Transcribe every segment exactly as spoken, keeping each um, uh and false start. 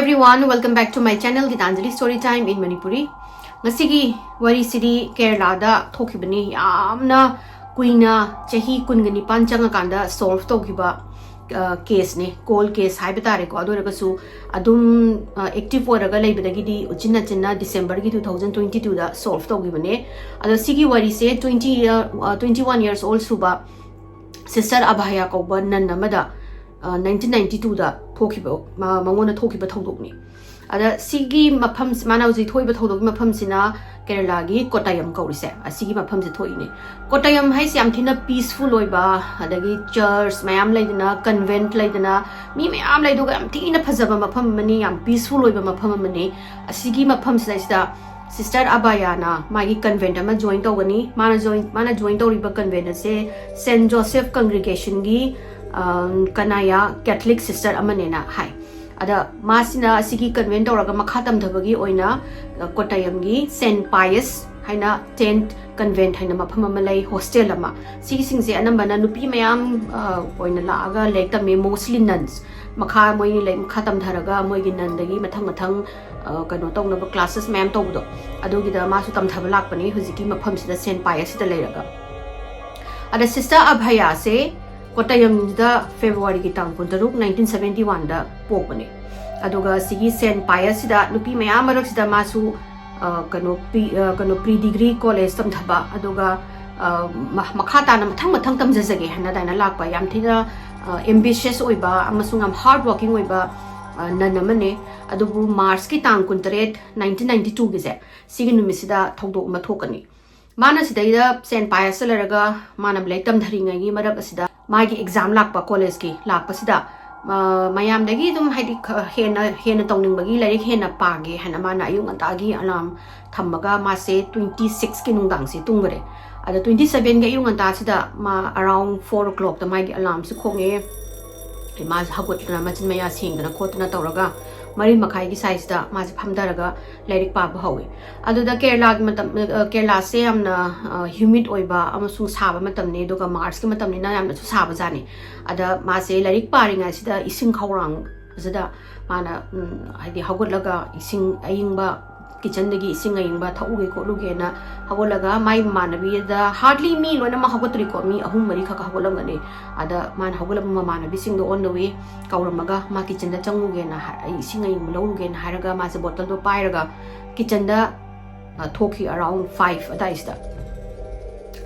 Everyone, welcome back to my channel, Gitanjali Story Time in Manipuri. ꯉꯁꯤꯒꯤ ꯋꯥꯔꯤꯁꯤꯗꯤ ꯀꯦꯔꯂꯥꯗ ꯊꯣꯛꯈꯤꯕꯅꯤ꯫ ꯌꯥꯝꯅ ꯀꯨꯏꯅ, ꯆꯍꯤ ꯀꯨꯟꯒ ꯅꯤꯄꯥꯟ ꯆꯪꯉꯀꯥꯟꯗ solve ꯇꯧꯈꯤꯕ caseꯅꯦ, cold case ꯍꯥꯏꯕ ꯇꯥꯔꯦꯀꯣ꯫ ꯑꯗꯨ ꯑꯣꯏꯔꯒꯁꯨ ꯑꯗꯨꯝ active ꯑꯣꯏꯔꯒ ꯂꯩꯕꯗꯒꯤꯗꯤ ꯎꯆꯤꯟ ꯅꯥꯆꯤꯟꯅ Decemberꯒꯤ two thousand twenty twoꯗ solve ꯇꯧꯈꯤꯕꯅꯦ꯫ ꯑꯗꯣ ꯁꯤꯒꯤ ꯋꯥꯔꯤꯁꯦ twenty year, twenty one years old ꯁꯨꯕ Sister Abhaya ꯀꯧꯕ nun ꯑꯃꯗ nineteen ninety twoꯗ ꯊꯣꯛꯈꯤꯕ, ꯃꯉꯣꯟꯗ ꯊꯣꯛꯈꯤꯕ ꯊꯧꯗꯣꯛꯅꯤ꯫ ꯑꯗ ꯁꯤꯒꯤ ꯃꯐꯝ, ꯃꯥꯅ ꯍꯧꯖꯤꯛ ꯊꯣꯛꯏꯕ ꯊꯧꯗꯣꯛꯀꯤ ꯃꯐꯝꯁꯤꯅ ꯀꯦꯔꯂꯥꯒꯤ ꯀꯣꯇꯥꯌꯝ ꯀꯧꯔꯤꯁꯦ, ꯑꯁꯤꯒꯤ ꯃꯐꯝꯁꯦ ꯊꯣꯛꯏꯅꯦ꯫ ꯀꯣꯇꯥꯌꯝ ꯍꯥꯏꯁꯦ ꯌꯥꯝ ꯊꯤꯅ peaceful ꯑꯣꯏꯕ, ꯑꯗꯒꯤ church ꯃꯌꯥꯝ ꯂꯩꯗꯅ, convent ꯂꯩꯗꯅ, ꯃꯤ ꯃꯌꯥꯝ ꯂꯩꯗꯨꯒ ꯌꯥꯝ ꯊꯤꯅ ꯐꯖꯕ ꯃꯐꯝ ꯑꯃꯅꯤ, ꯌꯥꯝ peaceful ꯑꯣꯏꯕ ꯃꯐꯝ ꯑꯃꯅꯤ꯫ ꯑꯁꯤꯒꯤ ꯃꯐꯝꯁꯤꯗꯩꯁꯤꯗ Sister Abhayana ꯃꯥꯒꯤ convent ꯑꯃ join ꯇꯧꯒꯅꯤ꯫ ꯃꯥꯅ join, ꯃꯥꯅ join ꯇꯧꯔꯤꯕ convent ꯑꯁꯦ Saint Joseph Congregationꯒꯤ Kanaya Catholic Sister ꯑꯃꯅꯦꯅ ꯍꯥꯏ꯫ ꯑꯗ ꯃꯥꯁꯤꯅ ꯑꯁꯤꯒꯤ convent ꯇꯧꯔꯒ ꯃꯈꯥ ꯇꯝꯊꯕꯒꯤ ꯑꯣꯏꯅ ꯀꯣꯇꯥꯌꯝꯒꯤ Saint Pius ꯍꯥꯏꯅ tent convent ꯍꯥꯏꯅ ꯃꯐꯝ ꯑꯃ ꯂꯩ, hostel ꯑꯃ꯫ ꯁꯤꯒꯤꯁꯤꯡꯁꯦ ꯑꯅꯝꯕꯅ ꯅꯨꯄꯤ ꯃꯌꯥꯝ ꯑꯣꯏꯅ ꯂꯥꯛꯑꯒ ꯂꯥꯏꯔꯤꯛ ꯇꯝꯃꯤ, mostly nuns꯫ ꯃꯈꯥ ꯃꯣꯏ ꯂꯥꯏꯔꯤꯛ ꯃꯈꯥ ꯇꯝꯊꯔꯒ ꯃꯣꯏꯒꯤ nunꯗꯒꯤ ꯃꯊꯪ ꯃꯊꯪ ꯀꯩꯅꯣ ꯇꯧꯅꯕ classes ꯃꯌꯥꯝ ꯇꯧꯕꯗꯣ, ꯑꯗꯨꯒꯤꯗ ꯃꯥꯁꯨ ꯇꯝꯊꯕ ꯂꯥꯛꯄꯅꯤ ꯍꯧꯖꯤꯛꯀꯤ ꯃꯐꯝꯁꯤꯗ, Saint Piusꯁꯤꯗ ꯂꯩꯔꯒ꯫ ꯑꯗ Sister Abhayaꯁꯦ ꯀꯣꯇꯥꯌꯝꯗ Februaryꯒꯤ ꯇꯥꯡ ꯀꯨꯟꯇꯔꯨꯛ, nineteen seventy oneꯗ ꯄꯣꯛꯄꯅꯦ꯫ ꯑꯗꯨꯒ ꯁꯤꯒꯤ Saint Piusꯁꯤꯗ ꯅꯨꯄꯤ ꯃꯌꯥꯝ ꯃꯔꯛꯁꯤꯗ ꯃꯥꯁꯨ ꯀꯩꯅꯣ pre, ꯀꯩꯅꯣ pre degree college ꯇꯝꯊꯕ, ꯑꯗꯨꯒ ꯃꯈꯥ ꯇꯥꯅ ꯃꯊꯪ ꯃꯊꯪ ꯇꯝꯖꯖꯒꯦ ꯍꯥꯏꯅ ꯑꯗꯨꯃꯥꯏꯅ ꯂꯥꯛꯄ, ꯌꯥꯝ ꯊꯤꯅ ambitious ꯑꯣꯏꯕ ꯑꯃꯁꯨꯡ ꯌꯥꯝ hard working ꯑꯣꯏꯕ nun ꯑꯃꯅꯦ꯫ ꯑꯗꯨꯕꯨ Marchꯀꯤ ꯇꯥꯡ ꯀꯨꯟꯇꯔꯦꯠ, nineteen ninety twoꯒꯤꯁꯦ, ꯁꯤꯒꯤ ꯅꯨꯃꯤꯠꯁꯤꯗ ꯊꯧꯗꯣꯛ ꯑꯃ ꯊꯣꯛꯀꯅꯤ꯫ ꯃꯥꯅ ꯁꯤꯗꯩꯗ Saint Piusꯇ ꯂꯩꯔꯒ ꯃꯥꯅ ꯂꯥꯏꯔꯤꯛ ꯇꯝꯊꯔꯤꯉꯩꯒꯤ ꯃꯔꯛ ꯑꯁꯤꯗ ꯃꯥꯒꯤ exam ꯂꯥꯛꯄ, collegeꯀꯤ ꯂꯥꯛꯄꯁꯤꯗ ꯃꯌꯥꯝꯗꯒꯤ ꯑꯗꯨꯝ, ꯍꯥꯏꯗꯤ, ꯍꯦꯟꯅ, ꯍꯦꯟꯅ ꯇꯧꯅꯤꯡꯕꯒꯤ, ꯂꯥꯏꯔꯤꯛ ꯍꯦꯟꯅ ꯄꯥꯒꯦ ꯍꯥꯏꯅ ꯃꯥꯅ ꯑꯌꯨꯛ ꯉꯟꯇꯥꯒꯤ alarm ꯊꯝꯃꯒ ꯃꯥꯁꯦ twenty sixꯀꯤ ꯅꯨꯡꯗꯥꯡꯁꯦ ꯇꯨꯝꯈꯔꯦ꯫ ꯑꯗ twenty sevenꯒꯤ ꯑꯌꯨꯛ ꯉꯟꯇꯥꯁꯤꯗ ꯃꯥ around four o'clockꯇ ꯃꯥꯒꯤ alarmꯁꯦ ꯈꯣꯡꯉꯛꯑꯦ꯫ ꯃꯥꯁꯦ ꯍꯧꯒꯠꯇꯅ, ꯃꯆꯤꯟ ꯃꯌꯥ ꯁꯦꯡꯗꯅ ꯈꯣꯠꯇꯅ ꯇꯧꯔꯒ ꯃꯔꯤ ꯃꯈꯥꯏꯒꯤ sizeꯇ ꯃꯥꯁꯦ ꯐꯝꯊꯔꯒ ꯂꯥꯏꯔꯤꯛ ꯄꯥꯕ ꯍꯧꯋꯤ꯫ ꯑꯗꯨꯗ ꯀꯦꯔꯂꯥꯒꯤ ꯃꯇꯝ, ꯀꯦꯔꯂꯥꯁꯦ ꯌꯥꯝꯅ humid ꯑꯣꯏꯕ ꯑꯃꯁꯨꯡ ꯁꯥꯕ ꯃꯇꯝꯅꯤ, ꯑꯗꯨꯒ Marchꯀꯤ ꯃꯇꯝꯅꯤꯅ ꯌꯥꯝꯅꯁꯨ ꯁꯥꯕꯖꯥꯠꯅꯤ꯫ ꯑꯗ ꯃꯥꯁꯦ ꯂꯥꯏꯔꯤꯛ ꯄꯥꯔꯤꯉꯩꯁꯤꯗ ꯏꯁꯤꯡ ꯈꯧꯔꯥꯡ ꯁꯤꯗ ꯃꯥꯅ ꯎꯝ, ꯍꯥꯏꯗꯤ ꯍꯧꯒꯠꯂꯒ ꯏꯁꯤꯡ ꯑꯏꯪꯕ, ꯀꯤꯠꯆꯟꯗꯒꯤ ꯏꯁꯤꯡ ꯑꯏꯪꯕ ꯊꯛꯎꯒꯦ ꯈꯣꯠꯂꯨꯒꯦꯅ ꯍꯧꯒꯠꯂꯒ, ꯃꯥꯏ ꯃꯃꯥꯟꯅꯕꯤꯗ, ꯍꯥꯔꯗꯂꯤ ꯃꯤ ꯂꯣꯏꯅꯃꯛ ꯍꯧꯒꯠꯇ꯭ꯔꯤꯀꯣ, ꯃꯤ ꯑꯍꯨꯝ ꯃꯔꯤ ꯈꯛ ꯍꯧꯒꯠꯂꯝꯒꯅꯤ꯫ ꯑꯗ ꯃꯥꯅ ꯍꯧꯒꯠꯂꯝꯕ ꯃꯃꯥꯟꯅꯕꯤꯁꯤꯡꯗꯣ on the way ꯀꯧꯔꯝꯃꯒ, ꯃꯥ ꯀꯤꯠꯆꯟꯗ ꯆꯪꯉꯨꯒꯦꯅ ꯍꯥꯏ-, ꯑꯩ ꯏꯁꯤꯡ ꯑꯏꯪꯕ ꯂꯧꯔꯨꯒꯦꯅ ꯍꯥꯏꯔꯒ, ꯃꯥꯁꯦ ꯕꯣꯇꯜꯗꯣ ꯄꯥꯏꯔꯒ ꯀꯤꯠꯆꯟꯗ ꯑ, ꯊꯣꯛꯈꯤ, around five ꯑꯗꯥꯏꯁꯤꯗ꯫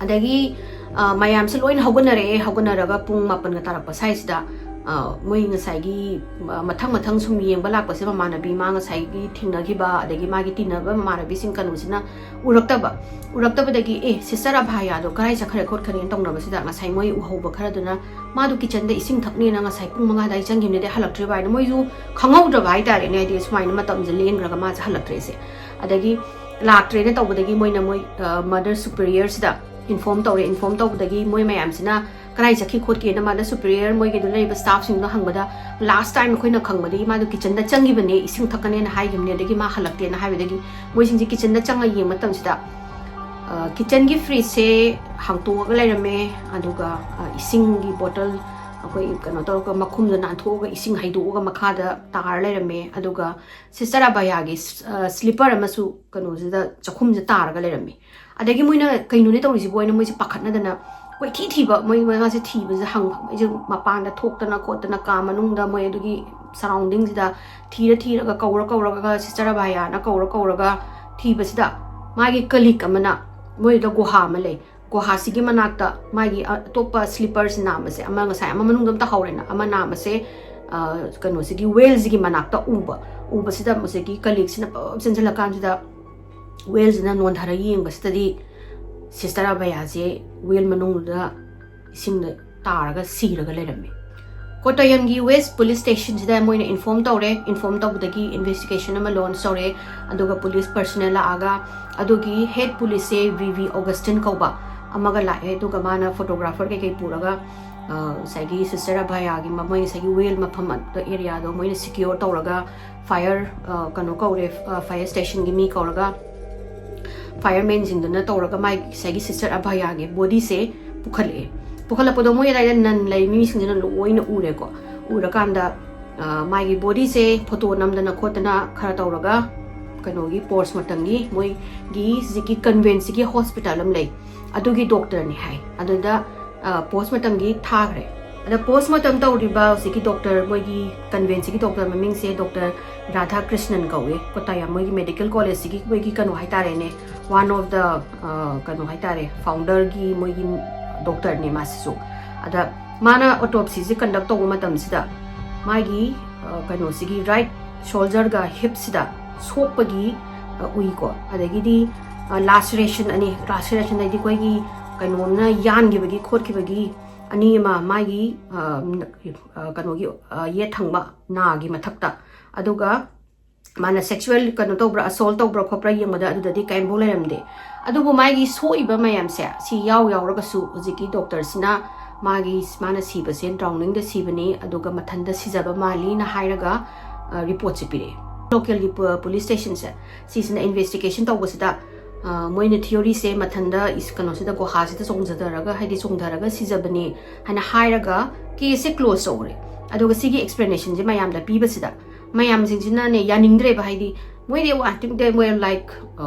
ꯑꯗꯒꯤ ꯑ, ꯃꯌꯥꯝꯁꯦ ꯂꯣꯏꯅ ꯍꯧꯒꯠꯅꯔꯛꯑꯦ꯫ ꯍꯧꯒꯠꯅꯔꯒ ꯄꯨꯡ ꯃꯥꯄꯟꯒ ꯇꯥꯔꯛꯄ ꯁ꯭ꯋꯥꯏꯁꯤꯗ, ꯑ, ꯃꯣꯏ ꯉꯁꯥꯏꯒꯤ, ꯑ, ꯃꯊꯪ ꯃꯊꯪ ꯁꯨꯝ ꯌꯦꯡꯕ ꯂꯥꯛꯄꯁꯦ, ꯃꯃꯥꯟꯅꯕꯤ ꯃꯥ ꯉꯁꯥꯏꯒꯤ ꯊꯦꯡꯅꯈꯤꯕ ꯑꯗꯒꯤ ꯃꯥꯒꯤ ꯇꯤꯟꯅꯕ ꯃꯃꯥꯟꯅꯕꯤꯁꯤꯡ ꯀꯩꯅꯣꯁꯤꯅ ꯎꯔꯛꯇꯕ꯫ ꯎꯔꯛꯇꯕꯗꯒꯤ, "ꯑꯦ, ꯁꯤꯁꯇꯔ ꯑꯚꯥꯌꯥꯗꯣ ꯀꯗꯥꯏ ꯆꯠꯈ꯭ꯔꯦ ꯈꯣꯠꯈ꯭ꯔꯦꯅ?" ꯇꯧꯅꯕꯁꯤꯗ, ꯉꯁꯥꯏ ꯃꯣꯏ ꯎꯍꯧꯕ ꯈꯔꯗꯨꯅ, "ꯃꯥꯗꯣ ꯀꯤꯠꯆꯟꯗ ꯏꯁꯤꯡ ꯊꯛꯅꯦꯅ ꯉꯁꯥꯏ ꯄꯨꯡ ꯃꯉꯥ ꯑꯗꯥꯏ ꯆꯪꯈꯤꯕꯅꯦ, ꯑꯗꯩ ꯍꯜꯂꯛꯇ꯭ꯔꯤꯕ" ꯍꯥꯏꯅ ꯃꯣꯏꯁꯨ ꯈꯪꯍꯧꯗ꯭ꯔꯕ ꯍꯥꯏꯇꯥꯔꯦꯅꯦ, ꯍꯥꯏꯗꯤ ꯁꯨꯃꯥꯏꯅ ꯃꯇꯝꯁꯦ ꯂꯦꯟꯈ꯭ꯔꯒ ꯃꯥꯁꯦ ꯍꯜꯂꯛꯇ꯭ꯔꯦꯁꯦ꯫ ꯑꯗꯒꯤ ꯂꯥꯛꯇ꯭ꯔꯦꯅ ꯇꯧꯕꯗꯒꯤ ꯃꯣꯏꯅ ꯃꯣꯏ, ꯑ, ꯃꯗꯔ ꯁꯨꯄꯤꯔꯤꯌꯔꯁꯤꯗ ꯏꯟꯐꯣꯔꯝ ꯇꯧꯔꯦ꯫ ꯏꯟꯐꯣꯔꯝ ꯇꯧꯕꯗꯒꯤ ꯃꯣꯏ ꯃꯌꯥꯝꯁꯤꯅ ꯀꯗꯥꯏ ꯆꯠꯈꯤ ꯈꯣꯠꯈꯤꯅ ꯃꯗꯔ ꯁꯨꯄꯤꯔꯤꯌꯔ ꯃꯣꯏꯒꯤꯗ ꯂꯩꯔꯤꯕ ꯁ꯭ꯇꯥꯐꯁꯤꯡꯗꯣ ꯍꯪꯕꯗ, "ꯂꯥꯁ ꯇꯥꯏꯝ ꯑꯩꯈꯣꯏꯅ ꯈꯪꯕꯗꯒꯤ ꯃꯥꯗꯣ ꯀꯤꯠꯆꯟꯗ ꯆꯪꯈꯤꯕꯅꯦ, ꯏꯁꯤꯡ ꯊꯛꯀꯅꯦꯅ ꯍꯥꯏꯈꯤꯕꯅꯦ, ꯑꯗꯒꯤ ꯃꯥ ꯍꯜꯂꯛꯇꯦꯅ" ꯍꯥꯏꯕꯗꯒꯤ ꯃꯣꯏꯁꯤꯡꯁꯦ ꯀꯤꯠꯆꯟꯗ ꯆꯪꯉ ꯌꯦꯡꯕ ꯃꯇꯝꯁꯤꯗ, ꯑ, ꯀꯤꯠꯆꯟꯒꯤ ꯐ꯭ꯔꯤꯖꯁꯦ ꯍꯥꯡꯇꯣꯛꯑꯒ ꯂꯩꯔꯝꯃꯦ꯫ ꯑꯗꯨꯒ, ꯑ, ꯏꯁꯤꯡꯒꯤ ꯕꯣꯇꯜ ꯑꯩꯈꯣꯏ ꯀꯩꯅꯣ ꯇꯧꯔꯒ ꯃꯈꯨꯝꯗꯣ ꯅꯥꯟꯊꯣꯛꯑꯒ ꯏꯁꯤꯡ ꯍꯩꯗꯣꯛꯑꯒ ꯃꯈꯥꯗ ꯇꯥꯔ ꯂꯩꯔꯝꯃꯦ꯫ ꯑꯗꯨꯒ ꯁꯤꯁꯇꯔ ꯑꯕꯥꯌꯥꯒꯤ ꯁ-, ꯑ, ꯁ꯭ꯂꯤꯄꯔ ꯑꯃꯁꯨ ꯀꯩꯅꯣꯁꯤꯗ, ꯆꯥꯛꯈꯨꯝꯁꯤꯗ ꯇꯥꯔꯒ ꯂꯩꯔꯝꯃꯤ꯫ ꯑꯗꯒꯤ ꯃꯣꯏꯅ ꯀꯩꯅꯣꯅꯦ ꯇꯧꯔꯤꯁꯤꯕꯨ ꯍꯥꯏꯅ ꯃꯣꯏꯁꯦ ꯄꯥꯈꯠꯅꯗꯅ ꯀꯣꯏꯊꯤ ꯊꯤꯕ, ꯃꯣꯏ, ꯃꯣꯏ ꯃꯥꯁꯦ ꯊꯤꯕꯁꯦ ꯍꯪꯕ꯫ ꯃꯣꯏꯁꯦ ꯃꯄꯥꯟꯗ ꯊꯣꯛꯇꯅ ꯈꯣꯠꯇꯅ ꯀꯥ ꯃꯅꯨꯡꯗ ꯃꯣꯏ ꯑꯗꯨꯒꯤ ꯁꯔꯥꯎꯟꯗꯤꯡꯁꯤꯗ ꯊꯤꯔ ꯊꯤꯔꯒ, ꯀꯧꯔ ꯀꯧꯔꯒ, ꯁꯤꯁꯇꯔ ꯑꯕꯥꯌꯥꯅ ꯀꯧꯔ ꯀꯧꯔꯒ ꯊꯤꯕꯁꯤꯗ, ꯃꯥꯒꯤ ꯀꯂꯤꯛ ꯑꯃꯅ, ꯃꯣꯏꯗ ꯒꯨꯍꯥ ꯑꯃ ꯂꯩ, ꯒꯨꯍꯥꯁꯤꯒꯤ ꯃꯅꯥꯛꯇ ꯃꯥꯒꯤ ꯑꯇꯣꯞꯄ ꯁ꯭ꯂꯤꯄꯔꯁ ꯅꯥꯝꯃꯁꯦ, ꯑꯃ ꯉꯁꯥꯏ ꯑꯃ ꯃꯅꯨꯡꯗ ꯑꯝꯇ ꯍꯧꯔꯦꯅ, ꯑꯃ ꯅꯥꯝꯃꯁꯦ, ꯑ, ꯀꯩꯅꯣꯁꯤꯒꯤ ꯋꯦꯜꯁꯤꯒꯤ ꯃꯅꯥꯛꯇ ꯎꯕ꯫ ꯎꯕꯁꯤꯗ ꯃꯁꯤꯒꯤ ꯀꯂꯤꯛꯁꯤꯅ ꯄꯞ ꯆꯦꯟꯁꯤꯜꯂꯀꯥꯟꯁꯤꯗ ꯋꯦꯜꯁꯤꯅ ꯅꯣꯟꯊꯔ ꯌꯦꯡꯕꯁꯤꯗꯗꯤ ꯁꯤꯁꯇꯔ ꯑꯕꯌꯥꯁꯦ ꯋꯦꯜ ꯃꯅꯨꯡꯗ ꯏꯁꯤꯡꯗ ꯇꯥꯔꯒ ꯁꯤꯔꯒ ꯂꯩꯔꯝꯃꯤ꯫ ꯀꯣꯇꯌꯝꯒꯤ ꯋꯦꯁ ꯄꯨꯂꯤꯁ ꯁ꯭ꯇꯦꯁꯟꯁꯤꯗ ꯃꯣꯏꯅ ꯏꯟꯐꯣꯔꯝ ꯇꯧꯔꯦ꯫ ꯏꯟꯐꯣꯔꯝ ꯇꯧꯕꯗꯒꯤ ꯏꯟꯚꯦꯁꯇꯤꯒꯦꯁꯟ ꯑꯃ ꯂꯣꯟꯆ ꯇꯧꯔꯦ꯫ ꯑꯗꯨꯒ ꯄꯨꯂꯤꯁ ꯄꯔꯁꯅꯦꯜ ꯂꯥꯛꯑꯒ ꯑꯗꯨꯒꯤ ꯍꯦꯗ ꯄꯨꯂꯤꯁꯁꯦ ꯚꯤ ꯚꯤ ꯑꯣꯒꯁꯇꯤꯟ ꯀꯧꯕ ꯑꯃꯒ ꯂꯥꯛꯑꯦ꯫ ꯑꯗꯨꯒ ꯃꯥꯅ ꯐꯣꯇꯣꯒ꯭ꯔꯥꯐꯔ ꯀꯩꯀꯩ ꯄꯨꯔꯒ, ꯑ, ꯉꯁꯥꯏꯒꯤ ꯁꯤꯁꯇꯔ ꯑꯕꯌꯥꯒꯤ ꯃ-, ꯃꯣꯏ ꯉꯁꯥꯏꯒꯤ ꯋꯦꯜ ꯃꯐꯝ ꯑꯦꯔꯤꯌꯥꯗꯣ ꯃꯣꯏꯅ ꯁꯤꯀ꯭ꯌꯣꯔ ꯇꯧꯔꯒ ꯐꯥꯌꯔ, ꯑ, ꯀꯩꯅꯣ ꯀꯧꯔꯦ, ꯑ, ꯐꯥꯌꯔ ꯁ꯭ꯇꯦꯁꯟꯒꯤ ꯃꯤ ꯀꯧꯔꯒ ꯐꯥꯌꯔꯃꯦꯟꯁꯤꯡꯗꯨꯅ ꯇꯧꯔꯒ ꯃꯥꯏ ꯉꯁꯥꯏꯒꯤ ꯁꯤꯁꯇꯔ ꯑꯕꯌꯥꯒꯤ ꯕꯣꯗꯤꯁꯦ ꯄꯨꯈꯠꯂꯛꯑꯦ꯫ ꯄꯨꯈꯠꯂꯛꯄꯗꯣ ꯃꯣꯏ ꯑꯗꯥꯏꯗ ꯅꯟ ꯂꯩ ꯃꯤꯁꯤꯡꯁꯤꯅ ꯂꯣꯏꯅ ꯎꯔꯦꯀꯣ꯫ ꯎꯔꯀꯥꯟꯗ ꯃꯥꯒꯤ ꯕꯣꯗꯤꯁꯦ ꯐꯣꯇꯣ ꯅꯝꯗꯅ ꯈꯣꯠꯇꯅ ꯈꯔ ꯇꯧꯔꯒ ꯀꯩꯅꯣꯒꯤ ꯄꯣꯁꯃꯣꯔꯇꯝꯒꯤ ꯃꯣꯏꯒꯤ ꯍꯧꯖꯤꯛꯀꯤ ꯀꯟꯚꯦꯟꯁꯤꯒꯤ ꯍꯣꯁꯄꯤꯇꯥꯜ ꯑꯃ ꯂꯩ, ꯑꯗꯨꯒꯤ ꯗꯣꯛꯇꯔꯅꯤ ꯍꯥꯏ꯫ ꯑꯗꯨꯗ ꯄꯣꯁꯃꯣꯔꯇꯝꯒꯤ ꯊꯥꯈ꯭ꯔꯦ꯫ ꯑꯗ ꯄꯣꯁꯃꯣꯔꯇꯝ ꯇꯧꯔꯤꯕ ꯍꯧꯖꯤꯛꯀꯤ ꯗꯣꯛꯇꯔ, ꯃꯣꯏꯒꯤ ꯀꯟꯚꯦꯟꯁꯤꯒꯤ ꯗꯣꯛꯇꯔ ꯃꯃꯤꯡꯁꯦ ꯗꯣꯛꯇꯔ ꯔꯥꯙꯥ ꯀ꯭ꯔꯤꯁꯅꯟ ꯀꯧꯏ꯫ ꯀꯣꯇꯥꯌꯥꯝ ꯃꯣꯏꯒꯤ ꯃꯦꯗꯤꯀꯦꯜ ꯀꯣꯂꯦꯖꯁꯤꯒꯤ ꯃꯣꯏꯒꯤ ꯀꯩꯅꯣ ꯍꯥꯏꯇꯥꯔꯦꯅꯦ, ꯋꯥꯟ ꯑꯣꯐ ꯗ ꯀꯩꯅꯣ ꯍꯥꯏꯇꯥꯔꯦ, ꯐꯥꯎꯟꯗꯔꯒꯤ ꯃꯣꯏꯒꯤ ꯗꯣꯛꯇꯔꯅꯦ ꯃꯥꯁꯤꯁꯨ꯫ ꯑꯗ ꯃꯥꯅ ꯑꯣꯇꯣꯞꯁꯤꯁꯦ ꯀꯟꯗꯛ ꯇꯧꯕ ꯃꯇꯝꯁꯤꯗ ꯃꯥꯒꯤ ꯀꯩꯅꯣꯁꯤꯒꯤ ꯔꯥꯏꯠ ꯁꯣꯜꯖꯔꯒ ꯍꯤꯞꯁꯤꯗ ꯁꯣꯛꯄꯒꯤ ꯎꯏꯀꯣ꯫ ꯑꯗꯒꯤꯗꯤ ꯂꯥꯁꯔꯦꯁꯟ ꯑꯅꯤ, ꯂꯥꯁꯔꯦꯁꯟ ꯍꯥꯏꯗꯤ ꯑꯩꯈꯣꯏꯒꯤ ꯀꯩꯅꯣꯝꯅ ꯌꯥꯟꯈꯤꯕꯒꯤ ꯈꯣꯠꯈꯤꯕꯒꯤ ꯑꯅꯤ ꯑꯃ ꯃꯥꯒꯤ ꯀꯩꯅꯣꯒꯤ ꯌꯦꯠ ꯊꯪꯕ ꯅꯥꯒꯤ ꯃꯊꯛꯇ꯫ ꯑꯗꯨꯒ ꯃꯥꯅ ꯁꯦꯛꯁꯨꯋꯦꯜ ꯀꯩꯅꯣ ꯇꯧꯕ꯭ꯔꯥ, ꯑꯁꯣꯜ ꯇꯧꯕ꯭ꯔꯥ ꯈꯣꯠꯄ꯭ꯔꯥ ꯌꯦꯡꯕꯗ ꯑꯗꯨꯗꯗꯤ ꯀꯔꯤꯝꯐꯥꯎ ꯂꯩꯔꯝꯗꯦ꯫ ꯑꯗꯨꯕꯨ ꯃꯥꯒꯤ ꯁꯣꯛꯏꯕ ꯃꯌꯥꯝꯁꯦ ꯁꯤ ꯌꯥꯎ ꯌꯥꯎꯔꯒꯁꯨ ꯍꯧꯖꯤꯛꯀꯤ ꯗꯣꯛꯇꯔꯁꯤꯅ ꯃꯥꯒꯤ, ꯃꯥꯅ ꯁꯤꯕꯁꯦ ꯗ꯭ꯔꯥꯎꯅꯤꯡꯗ ꯁꯤꯕꯅꯤ, ꯑꯗꯨꯒ ꯃꯊꯟꯇ ꯁꯤꯖꯕ ꯃꯥꯜꯂꯤꯅ ꯍꯥꯏꯔꯒ ꯔꯤꯄꯣꯔꯠꯁꯦ ꯄꯤꯔꯛꯑꯦ꯫ ꯂꯣꯀꯦꯜꯒꯤ ꯄꯨꯂꯤꯁ ꯁ꯭ꯇꯦꯁꯟꯁꯦ ꯁꯤꯁꯤꯅ ꯏꯟꯚꯦꯁꯇꯤꯒꯦꯁꯟ ꯇꯧꯕꯁꯤꯗ ꯃꯣꯏꯅ ꯊꯤꯑꯣꯔꯤꯁꯦ ꯃꯊꯟꯇ ꯀꯩꯅꯣꯁꯤꯗ, ꯒꯨꯍꯥꯁꯤꯗ ꯆꯣꯡꯊꯊꯔꯒ, ꯍꯥꯏꯗꯤ ꯆꯣꯡꯊꯔꯒ ꯁꯤꯖꯕꯅꯤ ꯍꯥꯏꯅ ꯍꯥꯏꯔꯒ ꯀꯦꯁꯁꯦ ꯀ꯭ꯂꯣꯖ ꯇꯧꯈ꯭ꯔꯦ꯫ ꯑꯗꯨꯒ ꯁꯤꯒꯤ ꯑꯦꯛꯁꯄ꯭ꯂꯦꯅꯦꯁꯟꯁꯦ ꯃꯌꯥꯝꯗ ꯄꯤꯕꯁꯤꯗ ꯃꯌꯥꯝꯁꯤꯡꯁꯤꯅꯅꯦ ꯌꯥꯅꯤꯡꯗ꯭ꯔꯦꯕ꯫ ꯍꯥꯏꯗꯤ ꯃꯣꯏꯗꯤ, I think they were like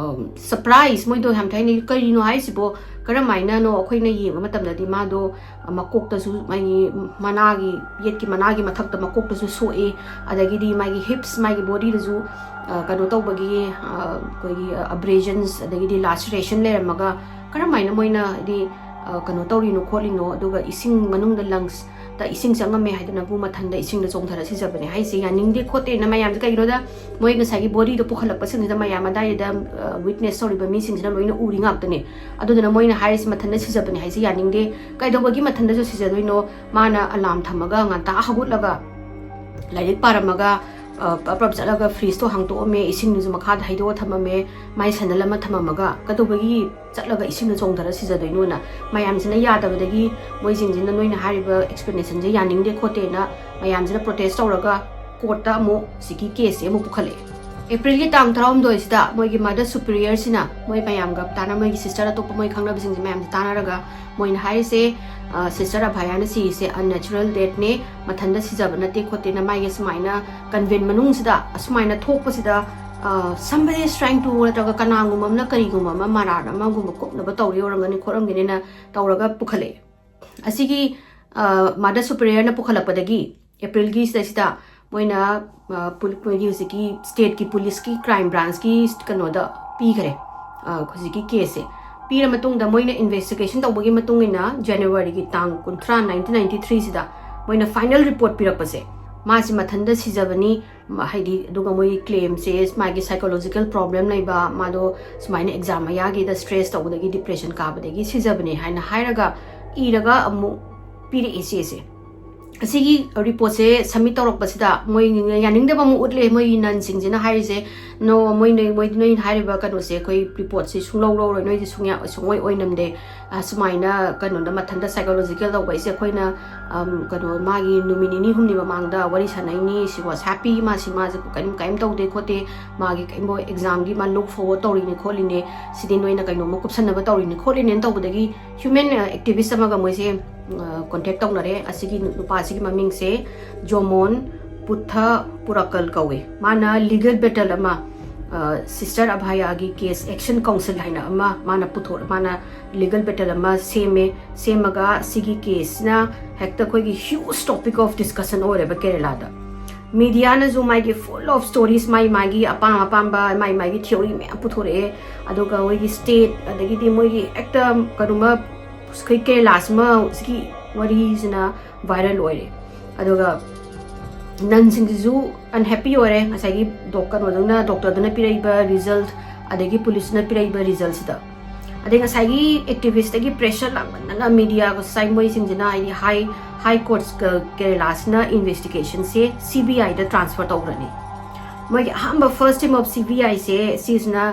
surprise, ꯃꯣꯏꯗꯣ ꯌꯥꯝ ꯊꯥꯏꯅ ꯀꯔꯤꯅꯣ ꯍꯥꯏꯁꯤꯕꯣ, ꯀꯔꯝꯍꯥꯏꯅꯅꯣ? ꯑꯩꯈꯣꯏꯅ ꯌꯦꯡꯕ ꯃꯇꯝꯗꯗꯤ ꯃꯥꯗꯣ ꯃꯀꯣꯛꯇꯁꯨ, ꯃꯥꯒꯤ ꯃꯅꯥꯒꯤ, ꯌꯦꯠꯀꯤ ꯃꯅꯥꯒꯤ ꯃꯊꯛꯇ ꯃꯀꯣꯛꯇꯁꯨ ꯁꯣꯛꯏ, ꯑꯗꯒꯤꯗꯤ ꯃꯥꯒꯤ ꯍꯤꯞꯁ, ꯃꯥꯒꯤ ꯕꯣꯗꯤꯗꯁꯨ ꯀꯩꯅꯣ ꯇꯧꯕꯒꯤ, ꯑꯩꯈꯣꯏꯒꯤ ꯑꯕ꯭ꯔꯦꯖꯟꯁ ꯑꯗꯒꯤꯗꯤ ꯂꯥꯁꯔꯦꯁꯟ ꯂꯩꯔꯝꯃꯒ ꯀꯔꯝꯍꯥꯏꯅ ꯃꯣꯏꯅ ꯍꯥꯏꯗꯤ ꯀꯩꯅꯣ ꯇꯧꯔꯤꯅꯣ ꯈꯣꯠꯂꯤꯅꯣ, ꯑꯗꯨꯒ ꯏꯁꯤꯡ ꯃꯅꯨꯡꯗ ꯂꯪꯁꯇ ꯏꯁꯤꯡ ꯆꯪꯉꯝꯃꯦ ꯍꯥꯏꯗꯅꯕꯨ ꯃꯊꯟꯗ ꯏꯁꯤꯡꯗ ꯆꯣꯡꯊꯔ ꯁꯤꯖꯕꯅꯦ ꯍꯥꯏꯁꯦ ꯌꯥꯅꯤꯡꯗꯦ ꯈꯣꯠꯇꯦꯅ ꯃꯌꯥꯝꯁꯦ, ꯀꯩꯒꯤꯅꯣꯗ ꯃꯣꯏ ꯉꯁꯥꯏꯒꯤ ꯕꯣꯗꯤꯗꯣ ꯄꯨꯈꯠꯂꯛꯄꯁꯤꯡꯁꯤꯗ ꯃꯌꯥꯝ ꯑꯗꯥꯏꯗ ꯋꯤꯠꯅꯦꯁ ꯇꯧꯔꯤꯕ ꯃꯤꯁꯤꯡꯁꯤꯅ ꯂꯣꯏꯅ ꯎꯔꯤ ꯉꯥꯛꯇꯅꯦ꯫ ꯑꯗꯨꯗꯨꯅ ꯃꯣꯏꯅ ꯍꯥꯏꯔꯤꯁꯦ ꯃꯊꯟꯇ ꯁꯤꯖꯕꯅꯦ ꯍꯥꯏꯁꯦ ꯌꯥꯅꯤꯡꯗꯦ꯫ ꯀꯩꯗꯧꯕꯒꯤ ꯃꯊꯟꯇꯁꯨ ꯁꯤꯖꯗꯣꯏꯅꯣ? ꯃꯥꯅ ꯑꯂꯥꯝ ꯊꯝꯃꯒ ꯉꯟꯇꯥ ꯍꯧꯒꯠꯂꯒ ꯂꯥꯏꯔꯤꯛ ꯄꯥꯔꯝꯃꯒ ꯄꯞ ꯄꯞ ꯆꯠꯂꯒ ꯐ꯭ꯔꯤꯖꯇꯣ ꯍꯥꯡꯇꯣꯛꯑꯝꯃꯦ, ꯏꯁꯤꯡꯗꯨꯁꯨ ꯃꯈꯥꯗ ꯍꯩꯗꯣꯛꯑ ꯊꯝꯃꯝꯃꯦ, ꯃꯥꯏ ꯁꯦꯟꯗꯜ ꯑꯃ ꯊꯝꯃꯝꯃꯒ ꯀꯩꯗꯧꯕꯒꯤ ꯆꯠꯂꯒ ꯏꯁꯤꯡꯗ ꯆꯣꯡꯊꯔ ꯁꯤꯖꯗꯣꯏꯅꯣꯅ ꯃꯌꯥꯝꯁꯤꯅ ꯌꯥꯗꯕꯗꯒꯤ ꯃꯣꯏꯁꯤꯡꯁꯤꯅ ꯅꯣꯏꯅ ꯍꯥꯏꯔꯤꯕ ꯑꯦꯛꯁꯄ꯭ꯂꯦꯅꯦꯁꯟꯁꯦ ꯌꯥꯅꯤꯡꯗꯦ ꯈꯣꯠꯇꯦꯅ ꯃꯌꯥꯝꯁꯤꯅ ꯄ꯭ꯔꯣꯇꯦꯁ ꯇꯧꯔꯒ ꯀꯣꯔꯠꯇ ꯑꯃꯨꯛ ꯁꯤꯒꯤ ꯀꯦꯁꯁꯦ ꯑꯃꯨꯛ ꯄꯨꯈꯠꯂꯛꯑꯦ꯫ ꯑꯦꯄ꯭ꯔꯤꯜꯒꯤ ꯇꯥꯡ ꯇꯔꯥꯍꯨꯝꯗꯣꯏꯁꯤꯗ ꯃꯣꯏꯒꯤ ꯃꯥꯗꯔ ꯁꯨꯄꯤꯔꯤꯌꯔꯁꯤꯅ ꯃꯣꯏ ꯃꯌꯥꯝꯒ ꯇꯥꯟꯅ, ꯃꯣꯏꯒꯤ ꯁꯤꯁꯇꯔ ꯑꯇꯣꯞꯄ ꯃꯣꯏ ꯈꯪꯅꯕꯁꯤꯡꯁꯦ ꯃꯌꯥꯝꯁꯦ ꯇꯥꯟꯅꯔꯒ ꯃꯣꯏꯅ ꯍꯥꯏꯔꯤꯁꯦ, ꯁꯤꯁꯇꯔ ꯑꯚꯥꯌꯥꯅ ꯁꯤꯔꯤꯁꯦ ꯑꯟꯅꯦꯆꯔꯦꯜ ꯗꯦꯠꯅꯦ, ꯃꯊꯟꯇ ꯁꯤꯖꯕ ꯅꯠꯇꯦ ꯈꯣꯠꯇꯦꯅ ꯃꯥꯒꯤ ꯁꯨꯃꯥꯏꯅ ꯀꯟꯚꯦꯟ ꯃꯅꯨꯡꯁꯤꯗ ꯑꯁꯨꯃꯥꯏꯅ ꯊꯣꯛꯄꯁꯤꯗ, somebody is trying to, ꯅꯠꯇ꯭ꯔꯒ ꯀꯅꯥꯒꯨꯝꯕ ꯑꯃꯅ ꯀꯔꯤꯒꯨꯝꯕ ꯑꯃ ꯃꯔꯥꯜ ꯑꯃꯒꯨꯝꯕ ꯀꯣꯛꯅꯕ ꯇꯧꯔꯤ ꯑꯣꯏꯔꯝꯒꯅꯤ ꯈꯣꯠꯂꯝꯒꯅꯤꯅ ꯇꯧꯔꯒ ꯄꯨꯈꯠꯂꯛꯑꯦ꯫ ꯑꯁꯤꯒꯤ ꯃꯥꯗꯔ ꯁꯨꯄꯤꯔꯤꯌꯔꯅ ꯄꯨꯈꯠꯂꯛꯄꯗꯒꯤ ꯑꯦꯄ꯭ꯔꯤꯜꯒꯤ ꯁꯤꯗꯩꯁꯤꯗ ꯃꯣꯏꯅ, ꯑ, ꯄꯨ-, ꯃꯣꯏꯒꯤ ꯍꯧꯖꯤꯛꯀꯤ ꯁ꯭ꯇꯦꯠꯀꯤ ꯄꯨꯂꯤꯁꯀꯤ ꯀ꯭ꯔꯥꯏꯝ ꯕ꯭ꯔꯥꯟꯁꯀꯤ ꯀꯩꯅꯣꯗ ꯄꯤꯈꯔꯦ, ꯑ, ꯍꯧꯖꯤꯛꯀꯤ ꯀꯦꯁꯁꯦ꯫ ꯄꯤꯔ ꯃꯇꯨꯡꯗ ꯃꯣꯏꯅ ꯏꯟꯚꯦꯁꯇꯤꯒꯦꯁꯟ ꯇꯧꯕꯒꯤ ꯃꯇꯨꯡ ꯏꯟꯅ ꯖꯅꯋꯥꯔꯤꯒꯤ ꯇꯥꯡ ꯀꯨꯟꯊ꯭ꯔꯥ, ꯅꯥꯏꯟꯇꯤꯟ ꯅꯥꯏꯟꯇꯤ ꯊ꯭ꯔꯤꯁꯤꯗ ꯃꯣꯏꯅ ꯐꯥꯏꯅꯦꯜ ꯔꯤꯄꯣꯔꯠ ꯄꯤꯔꯛꯄꯁꯦ, ꯃꯥꯁꯤ ꯃꯊꯟꯇ ꯁꯤꯖꯕꯅꯤ, ꯃ-, ꯍꯥꯏꯗꯤ, ꯑꯗꯨꯒ ꯃꯣꯏꯒꯤ ꯀ꯭ꯂꯦꯝꯁꯦ ꯃꯥꯒꯤ ꯁꯥꯏꯀꯣꯂꯣꯖꯤꯀꯦꯜ ꯄ꯭ꯔꯣꯕ꯭ꯂꯦꯝ ꯂꯩꯕ, ꯃꯥꯗꯣ ꯁꯨꯃꯥꯏꯅ ꯑꯦꯛꯖꯥꯝ ꯃꯌꯥꯒꯤꯗ ꯁ꯭ꯇ꯭ꯔꯦꯁ ꯇꯧꯕꯗꯒꯤ ꯗꯤꯄ꯭ꯔꯦꯁꯟ ꯀꯥꯕꯗꯒꯤ ꯁꯤꯖꯕꯅꯦ ꯍꯥꯏꯅ ꯍꯥꯏꯔꯒ ꯏꯔꯒ ꯑꯃꯨꯛ ꯄꯤꯔꯛꯑꯦ ꯆꯦꯁꯦ꯫ ꯑꯁꯤꯒꯤ ꯔꯤꯄꯣꯔꯠꯁꯦ ꯁꯕꯃꯤꯠ ꯇꯧꯔꯛꯄꯁꯤꯗ ꯃꯣꯏ ꯌꯥꯅꯤꯡꯗꯕ ꯑꯃ ꯎꯠꯂꯦ, ꯃꯣꯏꯒꯤ ꯅꯟꯁꯤꯡꯁꯤꯅ ꯍꯥꯏꯔꯤꯁꯦ, "ꯅꯣ, ꯃꯣꯏ ꯅꯣꯏ, ꯃꯣꯏ ꯅꯣꯏꯅ ꯍꯥꯏꯔꯤꯕ ꯀꯩꯅꯣꯁꯦ ꯑꯩꯈꯣꯏ ꯔꯤꯄꯣꯔꯠꯁꯦ ꯁꯨꯡꯂꯧ ꯂꯧꯔꯣꯏ, ꯅꯣꯏꯗꯤ ꯁꯨꯡꯌꯥ-, ꯁꯨꯡꯑꯣꯏ ꯑꯣꯏꯅꯝꯗꯦ꯫ ꯑ, ꯁꯨꯃꯥꯏꯅ ꯀꯩꯅꯣꯗ ꯃꯊꯟꯇ ꯁꯥꯏꯀꯣꯂꯣꯖꯤꯀꯦꯜ ꯇꯧꯕ ꯍꯥꯏꯁꯦ ꯑꯩꯈꯣꯏꯅ, ꯑꯝ, ꯀꯩꯅꯣ, ꯃꯥꯒꯤ ꯅꯨꯃꯤꯠ ꯅꯤꯅꯤ ꯍꯨꯝꯅꯤ ꯃꯃꯥꯡꯗ ꯋꯥꯔꯤ ꯁꯥꯟꯅꯩꯅꯤ, she was happy, ꯃꯥꯁꯤ, ꯃꯥꯁꯦ ꯀꯔꯤꯝ, ꯀꯔꯤꯝ ꯇꯧꯗꯦ ꯈꯣꯠꯇꯦ, ꯃꯥꯒꯤ ꯀꯔꯤꯝ ꯑꯦꯛꯖꯥꯝꯒꯤ ꯃꯥ ꯂꯨꯛ ꯐꯣꯔꯋꯥꯔꯗ ꯇꯧꯔꯤꯅꯤ ꯈꯣꯠꯂꯤꯅꯦ, ꯁꯤꯗꯤ ꯅꯣꯏꯅ ꯀꯩꯅꯣꯝꯃ ꯀꯨꯞꯁꯟꯅꯕ ꯇꯧꯔꯤꯅꯤ ꯈꯣꯠꯂꯤꯅꯦꯅ ꯇꯧꯕꯗꯒꯤ ꯍ꯭ꯌꯨꯃꯦꯟ ꯑꯦꯛꯇꯤꯚꯤꯁ ꯑꯃꯒ ꯃꯣꯏꯁꯦ ꯀꯣꯟꯇꯦꯛ ꯇꯧꯅꯔꯦ꯫ ꯑꯁꯤꯒꯤ ꯅꯨꯄꯥꯁꯤꯒꯤ ꯃꯃꯤꯡꯁꯦ ꯖꯣꯃꯣꯟ ꯄꯨꯊ ꯄꯨꯔꯥꯀꯜ ꯀꯧꯋꯦ꯫ ꯃꯥꯅ ꯂꯤꯒꯦꯜ ꯕꯦꯇꯜ ꯑꯃ, ꯁꯤꯁꯇꯔ ꯑꯚꯥꯌꯥꯒꯤ ꯀꯦꯁ ꯑꯦꯛꯁꯟ ꯀꯥꯎꯟꯁꯤꯜ ꯍꯥꯏꯅ ꯑꯃ ꯃꯥꯅ ꯄꯨꯊꯣꯛ, ꯃꯥꯅ ꯂꯤꯒꯦꯜ ꯕꯦꯇꯜ ꯑꯃ ꯁꯦꯝꯃꯦ꯫ ꯁꯦꯝꯃꯒ ꯁꯤꯒꯤ ꯀꯦꯁꯁꯤꯅ ꯍꯦꯛꯇ ꯑꯩꯈꯣꯏꯒꯤ huge topic of discussion ꯑꯣꯏꯔꯦꯕ ꯀꯦꯔꯦꯂꯥꯗ꯫ ꯃꯤꯗꯤꯌꯥꯅꯁꯨ ꯃꯥꯒꯤ full of stories, ꯃꯥꯏ ꯃꯥꯒꯤ ꯑꯄꯥꯝ ꯑꯄꯥꯝꯕ, ꯃꯥꯏ ꯃꯥꯒꯤ ꯊꯤꯑꯣꯔꯤ ꯃꯌꯥꯝ ꯄꯨꯊꯣꯔꯛꯑꯦ꯫ ꯑꯗꯨꯒ ꯃꯣꯏꯒꯤ ꯁ꯭ꯇꯦꯠ, ꯑꯗꯒꯤꯗꯤ ꯃꯣꯏꯒꯤ ꯍꯦꯛꯇ ꯀꯩꯅꯣꯃ, ꯑꯩꯈꯣꯏ ꯀꯦꯔꯦꯂꯥꯁꯤꯃ ꯁꯤꯒꯤ ꯋꯥꯔꯤꯁꯤꯅ ꯚꯥꯏꯔꯦꯜ ꯑꯣꯏꯔꯦ꯫ ꯑꯗꯨꯒ ꯅꯟꯁꯤꯡꯁꯤꯁꯨ ꯑꯟꯍꯦꯄꯤ ꯑꯣꯏꯔꯦ, ꯉꯁꯥꯏꯒꯤ ꯗꯣꯛ-, ꯀꯩꯅꯣꯗꯨꯅ, ꯗꯣꯛꯇꯔꯗꯨꯅ ꯄꯤꯔꯛꯏꯕ ꯔꯤꯖꯜꯠ, ꯑꯗꯒꯤ ꯄꯨꯂꯤꯁꯅ ꯄꯤꯔꯛꯏꯕ ꯔꯤꯖꯜꯠꯁꯤꯗ꯫ ꯑꯗꯩ ꯉꯁꯥꯏꯒꯤ ꯑꯦꯛꯇꯤꯚꯤꯁꯇꯒꯤ ꯄ꯭ꯔꯦꯁꯔ ꯂꯥꯛꯃꯟꯗꯅ ꯃꯤꯗꯤꯌꯥ ꯉꯁꯥꯏ ꯃꯣꯏꯁꯤꯡꯁꯤꯅ ꯍꯥꯏꯗꯤ ꯍꯥꯏ, ꯍꯥꯏ ꯀꯣꯔꯠꯁ ꯀꯦꯔꯦꯂꯥꯁꯤꯅ ꯏꯟꯚꯦꯁꯇꯤꯒꯦꯁꯟꯁꯦ ꯁꯤ ꯕꯤ ꯑꯥꯏꯗ ꯇ꯭ꯔꯥꯟꯁꯐꯔ ꯇꯧꯈ꯭ꯔꯅꯤ꯫ ꯃꯣꯏꯒꯤ ꯑꯍꯥꯟꯕ first team of C B I ꯁꯦ ꯁꯤꯁꯤꯅ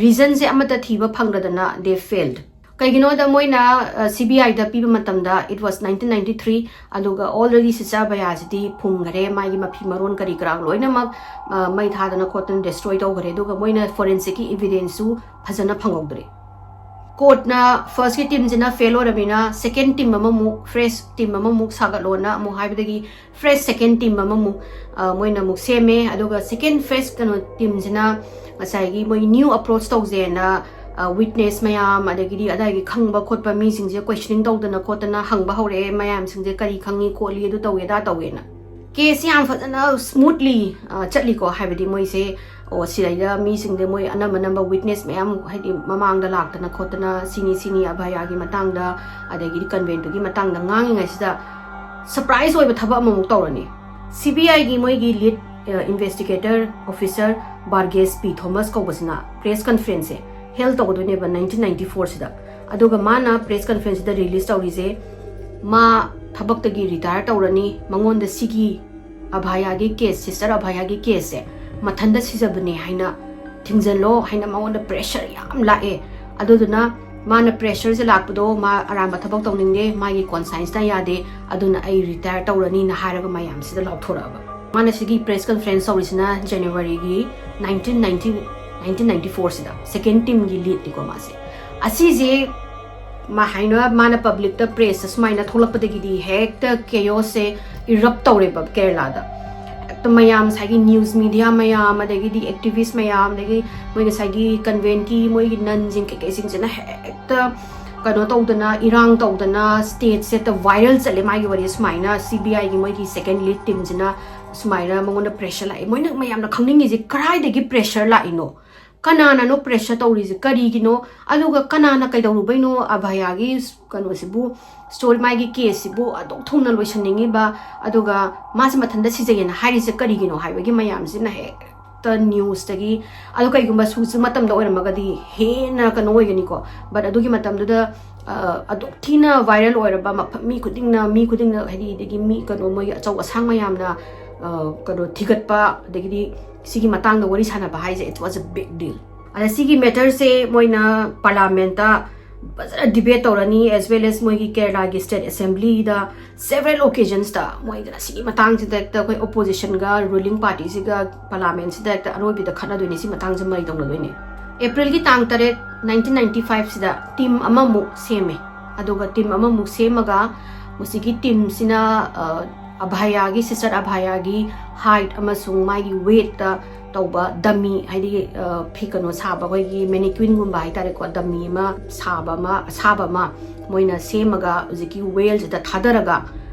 ꯔꯤꯖꯟꯁꯦ ꯑꯃꯠꯇ ꯊꯤꯕ ꯐꯪꯗꯗꯅ they failed꯫ ꯀꯩꯒꯤꯅꯣꯗ ꯃꯣꯏꯅ ꯁꯤ ꯕꯤ ꯑꯥꯏꯗ ꯄꯤꯕ ꯃꯇꯝꯗ it was nineteen ninety three, ꯑꯗꯨꯒ already ꯁꯤꯁꯇꯔ ꯑꯚꯌꯥꯁꯤꯗꯤ ꯐꯨꯝꯈꯔꯦ, ꯃꯥꯒꯤ ꯃꯐꯤ ꯃꯔꯣꯟ ꯀꯔꯤ ꯀꯔꯥ ꯂꯣꯏꯅꯃꯛ ꯑ, ꯃꯩ ꯊꯥꯗꯅ ꯈꯣꯠꯇꯅ ꯗꯤꯁꯇ꯭ꯔꯣꯏ ꯇꯧꯈꯔꯦ, ꯑꯗꯨꯒ ꯃꯣꯏꯅ ꯐꯣꯔꯦꯟꯁꯤꯛꯀꯤ ꯏꯚꯤꯗꯦꯟꯁꯁꯨ ꯐꯖꯅ ꯐꯪꯍꯧꯗ꯭ꯔꯦ꯫ ꯀꯣꯔꯠꯅ ꯐꯥꯔꯁꯀꯤ ꯇꯤꯝꯁꯤꯅ ꯐꯦꯜ ꯑꯣꯏꯔꯕꯅꯤꯅ ꯁꯦꯀꯦꯟ ꯇꯤꯝ ꯑꯃꯃꯨꯛ, ꯐ꯭ꯔꯦꯁ ꯇꯤꯝ ꯑꯃꯃꯨꯛ ꯁꯥꯒꯠꯂꯣꯅ ꯑꯃꯨꯛ ꯍꯥꯏꯕꯗꯒꯤ ꯐ꯭ꯔꯦꯁ ꯁꯦꯀꯦꯟ ꯇꯤꯝ ꯑꯃꯃꯨꯛ ꯑ, ꯃꯣꯏꯅ ꯑꯃꯨꯛ ꯁꯦꯝꯃꯦ꯫ ꯑꯗꯨꯒ ꯁꯦꯀꯦꯟ ꯐ꯭ꯔꯦꯁ ꯀꯩꯅꯣ ꯇꯤꯝꯁꯤꯅ ꯉꯁꯥꯏꯒꯤ ꯃꯣꯏ ꯅ꯭ꯌꯨ ꯑꯦꯄ꯭ꯔꯣꯆ ꯇꯧꯁꯦꯅ ꯋꯤꯠꯅꯦꯁ ꯃꯌꯥꯝ, ꯑꯗꯒꯤꯗꯤ ꯑꯗꯥꯏꯒꯤ ꯈꯪꯕ ꯈꯣꯠꯄ ꯃꯤꯁꯤꯡꯁꯦ ꯀꯣꯏꯁꯅꯤꯡ ꯇꯧꯗꯅ ꯈꯣꯠꯇꯅ ꯍꯪꯕ ꯍꯧꯔꯛꯑꯦ, ꯃꯌꯥꯝꯁꯤꯡꯁꯦ ꯀꯔꯤ ꯈꯪꯉꯤ ꯈꯣꯠꯂꯤ, ꯑꯗꯨ ꯇꯧꯋꯦ ꯑꯗꯥ ꯇꯧꯋꯦꯅ꯫ ꯀꯦꯁꯁꯤ ꯌꯥꯝ ꯐꯖꯅ ꯁ꯭ꯃꯨꯠꯂꯤ ꯆꯠꯂꯤꯀꯣ, ꯍꯥꯏꯕꯗꯤ ꯃꯣꯏꯁꯦ ꯑꯣ ꯁꯤꯗꯩꯗ ꯃꯤꯁꯤꯡꯗ ꯃꯣꯏ ꯑꯅꯝꯕ ꯑꯅꯝꯕ ꯋꯤꯠꯅꯦꯁ ꯃꯌꯥꯝ, ꯍꯥꯏꯗꯤ ꯃꯃꯥꯡꯗ ꯂꯥꯛꯇꯅ ꯈꯣꯠꯇꯅ ꯁꯤꯅꯤ ꯁꯤꯅꯤ ꯑꯚꯌꯥꯒꯤ ꯃꯇꯥꯡꯗ, ꯑꯗꯒꯤꯗꯤ ꯀꯟꯚꯦꯟꯠꯇꯨꯒꯤ ꯃꯇꯥꯡꯗ ꯉꯥꯡꯉꯤꯉꯩꯁꯤꯗ ꯁꯔꯄ꯭ꯔꯥꯏꯁ ꯑꯣꯏꯕ ꯊꯕꯛ ꯑꯃꯃꯨꯛ ꯇꯧꯔꯅꯤ꯫ ꯁꯤ ꯕꯤ ꯑꯥꯏꯒꯤ ꯃꯣꯏꯒꯤ ꯂꯤꯗ ꯏꯟꯚꯦꯁꯇꯤꯒꯦꯇꯔ ꯑꯣꯐꯤꯁꯔ ꯕꯥꯔꯒꯦꯁ ꯄꯤ ꯊꯣꯃꯁ ꯀꯧꯕꯁꯤꯅ ꯄ꯭ꯔꯦꯁ ꯀꯟꯐꯔꯦꯟꯁꯁꯦ ꯍꯦꯜ ꯇꯧꯒꯗꯣꯏꯅꯦꯕ ꯅꯥꯏꯟꯇꯤꯟ ꯅꯥꯏꯟꯇꯤ ꯐꯣꯔꯁꯤꯗ꯫ ꯑꯗꯨꯒ ꯃꯥꯅ ꯄ꯭ꯔꯦꯁ ꯀꯟꯐꯔꯦꯟꯁꯁꯤꯗ ꯔꯤꯂꯤꯁ ꯇꯧꯔꯤꯁꯦ, ꯃꯥ ꯊꯕꯛꯇꯒꯤ ꯔꯤꯇꯥꯌꯔ ꯇꯧꯔꯅꯤ, ꯃꯉꯣꯟꯗ ꯁꯤꯒꯤ ꯑꯚꯌꯥꯒꯤ ꯀꯦꯁ, ꯁꯤꯁꯇꯔ ꯑꯚꯌꯥꯒꯤ ꯀꯦꯁꯁꯦ ꯃꯊꯟꯇ ꯁꯤꯖꯕꯅꯦ ꯍꯥꯏꯅ ꯊꯤꯡꯖꯤꯜꯂꯣ ꯍꯥꯏꯅ ꯃꯉꯣꯟꯗ ꯄ꯭ꯔꯦꯁꯔ ꯌꯥꯝ ꯂꯥꯛꯑꯦ꯫ ꯑꯗꯨꯗꯨꯅ ꯃꯥꯅ ꯄ꯭ꯔꯦꯁꯔꯁꯦ ꯂꯥꯛꯄꯗꯣ ꯃꯥ ꯑꯔꯥꯟꯕ ꯊꯕꯛ ꯇꯧꯅꯤꯡꯗꯦ, ꯃꯥꯒꯤ ꯀꯣꯟꯁꯥꯏꯟꯁꯅ ꯌꯥꯗꯦ, ꯑꯗꯨꯅ ꯑꯩ ꯔꯤꯇꯥꯌꯔ ꯇꯧꯔꯅꯤꯅ ꯍꯥꯏꯔꯒ ꯃꯌꯥꯝꯁꯤꯗ ꯂꯥꯎꯊꯣꯔꯛꯑꯕ꯫ ꯃꯥꯅ ꯁꯤꯒꯤ ꯄ꯭ꯔꯦꯁ ꯀꯟꯐꯔꯦꯟꯁ ꯇꯧꯔꯤꯁꯤꯅ ꯖꯅꯋꯥꯔꯤꯒꯤ ꯅꯥꯏꯟꯇꯤꯟ ꯅꯥꯏꯟꯇꯤ, ꯅꯥꯏꯟꯇꯤꯟ ꯅꯥꯏꯟꯇꯤ ꯐꯣꯔꯁꯤꯗ, ꯁꯦꯀꯦꯟ ꯇꯤꯝꯒꯤ ꯂꯤꯗꯅꯤꯀꯣ ꯃꯥꯁꯦ꯫ ꯑꯁꯤꯁꯦ ꯃꯥ ꯍꯥꯏꯅ ꯃꯥꯅ ꯄꯕ꯭ꯂꯤꯛꯇ ꯄ꯭ꯔꯦꯁꯇ ꯁꯨꯃꯥꯏꯅ ꯊꯣꯛꯂꯛꯄꯗꯒꯤꯗꯤ ꯍꯦꯛꯇ ꯀꯦꯌꯣꯁꯁꯦ ꯏꯔꯞ ꯇꯧꯔꯦꯕ ꯀꯦꯔꯂꯥꯗ꯫ ꯍꯦꯛꯇ ꯃꯌꯥꯝ ꯉꯁꯥꯏꯒꯤ ꯅ꯭ꯌꯨꯁ ꯃꯤꯗꯤꯌꯥ ꯃꯌꯥꯝ, ꯑꯗꯒꯤꯗꯤ ꯑꯦꯛꯇꯤꯚꯤꯁ ꯃꯌꯥꯝ, ꯑꯗꯒꯤ ꯃꯣꯏ ꯉꯁꯥꯏꯒꯤ ꯀꯟꯚꯦꯟꯠꯀꯤ ꯃꯣꯏꯒꯤ ꯅꯟꯁꯤꯡ ꯀꯩꯀꯩꯁꯤꯡꯁꯤꯅ ꯍꯦꯛꯇ ꯀꯩꯅꯣ ꯇꯧꯗꯅ, ꯏꯔꯥꯡ ꯇꯧꯗꯅ, ꯁ꯭ꯇꯦꯠꯁꯦ ꯍꯦꯛꯇ ꯚꯥꯏꯔꯦꯜ ꯆꯠꯂꯦ ꯃꯥꯒꯤ ꯋꯥꯔꯤ꯫ ꯁꯨꯃꯥꯏꯅ ꯁꯤ ꯕꯤ ꯑꯥꯏꯒꯤ ꯃꯣꯏꯒꯤ ꯁꯦꯀꯦꯟ ꯂꯤꯗ ꯇꯤꯝꯁꯤꯅ ꯁꯨꯃꯥꯏꯅ ꯃꯉꯣꯟꯗ ꯄ꯭ꯔꯦꯁꯔ ꯂꯥꯛꯑꯦ꯫ ꯃꯣꯏꯅ ꯃꯌꯥꯝꯅ ꯈꯪꯅꯤꯡꯉꯤꯁꯦ ꯀꯗꯥꯏꯗꯒꯤ ꯄ꯭ꯔꯦꯁꯔ ꯂꯥꯛꯏꯅꯣ? ꯀꯅꯥꯅꯅꯣ ꯄ꯭ꯔꯦꯁꯔ ꯇꯧꯔꯤꯁꯦ? ꯀꯔꯤꯒꯤꯅꯣ? ꯑꯗꯨꯒ ꯀꯅꯥꯅ ꯀꯩꯗꯧꯔꯨꯕꯩꯅꯣ ꯑꯚꯌꯥꯒꯤ ꯀꯩꯅꯣꯁꯤꯕꯨ, ꯁ꯭ꯇꯣꯔꯤ, ꯃꯥꯒꯤ ꯀꯦꯁꯁꯤꯕꯨ ꯑꯗꯨꯛ ꯊꯨꯅ ꯂꯣꯏꯁꯟꯅꯤꯡꯉꯤꯕ, ꯑꯗꯨꯒ ꯃꯥꯁꯦ ꯃꯊꯟꯇ ꯁꯤꯖꯩꯌꯦꯅ ꯍꯥꯏꯔꯤꯁꯦ ꯀꯔꯤꯒꯤꯅꯣ ꯍꯥꯏꯕꯒꯤ ꯃꯌꯥꯝꯁꯤꯅ ꯍꯦꯛꯇ ꯅ꯭ꯌꯨꯁꯇꯒꯤ, ꯑꯗꯣ ꯀꯩꯒꯨꯝꯕ ꯁꯨꯖꯤꯛ ꯃꯇꯝꯗ ꯑꯣꯏꯔꯝꯃꯒꯗꯤ ꯍꯦꯟꯅ ꯀꯩꯅꯣ ꯑꯣꯏꯒꯅꯤꯀꯣ꯫ But ꯑꯗꯨꯒꯤ ꯃꯇꯝꯗꯨꯗ ꯑ, ꯑꯗꯨꯛ ꯊꯤꯅ ꯚꯥꯏꯔꯦꯜ ꯑꯣꯏꯔꯕ ꯃꯐꯝ, ꯃꯤ ꯈꯨꯗꯤꯡꯅ, ꯃꯤ ꯈꯨꯗꯤꯡꯅ, ꯍꯥꯏꯗꯤ, ꯑꯗꯒꯤ ꯃꯤ ꯀꯩꯅꯣ, ꯃꯣꯏꯒꯤ ꯑꯆꯧ ꯑꯁꯥꯡ ꯃꯌꯥꯝꯅ, ꯑ, ꯀꯩꯅꯣ ꯊꯤꯒꯠꯄ, ꯑꯗꯒꯤꯗꯤ ꯁꯤꯒꯤ ꯃꯇꯥꯡꯗ ꯋꯥꯔꯤ ꯁꯥꯟꯅꯕ ꯍꯥꯏꯁꯦ, it was a big deal꯫ ꯑꯗ ꯁꯤꯒꯤ ꯃꯦꯇꯔꯁꯦ ꯃꯣꯏꯅ ꯄꯥꯔꯂꯥꯃꯦꯟꯠꯇ ꯐꯖꯅ debate ꯇꯧꯔꯅꯤ, as well as ꯃꯣꯏꯒꯤ ꯀꯦꯔꯂꯥꯒꯤ state assemblyꯗ several occasionꯗ ꯃꯣꯏꯗ ꯑꯁꯤꯒꯤ ꯃꯇꯥꯡꯁꯤꯗ ꯍꯦꯛꯇ ꯑꯩꯈꯣꯏ oppositionꯒ ruling partyꯁꯤꯒ parliamentꯁꯤꯗ ꯍꯦꯛꯇ ꯑꯔꯣꯏꯕꯤꯗ ꯈꯠꯅꯗꯣꯏꯅꯤ꯫ ꯁꯤ ꯃꯇꯥꯡꯁꯦ ꯃꯔꯩ ꯇꯧꯅꯗꯣꯏꯅꯤ꯫ Aprilꯒꯤ ꯇꯥꯡ ꯇꯔꯦꯠ, nineteen ninety fiveꯁꯤꯗ team ꯑꯃꯃꯨꯛ ꯁꯦꯝꯃꯦ꯫ ꯑꯗꯨꯒ team ꯑꯃꯃꯨꯛ ꯁꯦꯝꯃꯒ ꯃꯁꯤꯒꯤ teamꯁꯤꯅ ꯑ, ꯑꯚꯌꯥꯒꯤ, sister ꯑꯚꯌꯥꯒꯤ height ꯑꯃꯁꯨꯡ ꯃꯥꯒꯤ weightꯇ ꯇꯧꯕ dummy, ꯍꯥꯏꯗꯤ ꯑ, ꯐꯤ ꯀꯩꯅꯣ ꯁꯥꯕ, ꯑꯩꯈꯣꯏꯒꯤ mannequinꯒꯨꯝꯕ ꯍꯥꯏꯇꯥꯔꯦꯀꯣ, dummy ꯑꯃ ꯁꯥꯕ ꯑꯃ, ꯑꯁꯥꯕ ꯑꯃ ꯃꯣꯏꯅ ꯁꯦꯝꯃꯒ ꯍꯧꯖꯤꯛꯀꯤ wellꯁꯤꯗ ꯊꯥꯗꯔꯒ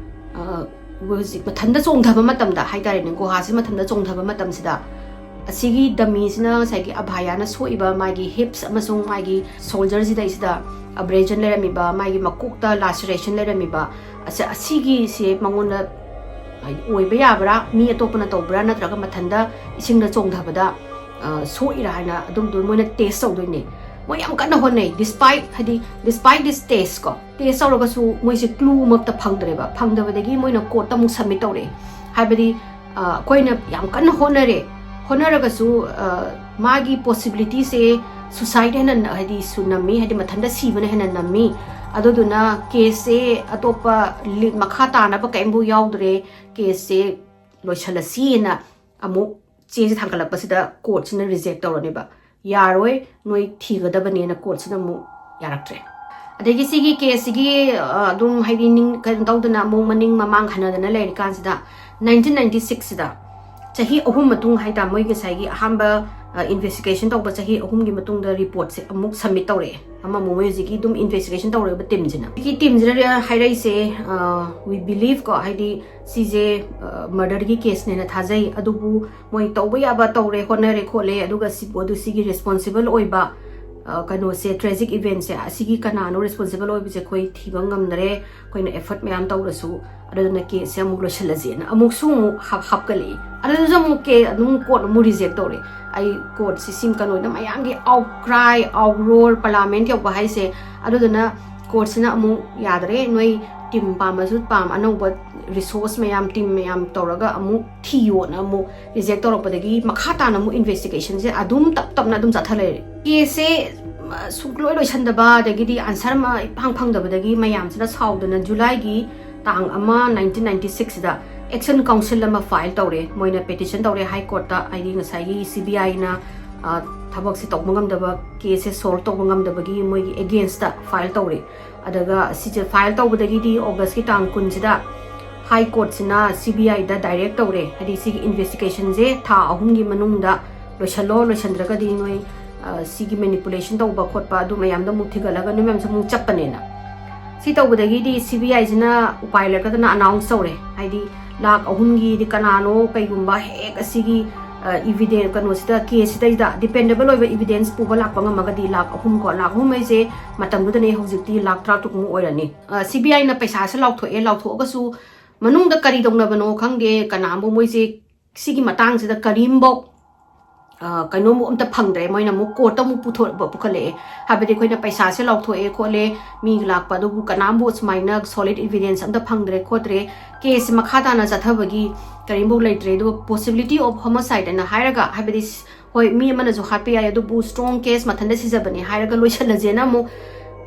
ꯑ, ꯍꯧꯖꯤꯛ ꯃꯊꯟꯇ ꯆꯣꯡꯊꯕ ꯃꯇꯝꯗ ꯍꯥꯏꯇꯥꯔꯦꯅꯦ, ꯒꯨꯍꯥꯁꯤ ꯃꯊꯟꯇ ꯆꯣꯡꯊꯕ ꯃꯇꯝꯁꯤꯗ ꯑꯁꯤꯒꯤ dummyꯁꯤꯅ ꯉꯁꯥꯏꯒꯤ ꯑꯚꯌꯥꯅ ꯁꯣꯛꯏꯕ ꯃꯥꯒꯤ hips ꯑꯃꯁꯨꯡ ꯃꯥꯒꯤ shoulderꯁꯤꯗꯩꯁꯤꯗ abrasion ꯂꯩꯔꯝꯃꯤꯕ, ꯃꯥꯒꯤ ꯃꯀꯣꯛꯇ laceration ꯂꯩꯔꯝꯃꯤꯕ, ꯑꯁ-, ꯑꯁꯤꯒꯤꯁꯦ ꯃꯉꯣꯟꯗ ꯍꯥꯏꯗꯤ ꯑꯣꯏꯕ ꯌꯥꯕ꯭ꯔꯥ, ꯃꯤ ꯑꯇꯣꯞꯄꯅ ꯇꯧꯕ꯭ꯔꯥ, ꯅꯠꯇ꯭ꯔꯒ ꯃꯊꯟꯇ ꯏꯁꯤꯡꯗ ꯆꯣꯡꯊꯕꯗ ꯑ, ꯁꯣꯛꯏꯔꯥ ꯍꯥꯏꯅ ꯑꯗꯨꯝꯗꯣ ꯃꯣꯏꯅ test ꯇꯧꯗꯣꯏꯅꯦ꯫ ꯃꯣꯏ ꯌꯥꯝ ꯀꯟꯅ ꯍꯣꯠꯅꯩ, despite, ꯍꯥꯏꯗꯤ despite this test ꯀꯣ, test ꯇꯧꯔꯒꯁꯨ ꯃꯣꯏꯁꯦ clue ꯑꯃꯠꯇ ꯐꯪꯗ꯭ꯔꯦꯕ꯫ ꯐꯪꯗꯕꯗꯒꯤ ꯃꯣꯏꯅ courtꯇ ꯑꯃꯨꯛ submit ꯇꯧꯔꯛꯑꯦ꯫ ꯍꯥꯏꯕꯗꯤ ꯑ, ꯑꯩꯈꯣꯏꯅ ꯌꯥꯝ ꯀꯟꯅ ꯍꯣꯠꯅꯔꯦ, ꯍꯣꯠꯅꯔꯒꯁꯨ ꯑ, ꯃꯥꯒꯤ possibilityꯁꯦ suicide ꯍꯦꯟꯅ ꯅ-, ꯍꯥꯏꯗꯤ ꯁꯨ ꯅꯝꯃꯤ, ꯍꯥꯏꯗꯤ ꯃꯊꯟꯇ ꯁꯤꯕꯅ ꯍꯦꯟꯅ ꯅꯝꯃꯤ꯫ ꯑꯗꯨꯗꯨꯅ caseꯁꯦ ꯑꯇꯣꯞꯄ ꯂꯤ-, ꯃꯈꯥ ꯇꯥꯅꯕ ꯀꯔꯤꯝꯐꯥꯎ ꯌꯥꯎꯗ꯭ꯔꯦ, caseꯁꯦ ꯂꯣꯏꯁꯤꯜꯂꯁꯤꯅ ꯑꯃꯨꯛ ꯆꯦꯁꯦ ꯊꯥꯡꯒꯠꯂꯛꯄꯁꯤꯗ courtꯁꯤꯅ reject ꯇꯧꯔꯅꯦꯕ꯫ ꯌꯥꯔꯣꯏ, ꯅꯣꯏ ꯊꯤꯒꯗꯕꯅꯦꯅ courtꯁꯤꯅ ꯑꯃꯨꯛ ꯌꯥꯔꯛꯇ꯭ꯔꯦ꯫ ꯑꯗꯒꯤ ꯁꯤꯒꯤ caseꯁꯤꯒꯤ, ꯑ, ꯑꯗꯨꯝ ꯍꯥꯏꯗꯤ ꯅꯤꯡ-, ꯀꯩꯅꯣ ꯇꯧꯗꯅ ꯑꯃꯨꯛ ꯃꯅꯤꯡ ꯃꯃꯥꯡ ꯍꯟꯅꯗꯅ ꯂꯩꯔꯤꯀꯥꯟꯁꯤꯗ nineteen ninety sixꯁꯤꯗ ꯆꯍꯤ ꯑꯍꯨꯝ ꯃꯇꯨꯡ ꯍꯥꯏꯇꯥꯔꯦ, ꯃꯣꯏ ꯉꯁꯥꯏꯒꯤ ꯑꯍꯥꯟꯕ, ꯑ, investigation ꯇꯧꯕ ꯆꯍꯤ ꯑꯍꯨꯝꯒꯤ ꯃꯇꯨꯡꯗ reportꯁꯦ ꯑꯃꯨꯛ submit ꯇꯧꯔꯛꯑꯦ꯫ ꯑꯃꯃꯨꯛ ꯃꯣꯏ ꯍꯧꯖꯤꯛꯀꯤ ꯑꯗꯨꯝ investigation ꯇꯧꯔꯛꯏꯕ teamꯁꯤꯅ꯫ ꯍꯧꯖꯤꯛꯀꯤ teamꯁꯤꯅ ꯍꯥꯏꯔꯛꯏꯁꯦ, ꯑ, "We believe" ꯀꯣ, ꯍꯥꯏꯗꯤ ꯁꯤꯁꯦ, ꯑ, murderꯒꯤ caseꯅꯦꯅ ꯊꯥꯖꯩ, ꯑꯗꯨꯕꯨ ꯃꯣꯏ ꯇꯧꯕ ꯌꯥꯕ ꯇꯧꯔꯦ, ꯍꯣꯠꯅꯔꯦ ꯈꯣꯠꯂꯦ, ꯑꯗꯨꯒ ꯁꯤꯕꯨ ꯑꯗꯨ ꯁꯤꯒꯤ responsible ꯑꯣꯏꯕ, ꯑ, ꯀꯩꯅꯣꯁꯦ, tragic eventꯁꯦ ꯑꯁꯤꯒꯤ ꯀꯅꯥꯅꯣ responsible ꯑꯣꯏꯕꯁꯦ ꯑꯩꯈꯣꯏ ꯊꯤꯕ ꯉꯝꯗꯔꯦ, ꯑꯩꯈꯣꯏꯅ effort ꯃꯌꯥꯝ ꯇꯧꯔꯁꯨ, ꯑꯗꯨꯅ caseꯁꯦ ꯑꯃꯨꯛ ꯂꯣꯏꯁꯤꯜꯂꯁꯦꯅ ꯑꯃꯨꯛꯁꯨ ꯑꯃꯨꯛ ꯍꯥꯞ-, ꯍꯥꯞꯀꯠꯂꯛꯏ꯫ ꯑꯗꯨꯗꯁꯨ ꯑꯃꯨꯛ ꯀꯦ-, ꯑꯗꯨꯝ court ꯑꯃꯨꯛ reject ꯇꯧꯔꯦ꯫ ꯑꯩ courtꯁꯤ ꯁꯤ ꯀꯩꯅꯣꯗ ꯃꯌꯥꯝꯒꯤ outcry, uproar, parliament ꯌꯧꯕ ꯍꯥꯏꯁꯦ, ꯑꯗꯨꯗꯨꯅ courtꯁꯤꯅ ꯑꯃꯨꯛ ꯌꯥꯗꯔꯦ, ꯅꯣꯏ team ꯄꯥꯝꯃꯁꯨ ꯄꯥꯝ, ꯑꯅꯧꯕ resource ꯃꯌꯥꯝ, team ꯃꯌꯥꯝ ꯇꯧꯔꯒ ꯑꯃꯨꯛ ꯊꯤꯌꯣꯅ ꯑꯃꯨꯛ reject ꯇꯧꯔꯛꯄꯗꯒꯤ ꯃꯈꯥ ꯇꯥꯅ ꯑꯃꯨꯛ investigationꯁꯦ ꯑꯗꯨꯝ ꯇꯞ ꯇꯞꯅ ꯑꯗꯨꯝ ꯆꯠꯊ ꯂꯩꯔꯦ꯫ Caseꯁꯦ ꯁꯨꯡꯂꯣꯏ ꯂꯣꯏꯁꯟꯗꯕ, ꯑꯗꯒꯤꯗꯤ answer ꯑꯃ ꯏꯐꯪ ꯐꯪꯗꯕꯗꯒꯤ ꯃꯌꯥꯝꯁꯤꯅ ꯁꯥꯎꯗꯅ ꯖꯨꯂꯥꯏꯒꯤ ꯇꯥꯡ ꯑꯃ, nineteen ninety sixꯁꯤꯗ action council ꯑꯃ file ꯇꯧꯔꯦ꯫ ꯃꯣꯏꯅ petition ꯇꯧꯔꯦ high courtꯇ, ꯍꯥꯏꯗꯤ ꯉꯁꯥꯏꯒꯤ CBIꯅ ꯊꯕꯛꯁꯦ ꯇꯧꯕ ꯉꯝꯗꯕ, caseꯁꯦ solve ꯇꯧꯕ ꯉꯝꯗꯕꯒꯤ ꯃꯣꯏꯒꯤ againstꯇ file ꯇꯧꯔꯦ꯫ ꯑꯗꯨꯒ ꯁꯤꯁꯦ file ꯇꯧꯕꯗꯒꯤꯗꯤ Augustꯀꯤ ꯇꯥꯡ ꯀꯨꯟꯁꯤꯗ high courtꯁꯤꯅ CBIꯗ direct ꯇꯧꯔꯦ, ꯍꯥꯏꯗꯤ ꯁꯤꯒꯤ investigationꯁꯦ ꯊꯥ ꯑꯍꯨꯝꯒꯤ ꯃꯅꯨꯡꯗ ꯂꯣꯏꯁꯜꯂꯣ, ꯂꯣꯏꯁꯟꯗ꯭ꯔꯒꯗꯤ ꯅꯣꯏ ꯁꯤꯒꯤ manipulation ꯇꯧꯕ ꯈꯣꯠꯄ ꯑꯗꯨ ꯃꯌꯥꯝꯗꯣ ꯑꯃꯨꯛ ꯊꯤꯒꯠꯂꯒ ꯅꯣꯏ ꯃꯌꯥꯝꯁꯨ ꯑꯃꯨꯛ ꯆꯠꯄꯅꯦꯅ꯫ ꯁꯤ ꯇꯧꯕꯗꯒꯤꯗꯤ CBIꯁꯤꯅ ꯎꯄꯥꯏ ꯂꯩꯔꯛꯇꯗꯅ announce ꯇꯧꯔꯦ, ꯍꯥꯏꯗꯤ ꯂꯥꯛ ꯑꯍꯨꯝꯒꯤꯗꯤ ꯀꯅꯥꯅꯣ, ꯀꯩꯒꯨꯝꯕ ꯍꯦꯛ ꯑꯁꯤꯒꯤ evidence ꯀꯩꯅꯣꯁꯤꯗ, caseꯁꯤꯗꯩꯗ dependable ꯑꯣꯏꯕ evidence ꯄꯨꯕ ꯂꯥꯛꯄ ꯉꯝꯃꯒꯗꯤ ꯂꯥꯛ ꯑꯍꯨꯝ ꯀꯣ, ꯂꯥꯛ ꯑꯍꯨꯝ ꯍꯥꯏꯁꯦ ꯃꯇꯝꯗꯨꯗꯅꯦ, ꯍꯧꯖꯤꯛꯇꯤ ꯂꯥꯛ ꯇꯔꯥꯇꯔꯨꯛꯃꯨꯛ ꯑꯣꯏꯔꯅꯤ꯫ CBIꯅ ꯄꯩꯁꯥꯁꯦ ꯂꯥꯎꯊꯣꯛꯑꯦ, ꯂꯥꯎꯊꯣꯛꯑꯒꯁꯨ ꯃꯅꯨꯡꯗ ꯀꯔꯤ ꯇꯧꯅꯕꯅꯣ ꯈꯪꯗꯦ, ꯀꯅꯥꯝꯕꯨ ꯃꯣꯏꯁꯦ ꯁꯤꯒꯤ ꯃꯇꯥꯡꯁꯤꯗ ꯀꯔꯤꯝꯐꯧ ꯀꯩꯅꯣꯝꯕꯨ ꯑꯝꯇ ꯐꯪꯗ꯭ꯔꯦ꯫ ꯃꯣꯏꯅ ꯑꯃꯨꯛ courtꯇ ꯑꯃꯨꯛ ꯄꯨꯊꯣꯛ ꯄꯨꯈꯠꯂꯛꯑꯦ, ꯍꯥꯏꯕꯗꯤ ꯑꯩꯈꯣꯏꯅ ꯄꯩꯁꯥꯁꯦ ꯂꯥꯎꯊꯣꯛꯑꯦ ꯈꯣꯠꯂꯦ, ꯃꯤ ꯂꯥꯛꯄ ꯑꯗꯨꯕꯨ ꯀꯅꯥꯝꯕꯨ ꯁꯨꯃꯥꯏꯅ solid evidence ꯑꯝꯇ ꯐꯪꯗ꯭ꯔꯦ ꯈꯣꯠꯇ꯭ꯔꯦ, caseꯁꯦ ꯃꯈꯥ ꯇꯥꯅ ꯆꯠꯊꯕꯒꯤ ꯀꯔꯤꯝꯐꯧ ꯂꯩꯇ꯭ꯔꯦ, ꯑꯗꯨꯒ possibility of homicide ꯍꯥꯏꯅ ꯍꯥꯏꯔꯒ, ꯍꯥꯏꯕꯗꯤ ꯍꯣꯏ, ꯃꯤ ꯑꯃꯅꯁꯨ ꯍꯥꯠꯄ ꯌꯥꯏ, ꯑꯗꯨꯕꯨ strong case ꯃꯊꯟꯇ ꯁꯤꯖꯕꯅꯦ ꯍꯥꯏꯔꯒ ꯂꯣꯏꯁꯜꯂꯁꯦꯅ ꯑꯃꯨꯛ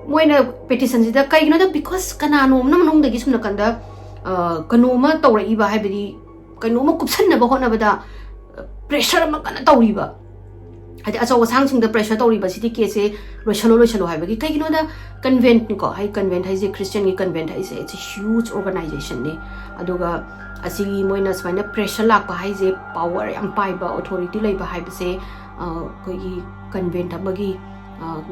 ꯃꯣꯏꯅ petitionꯁꯤꯗ, ꯀꯩꯒꯤꯅꯣꯗ, because ꯀꯅꯥꯅꯣꯝꯅ ꯃꯅꯨꯡꯗꯒꯤ ꯁꯨꯝ ꯅꯥꯀꯟꯗ ꯀꯩꯅꯣꯝꯃ ꯇꯧꯔꯛꯏꯕ, ꯍꯥꯏꯕꯗꯤ ꯀꯩꯅꯣꯝꯃ ꯀꯨꯞꯁꯟꯅꯕ ꯍꯣꯠꯅꯕꯗ pressure ꯑꯃ ꯀꯟꯅ ꯇꯧꯔꯤꯕ, ꯍꯥꯏꯗꯤ ꯑꯆꯧ ꯑꯁꯥꯡꯁꯤꯡꯗ pressure ꯇꯧꯔꯤꯕꯁꯤꯗꯤ caseꯁꯦ ꯂꯣꯏꯁꯜꯂꯣ, ꯂꯣꯏꯁꯜꯂꯣ ꯍꯥꯏꯕꯒꯤ꯫ ꯀꯩꯒꯤꯅꯣꯗ, conventꯅꯤꯀꯣ, ꯍꯥꯏ convent ꯍꯥꯏꯁꯦ, Christianꯒꯤ convent ꯍꯥꯏꯁꯦ, it's a huge organizationꯅꯤ꯫ ꯑꯗꯨꯒ ꯑꯁꯤꯒꯤ ꯃꯣꯏꯅ ꯁꯨꯃꯥꯏꯅ pressure ꯂꯥꯛꯄ ꯍꯥꯏꯁꯦ power ꯌꯥꯝ ꯄꯥꯏꯕ, authority ꯂꯩꯕ ꯍꯥꯏꯕꯁꯦ ꯑꯩꯈꯣꯏꯒꯤ convent ꯑꯃꯒꯤ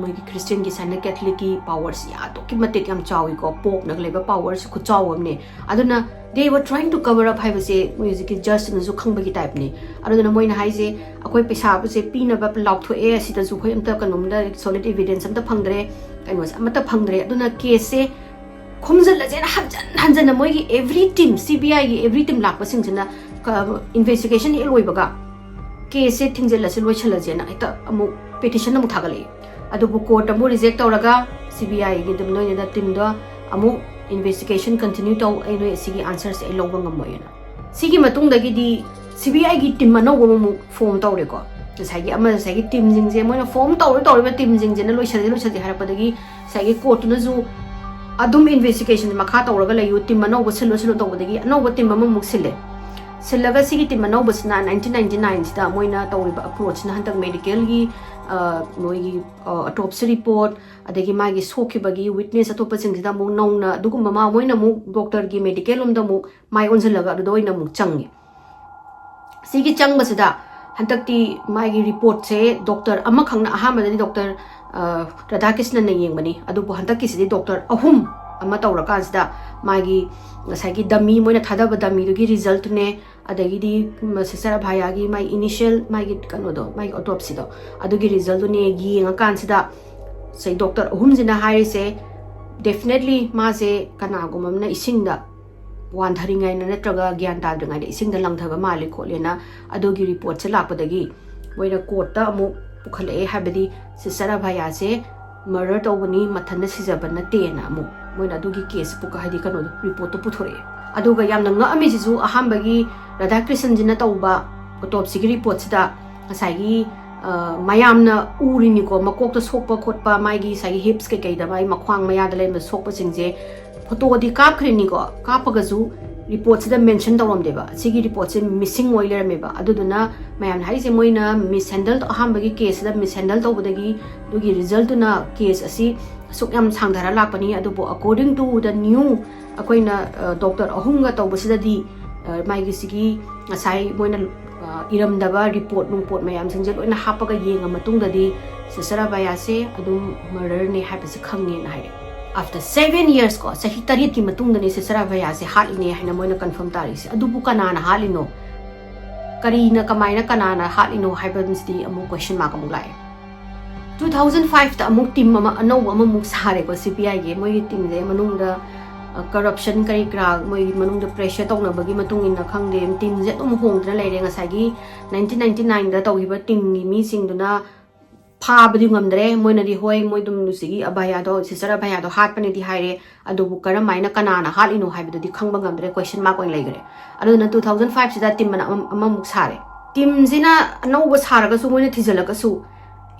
ꯃꯣꯏꯒꯤ Christianꯒꯤ ꯁꯥꯏꯅ Catholicꯀꯤ powerꯁꯤ ꯑꯗꯨꯛꯀꯤ ꯃꯇꯤꯛ ꯌꯥꯝ ꯆꯥꯎꯏꯀꯣ꯫ Popeꯅ ꯂꯩꯕ powerꯁꯤ ꯈꯨꯆꯥꯎ ꯑꯃꯅꯦ꯫ ꯑꯗꯨꯅ they were trying to cover up ꯍꯥꯏꯕꯁꯦ ꯃꯣꯏ ꯍꯧꯖꯤꯛꯀꯤ judgeꯅꯁꯨ ꯈꯪꯕꯒꯤ typeꯅꯤ꯫ ꯑꯗꯨꯗꯨꯅ ꯃꯣꯏꯅ ꯍꯥꯏꯁꯦ, ꯑꯩꯈꯣꯏ ꯄꯩꯁꯥꯁꯦ ꯄꯤꯅꯕ ꯂꯥꯎꯊꯣꯛꯑꯦ, ꯑꯁꯤꯗꯁꯨ ꯑꯩꯈꯣꯏ ꯑꯝꯇ ꯀꯩꯅꯣꯝꯗ solid evidence ꯑꯝꯇ ꯐꯪꯗ꯭ꯔꯦ, ꯀꯩꯅꯣꯁꯦ ꯑꯃꯠꯇ ꯐꯪꯗ꯭ꯔꯦ, ꯑꯗꯨꯅ caseꯁꯦ ꯈꯣꯝꯖꯤꯜꯂꯁꯦꯅ ꯍꯟꯖꯟ ꯍꯟꯖꯟꯅ ꯃꯣꯏꯒꯤ every team, CBIꯒꯤ every team ꯂꯥꯛꯄꯁꯤꯡꯁꯤꯅ investigation ꯍꯦꯛ ꯂꯣꯏꯕꯒ caseꯁꯦ ꯊꯤꯡꯖꯤꯜꯂꯁꯤ, ꯂꯣꯏꯁꯤꯜꯂꯁꯦꯅ ꯍꯦꯛꯇ ꯑꯃꯨꯛ petition ꯑꯃꯨꯛ ꯊꯥꯒꯠꯂꯛꯏ꯫ ꯑꯗꯨꯕꯨ court ꯑꯃꯨꯛ reject ꯇꯧꯔꯒ CBIꯒꯤ ꯅꯣꯏꯅ teamꯗꯣ ꯑꯃꯨꯛ investigation continue ꯇꯧ, ꯑꯩ ꯅꯣꯏ ꯑꯁꯤꯒꯤ answerꯁꯦ ꯑꯩ ꯂꯧꯕ ꯉꯝꯃꯣꯏꯅ꯫ ꯁꯤꯒꯤ ꯃꯇꯨꯡꯗꯒꯤꯗꯤ CBIꯒꯤ team ꯑꯅꯧꯕ ꯑꯃꯃꯨꯛ form ꯇꯧꯔꯦꯀꯣ꯫ ꯉꯁꯥꯏꯒꯤ ꯑꯃ ꯉꯁꯥꯏꯒꯤ ꯇꯤꯝꯁꯤꯡꯁꯦ ꯃꯣꯏꯅ ꯐꯣꯝ ꯇꯧꯔ ꯇꯧꯔꯤꯕ ꯇꯤꯝꯁꯤꯡꯁꯤꯅ ꯂꯣꯏꯁꯜꯂꯁꯤ ꯂꯣꯏꯁꯜꯂꯁꯤ ꯍꯥꯏꯔꯛꯄꯗꯒꯤ ꯉꯁꯥꯏꯒꯤ ꯀꯣꯔꯠꯇꯨꯅꯁꯨ ꯑꯗꯨꯝ ꯏꯟꯚꯦꯁꯇꯤꯒꯦꯁꯟꯁꯦ ꯃꯈꯥ ꯇꯧꯔꯒ ꯂꯩꯌꯨ, ꯇꯤꯝ ꯑꯅꯧꯕ ꯁꯤꯜꯂꯣ ꯁꯤꯜꯂꯣ ꯇꯧꯕꯗꯒꯤ ꯑꯅꯧꯕ ꯇꯤꯝ ꯑꯃꯃꯨꯛ ꯁꯤꯜꯂꯦ꯫ ꯁꯤꯜꯂꯒ ꯁꯤꯒꯤ ꯇꯤꯝ ꯑꯅꯧꯕꯁꯤꯅ ꯅꯥꯏꯟꯇꯤꯟ ꯅꯥꯏꯟꯇꯤ ꯅꯥꯏꯟꯁꯤꯗ ꯃꯣꯏꯅ ꯇꯧꯔꯤꯕ ꯑꯦꯄ꯭ꯔꯣꯆꯁꯤꯅ ꯍꯟꯗꯛ ꯃꯦꯗꯤꯀꯦꯜꯒꯤ ꯃꯣꯏꯒꯤ ꯑꯣꯇꯣꯞꯁꯤ ꯔꯤꯄꯣꯔꯠ, ꯑꯗꯒꯤ ꯃꯥꯒꯤ ꯁꯣꯛꯈꯤꯕꯒꯤ ꯋꯤꯠꯅꯦꯁ ꯑꯇꯣꯞꯄꯁꯤꯡꯁꯤꯗ ꯑꯃꯨꯛ ꯅꯧꯅ ꯑꯗꯨꯒꯨꯝꯕ ꯃꯥ ꯃꯣꯏꯅ ꯑꯃꯨꯛ ꯗꯣꯛꯇꯔꯒꯤ ꯃꯦꯗꯤꯀꯦꯜ ꯂꯣꯝꯗ ꯑꯃꯨꯛ ꯃꯥꯏ ꯑꯣꯟꯁꯤꯜꯂꯒ ꯑꯗꯨꯗ ꯑꯣꯏꯅ ꯑꯃꯨꯛ ꯆꯪꯉꯦ꯫ ꯁꯤꯒꯤ ꯆꯪꯕꯁꯤꯗ ꯍꯟꯗꯛꯇꯤ ꯃꯥꯒꯤ ꯔꯤꯄꯣꯔꯠꯁꯦ ꯗꯣꯛꯇꯔ ꯑꯃꯈꯛꯅ ꯑꯍꯥꯟꯕꯗꯗꯤ ꯗꯣꯛꯇꯔ ꯔꯥꯙꯥꯀ꯭ꯔꯤꯁꯅꯟꯅ ꯌꯦꯡꯕꯅꯤ, ꯑꯗꯨꯕꯨ ꯍꯟꯗꯛꯀꯤꯁꯤꯗꯤ ꯗꯣꯛꯇꯔ ꯑꯍꯨꯝ ꯑꯃ ꯇꯧꯔꯀꯥꯟꯁꯤꯗ ꯃꯥꯒꯤ ꯉꯁꯥꯏꯒꯤ ꯗꯃꯤ, ꯃꯣꯏꯅ ꯊꯥꯗꯕ ꯗꯃꯤꯗꯨꯒꯤ ꯔꯤꯖꯜꯠꯅꯦ, ꯑꯗꯒꯤꯗꯤ ꯁꯤꯁꯇꯔ ꯑꯚꯥꯌꯥꯒꯤ ꯃꯥꯒꯤ ꯏꯅꯤꯁꯤꯌꯦꯜ ꯃꯥꯒꯤ ꯀꯩꯅꯣꯗꯣ, ꯃꯥꯒꯤ ꯑꯣꯇꯣꯞꯁꯤꯗꯣ, ꯑꯗꯨꯒꯤ ꯔꯤꯖꯜꯠꯇꯨꯅꯦ ꯌꯦꯡꯉꯀꯥꯟꯁꯤꯗ ꯉꯁꯥꯏ ꯗꯣꯛꯇꯔ ꯑꯍꯨꯝꯁꯤꯅ ꯍꯥꯏꯔꯤꯁꯦ ꯗꯦꯐꯤꯅꯦꯠꯂꯤ ꯃꯥꯁꯦ ꯀꯅꯥꯒꯨꯝꯕ ꯑꯃꯅ ꯏꯁꯤꯡꯗ ꯋꯥꯟꯊꯔꯤꯉꯩꯗ ꯅꯠꯇ꯭ꯔꯒ ꯒ꯭ꯌꯥꯟ ꯇꯥꯗ꯭ꯔꯤꯉꯩꯗ ꯏꯁꯤꯡꯗ ꯂꯪꯊꯕ ꯃꯥꯜꯂꯤ ꯈꯣꯠꯂꯦꯅ ꯑꯗꯨꯒꯤ ꯔꯤꯄꯣꯔꯠꯁꯦ ꯂꯥꯛꯄꯗꯒꯤ ꯃꯣꯏꯅ ꯀꯣꯔꯠꯇ ꯑꯃꯨꯛ ꯄꯨꯈꯠꯂꯛꯑꯦ, ꯍꯥꯏꯕꯗꯤ ꯁꯤꯁꯇꯔ ꯑꯚꯥꯌꯥꯁꯦ ꯃꯔꯗꯔ ꯇꯧꯕꯅꯤ, ꯃꯊꯟꯇ ꯁꯤꯖꯕ ꯅꯠꯇꯦꯅ ꯑꯃꯨꯛ ꯃꯣꯏꯅ ꯑꯗꯨꯒꯤ ꯀꯦꯁ ꯍꯥꯏꯗꯤ ꯀꯩꯅꯣꯗꯣ, ꯔꯤꯄꯣꯔꯠꯇꯣ ꯄꯨꯊꯣꯔꯛꯑꯦ꯫ ꯑꯗꯨꯒ ꯌꯥꯝꯅ ꯉꯛꯑꯝꯃꯤꯁꯤꯁꯨ ꯑꯍꯥꯟꯕꯒꯤ ꯔꯥꯙꯥꯀ꯭ꯔꯤꯁꯟꯁꯤꯅ ꯇꯧꯕ ꯑꯣꯇꯣꯞꯁꯤꯒꯤ ꯔꯤꯄꯣꯔꯠꯁꯤꯗ ꯉꯁꯥꯏꯒꯤ ꯃꯌꯥꯝꯅ ꯎꯔꯤꯅꯤꯀꯣ, ꯃꯀꯣꯛꯇ ꯁꯣꯛꯄ ꯈꯣꯠꯄ, ꯃꯥꯒꯤ ꯉꯁꯥꯏꯒꯤ ꯍꯤꯞꯁ ꯀꯩꯀꯩꯗ ꯃꯥꯒꯤ ꯃꯈ꯭ꯋꯥꯡ ꯃꯌꯥꯗ ꯂꯩꯔꯝꯕ ꯁꯣꯛꯄꯁꯤꯡꯁꯦ ꯐꯣꯇꯣꯗꯤ ꯀꯥꯞꯈ꯭ꯔꯤꯅꯤꯀꯣ, ꯀꯥꯞꯄꯒꯁꯨ ꯔꯤꯄꯣꯔꯠꯁꯤꯗ ꯃꯦꯟꯁꯟ ꯇꯧꯔꯝꯗꯦꯕ꯫ ꯁꯤꯒꯤ ꯔꯤꯄꯣꯔꯠꯁꯦ ꯃꯤꯁꯤꯡ ꯑꯣꯏ ꯂꯩꯔꯝꯃꯦꯕ꯫ ꯑꯗꯨꯗꯨꯅ ꯃꯌꯥꯝꯅ ꯍꯥꯏꯔꯤꯁꯦ ꯃꯣꯏꯅ ꯃꯤꯁꯍꯦꯟꯗꯜ, ꯑꯍꯥꯟꯕꯒꯤ ꯀꯦꯁꯁꯤꯗ ꯃꯤꯁꯍꯦꯟꯗꯜ ꯇꯧꯕꯗꯒꯤ ꯑꯗꯨꯒꯤ ꯔꯤꯖꯜꯠꯇꯨꯅ ꯀꯦꯁ ꯑꯁꯤ ꯑꯁꯨꯛ ꯌꯥꯝ ꯁꯥꯡꯊꯔ ꯂꯥꯛꯄꯅꯤ꯫ ꯑꯗꯨꯕꯨ according to the new ꯑꯩꯈꯣꯏꯅ ꯗꯣꯛꯇꯔ ꯑꯍꯨꯝꯒ ꯇꯧꯕꯁꯤꯗꯗꯤ ꯃꯥꯒꯤ ꯁꯤꯒꯤ ꯉꯁꯥꯏ ꯃꯣꯏꯅ ꯏꯔꯝꯗꯕ ꯔꯤꯄꯣꯔꯠ ꯅꯨꯡꯄꯣꯔꯠ ꯃꯌꯥꯝꯁꯤꯡꯁꯦ ꯂꯣꯏꯅ ꯍꯥꯞꯄꯒ ꯌꯦꯡꯉ ꯃꯇꯨꯡꯗꯗꯤ ꯁꯤꯁꯇꯔ ꯑꯚꯥꯌꯥꯁꯦ ꯑꯗꯨꯝ ꯃꯔꯗꯔꯅꯦ ꯍꯥꯏꯕꯁꯦ ꯈꯪꯉꯦꯅ ꯍꯥꯏꯔꯛꯑꯦ꯫ After seven years ꯀꯣ, ꯆꯍꯤ ꯇꯔꯦꯠꯀꯤ ꯃꯇꯨꯡꯗꯅꯦ ꯁꯤꯁꯇꯔ ꯑꯚꯥꯌꯥꯁꯦ ꯍꯥꯠꯂꯤꯅꯦ ꯍꯥꯏꯅ ꯃꯣꯏꯅ ꯀꯟꯐꯥꯔꯝ ꯇꯥꯔꯤꯁꯦ꯫ ꯑꯗꯨꯕꯨ ꯀꯅꯥꯅ ꯍꯥꯠꯂꯤꯅꯣ, ꯀꯔꯤꯅ, ꯀꯃꯥꯏꯅ, ꯀꯅꯥꯅ ꯍꯥꯠꯂꯤꯅꯣ ꯍꯥꯏꯕꯁꯤꯗꯤ ꯑꯃꯨꯛ ꯀꯣꯏꯁꯟ ꯃꯥꯔꯛ ꯑꯃꯨꯛ ꯂꯥꯛꯑꯦ꯫ ꯇꯨ ꯊꯥꯎꯖꯟ ꯐꯥꯏꯚꯇ ꯑꯃꯨꯛ ꯇꯤꯝ ꯑꯃ ꯑꯅꯧꯕ ꯑꯃꯃꯨꯛ ꯁꯥꯔꯦꯀꯣ, ꯁꯤ ꯕꯤ ꯑꯥꯏꯒꯤ꯫ ꯃꯣꯏꯒꯤ ꯇꯤꯝꯁꯦ ꯃꯅꯨꯡꯗ ꯀꯔꯞꯁꯟ ꯀꯔꯤ ꯀꯔꯥ, ꯃꯣꯏꯒꯤ ꯃꯅꯨꯡꯗ ꯄ꯭ꯔꯦꯁꯔ ꯇꯧꯅꯕꯒꯤ ꯃꯇꯨꯡ ꯏꯟꯅ ꯈꯪꯗꯦ, ꯇꯤꯝꯁꯦ ꯑꯗꯨꯝ ꯍꯣꯡꯗꯅ ꯂꯩꯔꯦ꯫ ꯉꯁꯥꯏꯒꯤ ꯅꯥꯏꯟꯇꯤꯟ ꯅꯥꯏꯟꯇꯤ ꯅꯥꯏꯟꯗ ꯇꯧꯈꯤꯕ ꯇꯤꯝꯒꯤ ꯃꯤꯁꯤꯡꯗꯨꯅ ꯐꯥꯕꯗꯤ ꯉꯝꯗ꯭ꯔꯦ꯫ ꯃꯣꯏꯅꯗꯤ ꯍꯣꯏ, ꯃꯣꯏ ꯑꯗꯨꯝ ꯅꯨꯡꯁꯤꯒꯤ ꯑꯚꯌꯥꯗꯣ, ꯁꯤꯁꯇꯔ ꯑꯚꯌꯥꯗꯣ ꯍꯥꯠꯄꯅꯦꯗꯤ ꯍꯥꯏꯔꯦ, ꯑꯗꯨꯕꯨ ꯀꯔꯝ ꯍꯥꯏꯅ, ꯀꯅꯥꯅ ꯍꯥꯠꯂꯤꯅꯣ ꯍꯥꯏꯕꯗꯨꯗꯤ ꯈꯪꯕ ꯉꯝꯗ꯭ꯔꯦ, ꯀꯣꯏꯁꯟ ꯃꯥꯔꯛ ꯑꯣꯏꯅ ꯂꯩꯈ꯭ꯔꯦ꯫ ꯑꯗꯨꯅ ꯇꯨ ꯊꯥꯎꯖꯟ ꯐꯥꯏꯚꯁꯤꯗ ꯇꯤꯝ ꯑꯃ, ꯑꯃꯃꯨꯛ ꯁꯥꯔꯦ꯫ ꯇꯤꯝꯁꯤꯅ ꯑꯅꯧꯕ ꯁꯥꯔꯒꯁꯨ, ꯃꯣꯏꯅ ꯊꯤꯖꯤꯜꯂꯒꯁꯨ,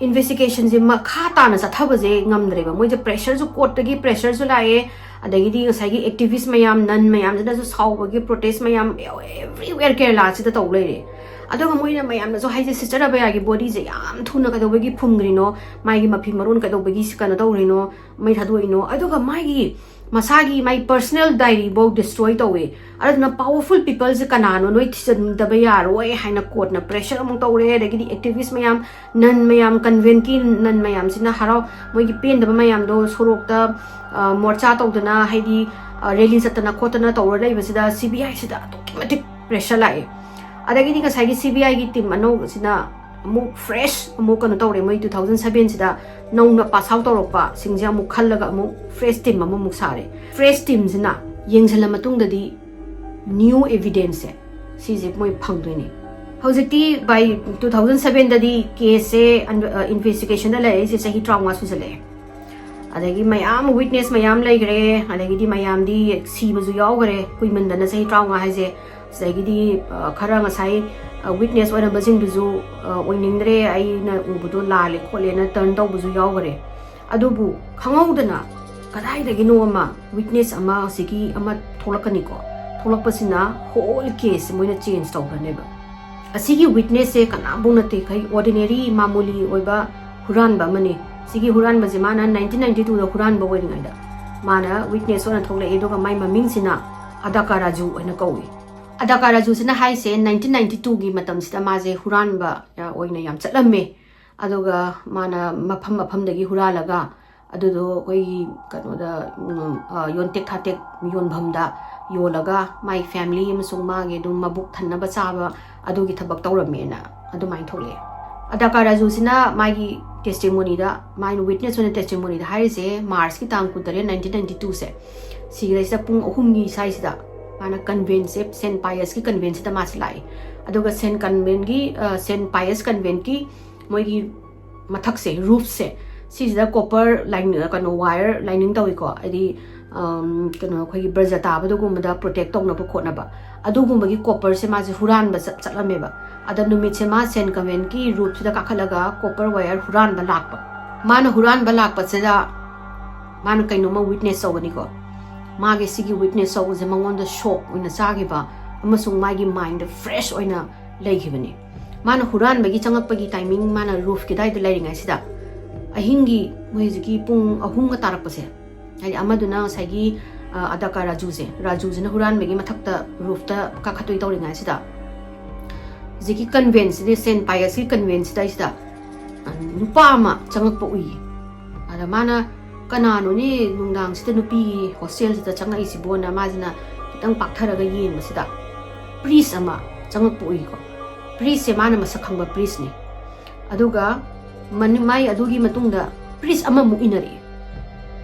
ꯏꯟꯚꯦꯁꯇꯤꯒꯦꯁꯟꯁꯦ ꯃꯈꯥ ꯇꯥꯅ ꯆꯠꯊꯕꯁꯦ ꯉꯝꯗ꯭ꯔꯦꯕ꯫ ꯃꯣꯏꯁꯦ ꯄ꯭ꯔꯦꯁꯔꯁꯨ, ꯀꯣꯔꯠꯇꯒꯤ ꯄ꯭ꯔꯦꯁꯔꯁꯨ ꯂꯥꯛꯑꯦ, ꯑꯗꯒꯤꯗꯤ ꯉꯁꯥꯏꯒꯤ ꯑꯦꯛꯇꯤꯚꯤꯁ ꯃꯌꯥꯝ, ꯅꯟ ꯃꯌꯥꯝꯁꯤꯅꯁꯨ ꯁꯥꯎꯕꯒꯤ ꯄ꯭ꯔꯣꯇꯦꯁ ꯃꯌꯥꯝ everywhere ꯀꯦꯔꯂꯥꯁꯤꯗ ꯇꯧ ꯂꯩꯔꯦ꯫ ꯑꯗꯨꯒ ꯃꯣꯏꯅ ꯃꯌꯥꯝꯅꯁꯨ ꯍꯥꯏꯁꯦ, "ꯁꯤꯁꯇꯔ ꯑꯕꯌꯥꯒꯤ ꯕꯣꯗꯤꯁꯦ ꯌꯥꯝ ꯊꯨꯅ ꯀꯩꯗꯧꯕꯒꯤ ꯐꯨꯝꯈ꯭ꯔꯤꯅꯣ? ꯃꯥꯒꯤ ꯃꯐꯤ ꯃꯔꯣꯟ ꯀꯩꯗꯧꯕꯒꯤ ꯀꯩꯅꯣ ꯇꯧꯔꯤꯅꯣ, ꯃꯩ ꯊꯥꯗꯣꯛꯏꯅꯣ?" ꯑꯗꯨꯒ ꯃꯥꯒꯤ ꯃꯁꯥꯒꯤ ꯃꯥꯒꯤ ꯄꯔꯁꯅꯦꯜ ꯗꯥꯏꯔꯤꯐꯧ ꯗꯤꯁꯇ꯭ꯔꯣꯏ ꯇꯧꯋꯦ꯫ ꯑꯗꯨꯅ ꯄꯥꯋꯔꯐꯨꯜ ꯄꯤꯄꯜꯁꯦ ꯀꯅꯥꯅꯣ ꯅꯣꯏ ꯊꯤꯖꯤꯟꯗꯕ ꯌꯥꯔꯣꯏ ꯍꯥꯏꯅ ꯀꯣꯔꯠꯅ ꯄ꯭ꯔꯦꯁꯔ ꯑꯃꯨꯛ ꯇꯧꯔꯦ꯫ ꯑꯗꯒꯤꯗꯤ ꯑꯦꯛꯇꯤꯚꯤꯁ ꯃꯌꯥꯝ, ꯅꯟ ꯃꯌꯥꯝ, ꯀꯟꯚꯦꯟꯀꯤ ꯅꯟ ꯃꯌꯥꯝꯁꯤꯅ ꯍꯔꯥꯎ, ꯃꯣꯏꯒꯤ ꯄꯦꯟꯗꯕ ꯃꯌꯥꯝꯗꯣ ꯁꯣꯔꯣꯛꯇ, ꯑ, ꯃꯣꯔꯆꯥ ꯇꯧꯗꯅ, ꯍꯥꯏꯗꯤ, ꯑ, ꯔꯦꯂꯤ ꯆꯠꯇꯅ ꯈꯣꯠꯇꯅ ꯇꯧꯔ ꯂꯩꯕꯁꯤꯗ ꯁꯤ ꯕꯤ ꯑꯥꯏꯁꯤꯗ ꯑꯗꯨꯛꯀꯤ ꯃꯇꯤꯛ ꯄ꯭ꯔꯦꯁꯔ ꯂꯥꯛꯑꯦ꯫ ꯑꯗꯒꯤꯗꯤ ꯉꯁꯥꯏꯒꯤ ꯁꯤ ꯕꯤ ꯑꯥꯏꯒꯤ ꯇꯤꯝ ꯑꯅꯧꯕꯁꯤꯅ ꯑꯃꯨꯛ ꯐ꯭ꯔꯦꯁ ꯑꯃꯨꯛ ꯀꯩꯅꯣ ꯇꯧꯔꯦ꯫ ꯃꯣꯏ ꯇꯨ ꯊꯥꯎꯖꯟ ꯁꯕꯦꯟꯁꯤꯗ ꯅꯧꯅ ꯄꯥꯁ ꯑꯥꯎꯠ ꯇꯧꯔꯛꯄꯁꯤꯡꯁꯦ ꯑꯃꯨꯛ ꯈꯜꯂꯒ ꯑꯃꯨꯛ ꯐ꯭ꯔꯦꯁ ꯇꯤꯝ ꯑꯃꯃꯨꯛ ꯁꯥꯔꯦ꯫ ꯐ꯭ꯔꯦꯁ ꯇꯤꯝꯁꯤꯅ ꯌꯦꯡꯁꯤꯜꯂ ꯃꯇꯨꯡꯗꯗꯤ ꯅ꯭ꯌꯨ ꯑꯦꯚꯤꯗꯦꯟꯁꯁꯦ ꯁꯤꯁꯦ ꯃꯣꯏ ꯐꯪꯗꯣꯏꯅꯦ꯫ ꯍꯧꯖꯤꯛꯇꯤ by two thousand sevenꯗꯗꯤ ꯀꯦꯁꯁꯦ ꯏꯟꯚꯦꯁꯇꯤꯒꯦꯁꯟꯗ ꯂꯩꯔꯛꯏꯁꯦ ꯆꯍꯤ ꯇꯔꯥꯃꯉꯥ ꯁꯨꯖꯜꯂꯛꯑꯦ꯫ ꯑꯗꯒꯤ ꯃꯌꯥꯝ ꯋꯤꯠꯅꯦꯁ ꯃꯌꯥꯝ ꯂꯩꯈ꯭ꯔꯦ꯫ ꯑꯗꯒꯤꯗꯤ ꯃꯌꯥꯝꯗꯤ ꯁꯤꯕꯁꯨ ꯌꯥꯎꯈ꯭ꯔꯦ, ꯀꯨꯏꯃꯟꯗꯅ ꯆꯍꯤ ꯇꯔꯥꯃꯉꯥ ꯍꯥꯏꯁꯦ꯫ ꯑꯗꯒꯤꯗꯤ, ꯑ, ꯈꯔ ꯉꯁꯥꯏ, ꯑ, ꯋꯤꯠꯅꯦꯁ ꯑꯣꯏꯔꯝꯕꯁꯤꯡꯗꯨꯁꯨ, ꯑ, "ꯑꯣꯏꯅꯤꯡꯗ꯭ꯔꯦ, ꯑꯩꯅ ꯎꯕꯗꯣ ꯂꯥꯜꯂꯦ ꯈꯣꯠꯂꯦꯅ" ꯇꯔꯟ ꯇꯧꯕꯁꯨ ꯌꯥꯎꯈ꯭ꯔꯦ꯫ ꯑꯗꯨꯕꯨ ꯈꯪꯍꯧꯗꯅ ꯀꯗꯥꯏꯗꯒꯤꯅꯣ ꯑꯃ ꯋꯤꯠꯅꯦꯁ ꯑꯃ ꯑꯁꯤꯒꯤ ꯑꯃ ꯊꯣꯛꯂꯛꯀꯅꯤꯀꯣ꯫ ꯊꯣꯛꯂꯛꯄꯁꯤꯅ ꯍꯣꯜ ꯀꯦꯁꯁꯦ ꯃꯣꯏꯅ ꯆꯦꯟꯖ ꯇꯧꯈ꯭ꯔꯅꯦꯕ꯫ ꯑꯁꯤꯒꯤ ꯋꯤꯠꯅꯦꯁꯁꯦ ꯀꯅꯥꯕꯨ ꯅꯠꯇꯦ, ꯈꯩ ꯑꯣꯔꯗꯤꯅꯔꯤ ꯃꯥꯃꯨꯂꯤ ꯑꯣꯏꯕ ꯍꯨꯔꯥꯟꯕ ꯑꯃꯅꯤ꯫ ꯁꯤꯒꯤ ꯍꯨꯔꯥꯟꯕꯁꯦ ꯃꯥꯅ ꯅꯥꯏꯟꯇꯤꯟ ꯅꯥꯏꯟꯇꯤ ꯇꯨꯗ ꯍꯨꯔꯥꯟꯕ ꯑꯣꯏꯔꯤꯉꯩꯗ ꯃꯥꯅ ꯋꯤꯠꯅꯦꯁ ꯑꯣꯏꯅ ꯊꯣꯛꯂꯛꯑꯦ꯫ ꯑꯗꯨꯒ ꯃꯥꯏ ꯃꯃꯤꯡꯁꯤꯅ ꯑꯗꯥꯀꯥ ꯔꯥꯖꯨ ꯍꯥꯏꯅ ꯀꯧꯏ꯫ ꯑꯗꯥꯀꯥ ꯔꯥꯖꯨꯁꯤꯅ ꯍꯥꯏꯁꯦ ꯅꯥꯏꯟꯇꯤꯟ ꯅꯥꯏꯟꯇꯤ ꯇꯨꯒꯤ ꯃꯇꯝꯁꯤꯗ ꯃꯥꯁꯦ ꯍꯨꯔꯥꯟꯕ, ꯑ, ꯑꯣꯏꯅ ꯌꯥꯝ ꯆꯠꯂꯝꯃꯦ꯫ ꯑꯗꯨꯒ ꯃꯥꯅ ꯃꯐꯝ ꯃꯐꯝꯗꯒꯤ ꯍꯨꯔꯥꯜꯂꯒ ꯑꯗꯨꯗꯣ ꯑꯩꯈꯣꯏꯒꯤ ꯀꯩꯅꯣꯗ, ꯎꯝ, ꯑ, ꯌꯣꯟꯇꯦꯛ ꯊꯥꯇꯦꯛ ꯌꯣꯟꯐꯝꯗ ꯌꯣꯜꯂꯒ ꯃꯥꯏ ꯐꯦꯃꯤꯂꯤ ꯑꯃꯁꯨꯡ ꯃꯥꯒꯤ ꯑꯗꯨꯝ ꯃꯕꯨꯛ ꯊꯟꯅꯕ ꯆꯥꯕ ꯑꯗꯨꯒꯤ ꯊꯕꯛ ꯇꯧꯔꯝꯃꯦꯅ ꯑꯗꯨꯃꯥꯏꯅ ꯊꯣꯛꯂꯛꯑꯦ꯫ ꯑꯗꯥꯀꯥ ꯔꯥꯖꯨꯁꯤꯅ ꯃꯥꯒꯤ ꯇꯦꯁꯇꯤꯃꯣꯅꯤꯗ, ꯃꯥꯏꯅ ꯋꯤꯠꯅꯦꯁ ꯑꯣꯏꯅ ꯇꯦꯁꯇꯤꯃꯣꯅꯤꯗ ꯍꯥꯏꯔꯤꯁꯦ ꯃꯥꯔꯆꯀꯤ ꯇꯥꯡ ꯀꯨꯟꯇꯔꯦꯠ, ꯅꯥꯏꯟꯇꯤꯟ ꯅꯥꯏꯟꯇꯤ ꯇꯨꯁꯦ, ꯁꯤꯗꯩꯁꯤꯗ ꯄꯨꯡ ꯑꯍꯨꯝꯒꯤ ꯁ꯭ꯋꯥꯏꯁꯤꯗ ꯃꯥꯅ ꯀꯟꯚꯦꯟꯁꯦ, ꯁꯦꯟ ꯄꯥꯏꯌꯁꯀꯤ ꯀꯟꯚꯦꯟꯁꯤꯗ ꯃꯥꯁꯦ ꯂꯥꯛꯑꯦ꯫ ꯑꯗꯨꯒ ꯁꯦꯟ ꯀꯟꯚꯦꯟꯒꯤ, ꯑ, ꯁꯦꯟ ꯄꯥꯏꯌꯁ ꯀꯟꯚꯦꯟꯀꯤ ꯃꯣꯏꯒꯤ ꯃꯊꯛꯁꯦ, ꯔꯨꯐꯁꯦ, ꯁꯤꯁꯤꯗ ꯀꯣꯄꯔ ꯂꯥꯏꯅꯤꯡ, ꯀꯩꯅꯣ, ꯋꯥꯌꯔ ꯂꯥꯏꯅꯤꯡ ꯇꯧꯏꯀꯣ, ꯍꯥꯏꯗꯤ, ꯑꯝ, ꯀꯩꯅꯣ, ꯑꯩꯈꯣꯏꯒꯤ ꯕ꯭ꯔꯖ ꯇꯥꯕꯗꯒꯨꯝꯕꯗ ꯄ꯭ꯔꯣꯇꯦꯛ ꯇꯧꯅꯕ ꯈꯣꯠꯅꯕ꯫ ꯑꯗꯨꯒꯨꯝꯕꯒꯤ copperꯁꯦ ꯃꯥꯁꯦ ꯍꯨꯔꯥꯟꯕ ꯆꯠ ꯆꯠꯂꯝꯃꯦꯕ꯫ ꯑꯗ ꯅꯨꯃꯤꯠꯁꯦ ꯃꯥ ꯁꯦꯟ ꯀꯟꯚꯦꯟꯀꯤ roofꯁꯤꯗ ꯀꯥꯈꯠꯂꯒ copper wire ꯍꯨꯔꯥꯟꯕ ꯂꯥꯛꯄ꯫ ꯃꯥꯅ ꯍꯨꯔꯥꯟꯕ ꯂꯥꯛꯄꯁꯤꯗ ꯃꯥꯅ ꯀꯩꯅꯣꯝꯃ witness ꯇꯧꯕꯅꯤꯀꯣ꯫ ꯃꯥꯒꯤ ꯁꯤꯒꯤ witness ꯇꯧꯕꯁꯦ ꯃꯉꯣꯟꯗ shock ꯑꯣꯏꯅ ꯆꯥꯈꯤꯕ ꯑꯃꯁꯨꯡ ꯃꯥꯒꯤ mindꯗ fresh ꯑꯣꯏꯅ ꯂꯩꯈꯤꯕꯅꯤ꯫ ꯃꯥꯅ ꯍꯨꯔꯥꯟꯕꯒꯤ ꯆꯪꯉꯛꯄꯒꯤ timing, ꯃꯥꯅ roofꯀꯤ ꯑꯗꯨꯋꯥꯏꯗ ꯂꯩꯔꯤꯉꯩꯁꯤꯗ, ꯑꯍꯤꯡꯒꯤ ꯃꯣꯏ ꯍꯧꯖꯤꯛꯀꯤ ꯄꯨꯡ ꯑꯍꯨꯝꯒ ꯇꯥꯔꯛꯄꯁꯦ, ꯍꯥꯏꯗꯤ ꯑꯃꯗꯨꯅ ꯉꯁꯥꯏꯒꯤ, ꯑ, ꯑꯗꯥꯀꯥ ꯔꯥꯖꯨꯁꯦ, ꯔꯥꯖꯨꯁꯤꯅ ꯍꯨꯔꯥꯟꯕꯒꯤ ꯃꯊꯛꯇ roofꯇ ꯀꯥꯈꯠꯇꯣꯏ ꯇꯧꯔꯤꯉꯩꯁꯤꯗ, ꯍꯧꯖꯤꯛꯀꯤ conventꯁꯤꯗ, ꯁꯦꯟ ꯄꯥꯏꯒꯁꯀꯤ conventꯁꯤꯗ ꯑꯩꯁꯤꯗ, ꯑ, ꯅꯨꯄꯥ ꯑꯃ ꯆꯪꯉꯛꯄ ꯎꯏꯌꯦ꯫ ꯑꯗ ꯃꯥꯅ, "ꯀꯅꯥꯅꯣꯅꯦ ꯅꯨꯡꯗꯥꯡꯁꯤꯗ ꯅꯨꯄꯤꯒꯤ hostelꯁꯤꯗ ꯆꯪꯉꯛꯏꯁꯤꯕꯣꯅ?" ꯃꯥꯁꯤꯅ ꯈꯤꯇꯪ ꯄꯥꯛꯊꯔꯒ ꯌꯦꯡꯕꯁꯤꯗ priest ꯑꯃ ꯆꯪꯉꯛꯄ ꯎꯏꯀꯣ꯫ Priestꯁꯦ ꯃꯥꯅ ꯃꯁꯛ ꯈꯪꯕ priestꯅꯤ꯫ ꯑꯗꯨꯒ ꯃꯅꯤ-, ꯃꯥꯏ ꯑꯗꯨꯒꯤ ꯃꯇꯨꯡꯗ priest ꯑꯃꯃꯨꯛ ꯏꯟꯅꯔꯛꯑꯦ꯫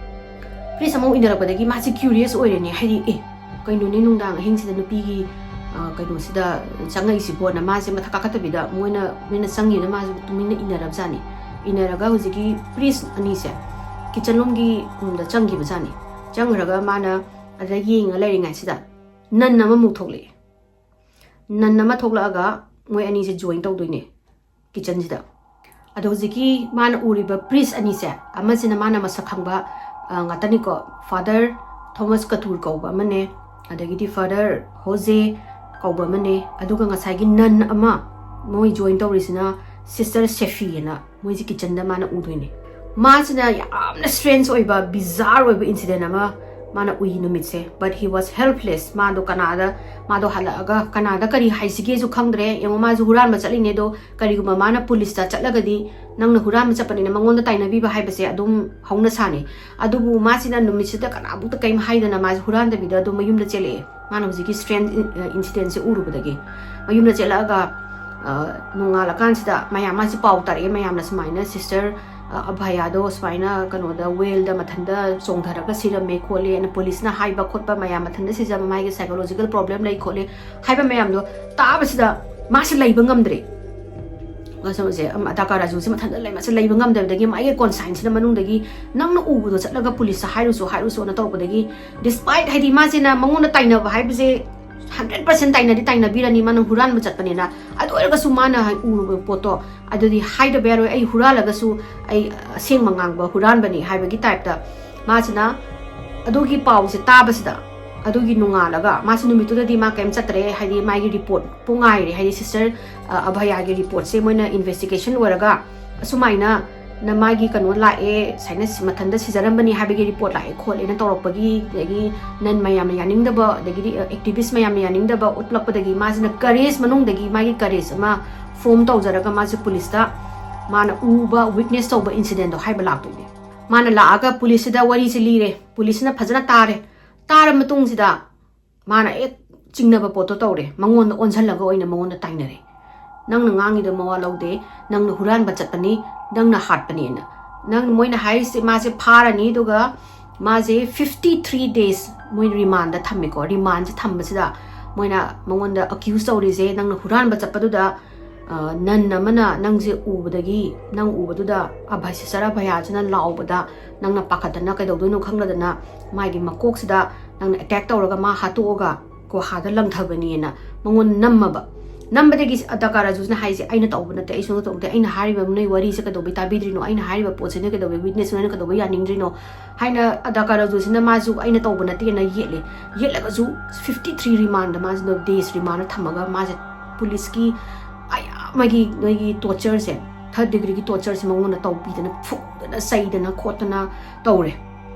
Priest ꯑꯃꯃꯨꯛ ꯏꯟꯅꯔꯛꯄꯗꯒꯤ ꯃꯥꯁꯦ curious ꯑꯣꯏꯔꯦꯅꯦ, ꯍꯥꯏꯗꯤ, "ꯑꯦ, ꯀꯩꯅꯣꯅꯦ, ꯅꯨꯡꯗꯥꯡ ꯑꯍꯤꯡꯁꯤꯗ ꯅꯨꯄꯤꯒꯤ, ꯑ, ꯀꯩꯅꯣꯁꯤꯗ ꯆꯪꯉꯛꯏꯁꯤꯕꯣꯅ?" ꯃꯥꯁꯦ ꯃꯊꯛ ꯀꯥꯈꯠꯇꯕꯤꯗ ꯃꯣꯏꯅ, ꯃꯣꯏꯅ ꯆꯪꯉꯤꯗ ꯃꯥꯁꯦ ꯇꯨꯃꯤꯟꯅ ꯏꯟꯅꯔꯕꯖꯥꯠꯅꯤ꯫ ꯏꯟꯅꯔꯒ ꯍꯧꯖꯤꯛꯀꯤ priest ꯑꯅꯤꯁꯦ kitchen ꯂꯣꯝꯒꯤ ꯔꯨꯝꯗ ꯆꯪꯈꯤꯕꯖꯥꯠꯅꯤ꯫ ꯆꯪꯈ꯭ꯔꯒ ꯃꯥꯅ ꯑꯗꯨꯗ ꯌꯦꯡꯉ ꯂꯩꯔꯤꯉꯩꯁꯤꯗ nun ꯑꯃꯃꯨꯛ ꯊꯣꯛꯂꯛꯑꯦ꯫ Nun ꯑꯃ ꯊꯣꯛꯂꯛꯑꯒ ꯃꯣꯏ ꯑꯅꯤꯁꯦ join ꯇꯧꯗꯣꯏꯅꯦ kitchenꯁꯤꯗ꯫ ꯑꯗꯣ ꯍꯧꯖꯤꯛꯀꯤ ꯃꯥꯅ ꯎꯔꯤꯕ priest ꯑꯅꯤꯁꯦ, ꯑꯃꯁꯤꯅ ꯃꯥꯅ ꯃꯁꯛ ꯈꯪꯕ, ꯑ, ꯉꯥꯛꯇꯅꯤꯀꯣ, Father Thomas Katur ꯀꯧꯕ ꯑꯃꯅꯦ, ꯑꯗꯒꯤꯗꯤ Father Jose ꯀꯧꯕ ꯑꯃꯅꯦ, ꯑꯗꯨꯒ ꯉꯁꯥꯏꯒꯤ nun ꯑꯃ ꯃꯣꯏ join ꯇꯧꯔꯤꯁꯤꯅ Sister Sefi ꯍꯥꯏꯅ ꯃꯣꯏꯁꯦ kitchenꯗ ꯃꯥꯅ ꯎꯗꯣꯏꯅꯦ꯫ ꯃꯥꯁꯤꯅ ꯌꯥꯝꯅ strange ꯑꯣꯏꯕ, bizarre ꯑꯣꯏꯕ incident ꯑꯃ ꯃꯥꯅ ꯎꯏ ꯅꯨꯃꯤꯠꯁꯦ꯫ But he was helpless. ꯃꯥꯗꯣ ꯀꯅꯥꯗ, ꯃꯥꯗꯣ ꯍꯜꯂꯛꯑꯒ ꯀꯅꯥꯗ ꯀꯔꯤ ꯍꯥꯏꯁꯤꯒꯦꯁꯨ ꯈꯪꯗ꯭ꯔꯦ꯫ ꯌꯦꯡꯉꯣ, ꯃꯥꯁꯨ ꯍꯨꯔꯥꯟꯕ ꯆꯠꯂꯤꯅꯦ, ꯑꯗꯣ ꯀꯔꯤꯒꯨꯝꯕ ꯃꯥꯅ policeꯇ ꯆꯠꯂꯒꯗꯤ, ꯅꯪꯅ ꯍꯨꯔꯥꯟꯕ ꯆꯠꯄꯅꯤꯅ ꯃꯉꯣꯟꯗ ꯇꯥꯏꯅꯕꯤꯕ ꯍꯥꯏꯕꯁꯦ ꯑꯗꯨꯝ ꯍꯧꯅ ꯁꯥꯅꯤ꯫ ꯑꯗꯨꯕꯨ ꯃꯥꯁꯤꯅ ꯅꯨꯃꯤꯠꯁꯤꯗ ꯀꯅꯥꯃꯨꯛꯇ ꯀꯔꯤꯝ ꯍꯥꯏꯗꯅ ꯃꯥꯁꯦ ꯍꯨꯔꯥꯟꯗꯕꯤꯗ ꯑꯗꯨꯝ ꯃꯌꯨꯝꯗ ꯆꯦꯜꯂꯛꯑꯦ꯫ ꯃꯥꯅ ꯍꯧꯖꯤꯛꯀꯤ strange in-, incidentꯁꯦ ꯎꯔꯨꯕꯗꯒꯤ ꯃꯌꯨꯝꯗ ꯆꯦꯜꯂꯛꯑꯒ, ꯑ, ꯅꯣꯡꯉꯥꯜꯂꯀꯥꯟꯁꯤꯗ ꯃꯌꯥꯝ ꯃꯥꯁꯦ ꯄꯥꯎ ꯇꯥꯔꯛꯑꯦ, ꯃꯌꯥꯝꯅ ꯁꯨꯃꯥꯏꯅ Sister, ꯑ, ꯑꯚꯌꯥꯗꯣ ꯁꯨꯃꯥꯏꯅ ꯀꯩꯅꯣꯗ wellꯗ ꯃꯊꯟꯇ ꯆꯣꯡꯊꯔꯒ ꯁꯤꯔꯝꯃꯦ ꯈꯣꯠꯂꯦꯅ policeꯅ ꯍꯥꯏꯕ ꯈꯣꯠꯄ ꯃꯌꯥꯝ, ꯃꯊꯟꯇ ꯁꯤꯖꯕ, ꯃꯥꯒꯤ psychological problem ꯂꯩ ꯈꯣꯠꯂꯦ ꯍꯥꯏꯕ ꯃꯌꯥꯝꯗꯣ ꯇꯥꯕꯁꯤꯗ ꯃꯥꯁꯦ ꯂꯩꯕ ꯉꯝꯗ꯭ꯔꯦ꯫ ꯉꯁꯝꯁꯦ, ꯑꯝ, ꯑꯗꯥꯀꯥ ꯔꯥꯖꯨꯁꯦ ꯃꯊꯟꯇ ꯂꯩ, ꯃꯥꯁꯦ ꯂꯩꯕ ꯉꯝꯗꯕꯗꯒꯤ ꯃꯥꯒꯤ conscienceꯁꯤꯅ ꯃꯅꯨꯡꯗꯒꯤ, "ꯅꯪꯅ ꯎꯕꯗꯣ ꯆꯠꯂꯒ policeꯇ ꯍꯥꯏꯔꯨꯆꯣ, ꯍꯥꯏꯔꯨꯆꯣꯅ" ꯇꯧꯔꯛꯄꯗꯒꯤ, despite, ꯍꯥꯏꯗꯤ, ꯃꯥꯁꯤꯅ ꯃꯉꯣꯟꯗ ꯇꯥꯏꯅꯕ ꯍꯥꯏꯕꯁꯦ ꯍꯟꯗ꯭ꯔꯦꯠ ꯄꯥꯔꯁꯦꯟ ꯇꯥꯏꯅꯗꯤ ꯇꯥꯏꯅꯕꯤꯔꯅꯤ, ꯃꯥꯅ ꯍꯨꯔꯥꯟꯕ ꯆꯠꯄꯅꯤꯅ꯫ ꯑꯗꯨ ꯑꯣꯏꯔꯒꯁꯨ ꯃꯥꯅ ꯎꯔꯨꯕ ꯄꯣꯠꯇꯣ ꯑꯗꯨꯗꯤ ꯍꯥꯏꯗꯕ ꯌꯥꯔꯣꯏ, "ꯑꯩ ꯍꯨꯔꯥꯜꯂꯒꯁꯨ ꯑꯩ ꯑꯁꯦꯡꯕ ꯉꯥꯡꯕ ꯍꯨꯔꯥꯟꯕꯅꯤ" ꯍꯥꯏꯕꯒꯤ ꯇꯥꯏꯞꯇ ꯃꯥꯁꯤꯅ ꯑꯗꯨꯒꯤ ꯄꯥꯎꯁꯦ ꯇꯥꯕꯁꯤꯗ, ꯑꯗꯨꯒꯤ ꯅꯣꯡꯉꯥꯜꯂꯒ ꯃꯥꯁꯨ ꯅꯨꯃꯤꯠꯇꯨꯗꯗꯤ ꯃꯥ ꯀꯩꯝ ꯆꯠꯇ꯭ꯔꯦ, ꯍꯥꯏꯗꯤ ꯃꯥꯒꯤ ꯔꯤꯄꯣꯔꯠ ꯄꯨꯡ ꯉꯥꯏꯔꯦ, ꯍꯥꯏꯗꯤ ꯁꯤꯁꯇꯔ ꯑꯚꯌꯥꯒꯤ ꯔꯤꯄꯣꯔꯠꯁꯦ ꯃꯣꯏꯅ ꯏꯟꯚꯦꯁꯇꯤꯒꯦꯁꯟ ꯂꯣꯏꯔꯒ ꯑꯁꯨꯃꯥꯏꯅ ꯅ ꯃꯥꯒꯤ ꯀꯩꯅꯣ ꯂꯥꯛꯑꯦ, ꯁꯨꯃꯥꯏꯅ ꯁꯤ-, ꯃꯊꯟꯇ ꯁꯤꯖꯔꯝꯕꯅꯤ ꯍꯥꯏꯕꯒꯤ ꯔꯤꯄꯣꯔꯠ ꯂꯥꯛꯑꯦ ꯈꯣꯠꯂꯦꯅ ꯇꯧꯔꯛꯄꯒꯤ, ꯑꯗꯒꯤ ꯅꯟ ꯃꯌꯥꯝꯅ ꯌꯥꯅꯤꯡꯗꯕ, ꯑꯗꯒꯤꯗꯤ ꯑꯦꯛꯇꯤꯚꯤꯁ ꯃꯌꯥꯝꯅ ꯌꯥꯅꯤꯡꯗꯕ ꯎꯠꯂꯛꯄꯗꯒꯤ ꯃꯥꯁꯤꯅ ꯀꯔꯦꯖ ꯃꯅꯨꯡꯗꯒꯤ ꯃꯥꯒꯤ ꯀꯔꯦꯖ ꯑꯃ ꯐꯣꯝ ꯇꯧꯖꯔꯒ ꯃꯥꯁꯦ ꯄꯨꯂꯤꯁꯇ ꯃꯥꯅ ꯎꯕ, ꯋꯤꯠꯅꯦꯁ ꯇꯧꯕ ꯏꯟꯁꯤꯗꯦꯟꯗꯣ ꯍꯥꯏꯕ ꯂꯥꯛꯇꯣꯏꯅꯦ꯫ ꯃꯥꯅ ꯂꯥꯛꯑꯒ ꯄꯨꯂꯤꯁꯁꯤꯗ ꯋꯥꯔꯤꯁꯦ ꯂꯤꯔꯦ, ꯄꯨꯂꯤꯁꯁꯤꯅ ꯐꯖꯅ ꯇꯥꯔꯦ, ꯇꯥꯔ ꯃꯇꯨꯡꯁꯤꯗ ꯃꯥꯅ ꯍꯦꯛ ꯆꯤꯡꯅꯕ ꯄꯣꯠꯇꯣ ꯇꯧꯔꯦ, ꯃꯉꯣꯟꯗ ꯑꯣꯟꯁꯤꯜꯂꯒ ꯑꯣꯏꯅ ꯃꯉꯣꯟꯗ ꯇꯥꯏꯅꯔꯦ꯫ "ꯅꯪꯅ ꯉꯥꯡꯉꯤꯗꯣ ꯃꯋꯥ ꯂꯧꯗꯦ, ꯅꯪꯅ ꯍꯨꯔꯥꯟꯕ ꯆꯠꯄꯅꯤ, ꯅꯪꯅ ꯍꯥꯠꯄꯅꯦꯅ"꯫ ꯅꯪ, ꯃꯣꯏꯅ ꯍꯥꯏꯔꯤꯁꯦ ꯃꯥꯁꯦ ꯐꯥꯔꯅꯤ, ꯑꯗꯨꯒ ꯃꯥꯁꯦ ꯐꯤꯐꯇꯤ ꯊ꯭ꯔꯤ ꯗꯦꯖ ꯃꯣꯏ ꯔꯤꯃꯥꯟꯗ ꯊꯝꯃꯦꯀꯣ꯫ ꯔꯤꯃꯥꯟꯁꯦ ꯊꯝꯕꯁꯤꯗ ꯃꯣꯏꯅ ꯃꯉꯣꯟꯗ ꯑꯦꯀ꯭ꯌꯨꯁ ꯇꯧꯔꯤꯁꯦ, ꯅꯪꯅ ꯍꯨꯔꯥꯟꯕ ꯆꯠꯄꯗꯨꯗ, ꯑ, ꯅꯟ ꯑꯃꯅ ꯅꯪꯁꯦ ꯎꯕꯗꯒꯤ, ꯅꯪ ꯎꯕꯗꯨꯗ ꯑꯚꯌ, ꯁꯤꯁꯇꯔ ꯑꯚꯌꯥꯁꯤꯅ ꯂꯥꯎꯕꯗ ꯅꯪꯅ ꯄꯥꯈꯠꯇꯅ ꯀꯩꯗꯧꯗꯣꯏꯅꯣ ꯈꯪꯗꯗꯅ ꯃꯥꯒꯤ ꯃꯀꯣꯛꯁꯤꯗ ꯅꯪꯅ ꯑꯦꯇꯦꯛ ꯇꯧꯔꯒ ꯃꯥ ꯍꯥꯠꯇꯣꯛꯑꯒ ꯒꯨꯍꯥꯗ ꯂꯪꯊꯕꯅꯦꯅ ꯃꯉꯣꯟꯗ ꯅꯝꯃꯕ꯫ ꯅꯝꯕꯗꯒꯤ ꯑꯗꯥꯀꯥ ꯔꯥꯖꯨꯁꯤꯅ ꯍꯥꯏꯁꯦ, "ꯑꯩꯅ ꯇꯧꯕ ꯅꯠꯇꯦ, ꯑꯩ ꯁꯨꯡꯇꯧ ꯇꯧꯗꯦ, ꯑꯩꯅ ꯍꯥꯏꯔꯤꯕ ꯅꯣꯏ ꯋꯥꯔꯤꯁꯦ ꯀꯩꯗꯧꯕꯩ ꯇꯥꯕꯤꯗ꯭ꯔꯤꯅꯣ, ꯑꯩꯅ ꯍꯥꯏꯔꯤꯕ ꯄꯣꯠꯁꯦ ꯅꯣꯏ ꯀꯩꯗꯧꯕꯩ ꯋꯤꯠꯅꯦꯁ ꯅꯣꯏꯅ ꯀꯩꯗꯧꯕꯩ ꯌꯥꯅꯤꯡꯗ꯭ꯔꯤꯅꯣ?" ꯍꯥꯏꯅ ꯑꯗꯥꯀꯥ ꯔꯥꯖꯨꯁꯤꯅ ꯃꯥꯁꯨ "ꯑꯩꯅ ꯇꯧꯕ ꯅꯠꯇꯦꯅ" ꯌꯦꯠꯂꯦ꯫ ꯌꯦꯠꯂꯒꯁꯨ ꯐꯤꯐꯇꯤ ꯊ꯭ꯔꯤ ꯔꯤꯃꯥꯟꯗ ꯃꯥꯁꯤꯅ, ꯗꯦꯖ ꯔꯤꯃꯥꯟꯗ ꯊꯝꯃꯒ ꯃꯥꯁꯦ ꯄꯨꯂꯤꯁꯀꯤ ꯑꯌꯥꯝꯕꯒꯤ ꯅꯣꯏꯒꯤ ꯇꯣꯔꯆꯔꯁꯦ, ꯊꯥꯔꯠ ꯗꯤꯒ꯭ꯔꯤꯒꯤ ꯇꯣꯔꯆꯔꯁꯦ ꯃꯉꯣꯟꯗ ꯇꯧꯕꯤꯗꯅ, ꯐꯨꯗꯅ, ꯆꯩꯗꯅ ꯈꯣꯠꯇꯅ ꯇꯧꯔꯦ꯫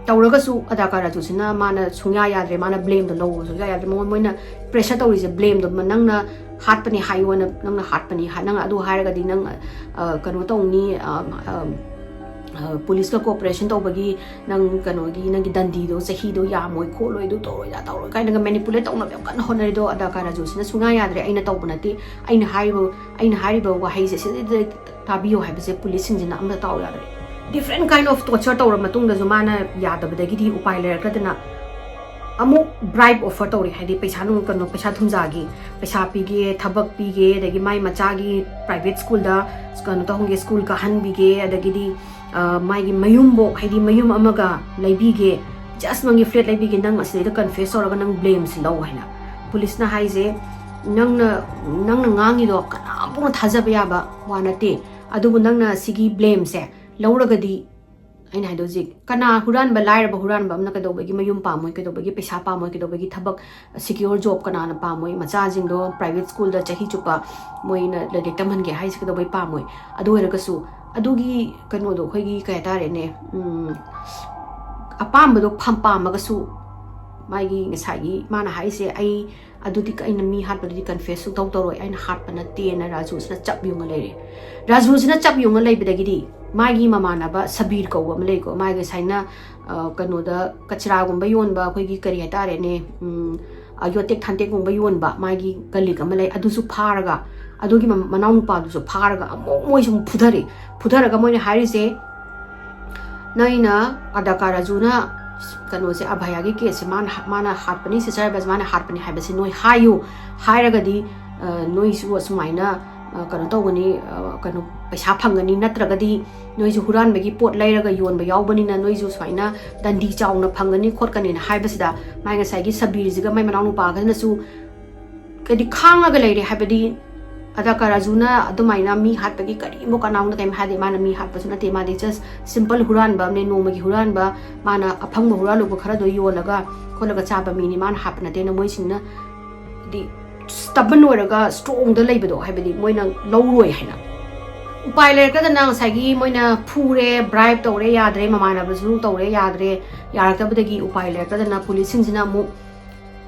ꯇꯧꯔꯒꯁꯨ ꯑꯗꯥꯀꯥ ꯔꯥꯖꯨꯁꯤꯅ ꯃꯥꯅ ꯁꯨꯡꯌꯥ ꯌꯥꯗ꯭ꯔꯦ, ꯃꯥꯅ ꯕ꯭ꯂꯦꯝꯗꯣ ꯂꯧꯕ ꯁꯨꯡꯌꯥ ꯌꯥꯗ꯭ꯔꯦ꯫ ꯃꯉꯣꯟ-, ꯃꯣꯏꯅ ꯄ꯭ꯔꯦꯁꯔ ꯇꯧꯔꯤꯁꯦ, ꯕ꯭ꯂꯦꯝꯗꯣ ꯃ-, "ꯅꯪꯅ ꯍꯥꯠꯄꯅꯤ ꯍꯥꯏꯌꯣꯅ, ꯅꯪꯅ ꯍꯥꯠꯄꯅꯤ ꯍꯥꯏ-, ꯅꯪ ꯑꯗꯨ ꯍꯥꯏꯔꯒꯗꯤ ꯅꯪ, ꯑ, ꯀꯩꯅꯣ ꯇꯧꯅꯤ, ꯑ, ꯑ, ꯑ, ꯄꯨꯂꯤꯁꯀ ꯀꯣꯑꯣꯄꯔꯦꯁꯟ ꯇꯧꯕꯒꯤ ꯅꯪ ꯀꯩꯅꯣꯒꯤ, ꯅꯪꯒꯤ ꯗꯟꯗꯤꯗꯣ, ꯆꯍꯤꯗꯣ ꯌꯥꯝꯃꯣꯏ ꯈꯣꯠꯂꯣꯏ, ꯑꯗꯨ ꯇꯧꯔꯣꯏ, ꯑꯗꯥ ꯇꯧꯔꯣꯏ" ꯀꯥꯏꯅꯒ ꯃꯦꯅꯤꯄꯨꯂꯦꯠ ꯇꯧꯅꯕ ꯌꯥꯝ ꯀꯟꯅ ꯍꯣꯠꯅꯔꯤꯗꯣ ꯑꯗꯥꯀꯥ ꯔꯥꯖꯨꯁꯤꯅ ꯁꯨꯡꯌꯥ ꯌꯥꯗ꯭ꯔꯦ꯫ "ꯑꯩꯅ ꯇꯧꯕ ꯅꯠꯇꯦ, ꯑꯩꯅ ꯍꯥꯏꯔꯤꯕ, ꯑꯩꯅ ꯍꯥꯏꯔꯤꯕ ꯋꯥꯍꯩꯁꯦ ꯁꯤꯗꯩꯗ ꯇꯥꯕꯤꯌꯣ" ꯍꯥꯏꯕꯁꯦ ꯄꯨꯂꯤꯁꯁꯤꯡꯁꯤꯅ ꯑꯝꯇ ꯇꯥꯎ ꯌꯥꯗ꯭ꯔꯦ꯫ Different kind of torture ꯇꯧꯔ ꯃꯇꯨꯡꯗꯁꯨ ꯃꯥꯅ ꯌꯥꯗꯕꯗꯒꯤꯗꯤ ꯎꯄꯥꯏ ꯂꯩꯔꯛꯇꯗꯅ ꯑꯃꯨꯛ ꯕ꯭ꯔꯥꯏꯕ ꯑꯣꯐꯔ ꯇꯧꯔꯦ, ꯍꯥꯏꯗꯤ ꯄꯩꯁꯥ ꯅꯨꯡ, ꯀꯩꯅꯣ, ꯄꯩꯁꯥ ꯊꯨꯝꯖꯥꯒꯤ, ꯄꯩꯁꯥ ꯄꯤꯒꯦ, ꯊꯕꯛ ꯄꯤꯒꯦ, ꯑꯗꯒꯤ ꯃꯥꯏ ꯃꯆꯥꯒꯤ ꯄ꯭ꯔꯥꯏꯚꯦꯠ ꯁ꯭ꯀꯨꯜꯗ ꯀꯩꯅꯣ ꯇꯧꯍꯟꯒꯦ, ꯁ꯭ꯀꯨꯜ ꯀꯥꯍꯟꯕꯤꯒꯦ, ꯑꯗꯒꯤꯗꯤ, ꯑ, ꯃꯥꯒꯤ ꯃꯌꯨꯝꯕꯣꯛ, ꯍꯥꯏꯗꯤ ꯃꯌꯨꯝ ꯑꯃꯒ ꯂꯩꯕꯤꯒꯦ, ꯖꯁ ꯅꯪꯒꯤ ꯐ꯭ꯂꯦꯠ ꯂꯩꯕꯤꯒꯦ, ꯅꯪ ꯑꯁꯤꯗꯩꯗ ꯀꯟꯐꯦꯁ ꯇꯧꯔꯒ ꯅꯪ ꯕ꯭ꯂꯦꯝꯁꯤ ꯂꯧ ꯍꯥꯏꯅ ꯄꯨꯂꯤꯁꯅ ꯍꯥꯏꯁꯦ, ꯅꯪꯅ ꯅꯪꯅ ꯉꯥꯡꯉꯤꯗꯣ ꯀꯅꯥꯝꯐꯥꯎꯅ ꯊꯥꯖꯕ ꯌꯥꯕ ꯋꯥ ꯅꯠꯇꯦ, ꯑꯗꯨꯕꯨ ꯅꯪꯅ ꯁꯤꯒꯤ ꯕ꯭ꯂꯦꯝꯁꯦ ꯂꯧꯔꯒꯗꯤ, ꯑꯩꯅ ꯍꯥꯏꯗꯣ ꯍꯧꯖꯤꯛ ꯀꯅꯥ ꯍꯨꯔꯥꯟꯕ, ꯂꯥꯏꯔꯕ ꯍꯨꯔꯥꯟꯕ ꯑꯃꯅ ꯀꯩꯗꯧꯕꯒꯤ ꯃꯌꯨꯝ ꯄꯥꯝꯃꯣꯏ, ꯀꯩꯗꯧꯕꯒꯤ ꯄꯩꯁꯥ ꯄꯥꯝꯃꯣꯏ, ꯀꯩꯗꯧꯕꯒꯤ ꯊꯕꯛ ꯁꯤꯀ꯭ꯌꯣꯔ ꯖꯣꯕ ꯀꯅꯥꯅ ꯄꯥꯝꯃꯣꯏ? ꯃꯆꯥꯁꯤꯡꯗꯣ ꯄ꯭ꯔꯥꯏꯚꯦꯠ ꯁ꯭ꯀꯨꯜꯗ ꯆꯍꯤ ꯆꯨꯞꯄ ꯃꯣꯏꯅ ꯂꯥꯏꯔꯤꯛ ꯇꯝꯍꯟꯒꯦ ꯍꯥꯏꯁꯦ ꯀꯩꯗꯧꯕꯩ ꯄꯥꯝꯃꯣꯏ? ꯑꯗꯨ ꯑꯣꯏꯔꯒꯁꯨ ꯑꯗꯨꯒꯤ ꯀꯩꯅꯣꯗꯣ, ꯑꯩꯈꯣꯏꯒꯤ ꯀꯩ ꯍꯥꯏꯇꯥꯔꯦꯅꯦ, ꯎꯝ, ꯑꯄꯥꯝꯕꯗꯣ ꯐꯝ ꯄꯥꯝꯃꯒꯁꯨ, ꯃꯥꯒꯤ ꯉꯁꯥꯏꯒꯤ ꯃꯥꯅ ꯍꯥꯏꯁꯦ, "ꯑꯩ ꯑꯗꯨꯗꯤ ꯑꯩꯅ ꯃꯤ ꯍꯥꯠꯄꯗꯨꯗꯤ ꯀꯟꯐꯦꯁ ꯁꯨꯡꯇꯧ ꯇꯧꯔꯣꯏ, ꯑꯩꯅ ꯍꯥꯠꯄ ꯅꯠꯇꯦꯅ" ꯔꯥꯖꯨꯁꯤꯅ ꯆꯞ ꯌꯨꯡꯉ ꯂꯩꯔꯦ꯫ ꯔꯥꯖꯨꯁꯤꯅ ꯆꯞ ꯌꯨꯡꯉ ꯂꯩꯕꯗꯒꯤꯗꯤ ꯃꯥꯒꯤ ꯃꯃꯥꯟꯅꯕ ꯁꯕꯤꯔ ꯀꯧꯕ ꯑꯃ ꯂꯩꯀꯣ, ꯃꯥꯒꯤ ꯉꯁꯥꯏꯅ, ꯑ, ꯀꯩꯅꯣꯗ ꯀꯆꯔꯥꯒꯨꯝꯕ ꯌꯣꯟꯕ, ꯑꯩꯈꯣꯏꯒꯤ ꯀꯔꯤ ꯍꯥꯏꯇꯥꯔꯦꯅꯦ, ꯎꯝ, ꯑ, ꯌꯣꯠꯇꯦꯛ ꯊꯥꯟꯇꯦꯛꯀꯨꯝꯕ ꯌꯣꯟꯕ ꯃꯥꯒꯤ ꯀꯂꯤꯛ ꯑꯃ ꯂꯩ, ꯑꯗꯨꯁꯨ ꯐꯥꯔꯒ, ꯑꯗꯨꯒꯤ ꯃ-, ꯃꯅꯥꯎꯅꯨꯄꯥꯗꯨꯁꯨ ꯐꯥꯔꯒ ꯑꯃꯨꯛ ꯃꯣꯏꯁꯨ ꯑꯃꯨꯛ ꯐꯨꯊꯔꯦ꯫ ꯐꯨꯊꯔꯒ ꯃꯣꯏꯅ ꯍꯥꯏꯔꯤꯁꯦ, "ꯅꯣꯏꯅ ꯑꯗꯥꯀꯥ ꯔꯥꯖꯨꯅ ꯀꯩꯅꯣꯁꯦ, ꯑꯚꯌꯥꯒꯤ ꯀꯦꯁꯁꯦ ꯃꯥꯅ, ꯃꯥꯅ ꯍꯥꯠꯄꯅꯤ, ꯁꯤꯁꯇꯔ ꯑꯚꯌꯥꯁꯦ ꯃꯥꯅ ꯍꯥꯠꯄꯅꯤ ꯍꯥꯏꯕꯁꯦ ꯅꯣꯏ ꯍꯥꯏꯌꯨ, ꯍꯥꯏꯔꯒꯗꯤ, ꯑ, ꯅꯣꯏꯁꯨ ꯑꯁꯨꯃꯥꯏꯅ, ꯑ, ꯀꯩꯅꯣ ꯇꯧꯒꯅꯤ, ꯑ, ꯀꯩꯅꯣ, ꯄꯩꯁꯥ ꯐꯪꯒꯅꯤ, ꯅꯠꯇ꯭ꯔꯒꯗꯤ ꯅꯣꯏꯁꯨ ꯍꯨꯔꯥꯟꯕꯒꯤ ꯄꯣꯠ ꯂꯩꯔꯒ ꯌꯣꯟꯕ ꯌꯥꯎꯕꯅꯤꯅ ꯅꯣꯏꯁꯨ ꯁꯨꯃꯥꯏꯅ ꯗꯟꯗꯤ ꯆꯥꯎꯅ ꯐꯪꯒꯅꯤ ꯈꯣꯠꯀꯅꯤꯅ" ꯍꯥꯏꯕꯁꯤꯗ, ꯃꯥꯏ ꯉꯁꯥꯏꯒꯤ ꯁꯕꯤꯔꯁꯤꯒ ꯃꯥꯏ ꯃꯅꯥꯎꯅꯨꯄꯥꯒꯅꯁꯨ ꯍꯥꯏꯗꯤ ꯈꯥꯡꯉꯒ ꯂꯩꯔꯦ꯫ ꯍꯥꯏꯕꯗꯤ ꯑꯗꯥꯀꯥ ꯔꯥꯖꯨꯅ ꯑꯗꯨꯃꯥꯏꯅ ꯃꯤ ꯍꯥꯠꯄꯒꯤ ꯀꯔꯤꯒꯨꯝꯕ ꯀꯅꯥꯒꯨꯝꯕ ꯀꯔꯤꯝ ꯍꯥꯏꯗꯦ, ꯃꯥꯅ ꯃꯤ ꯍꯥꯠꯄꯁꯨ ꯅꯠꯇꯦ, ꯃꯥꯗꯤ ꯖꯁ ꯁꯤꯝꯄꯜ ꯍꯨꯔꯥꯟꯕ ꯑꯃꯅꯦ, ꯅꯣꯡꯃꯒꯤ ꯍꯨꯔꯥꯟꯕ, ꯃꯥꯅ ꯑꯐꯪꯕ ꯍꯨꯔꯥꯜꯂꯨꯕ ꯈꯔꯗꯣ ꯌꯣꯜꯂꯒ ꯈꯣꯠꯂꯒ ꯆꯥꯕ ꯃꯤꯅꯤ, ꯃꯥꯅ ꯍꯥꯠꯄ ꯅꯠꯇꯦꯅ ꯃꯣꯏꯁꯤꯡꯅ ꯍꯥꯏꯗꯤ ꯁ꯭ꯇꯕꯟ ꯑꯣꯏꯔꯒ ꯁ꯭ꯇ꯭ꯔꯣꯡꯗ ꯂꯩꯕꯗꯣ, ꯍꯥꯏꯕꯗꯤ ꯃꯣꯏꯅ ꯂꯧꯔꯣꯏ ꯍꯥꯏꯅ꯫ ꯎꯄꯥꯏ ꯂꯩꯔꯛꯇꯗꯅ ꯉꯁꯥꯏꯒꯤ ꯃꯣꯏꯅ ꯐꯨꯔꯦ, ꯕ꯭ꯔꯥꯏꯕ ꯇꯧꯔꯦ, ꯌꯥꯗ꯭ꯔꯦ, ꯃꯃꯥꯟꯅꯕꯁꯨ ꯇꯧꯔꯦ, ꯌꯥꯗ꯭ꯔꯦ, ꯌꯥꯔꯛꯇꯕꯗꯒꯤ ꯎꯄꯥꯏ ꯂꯩꯔꯛꯇꯗꯅ ꯄꯨꯂꯤꯁꯁꯤꯡꯁꯤꯅ ꯑꯃꯨꯛ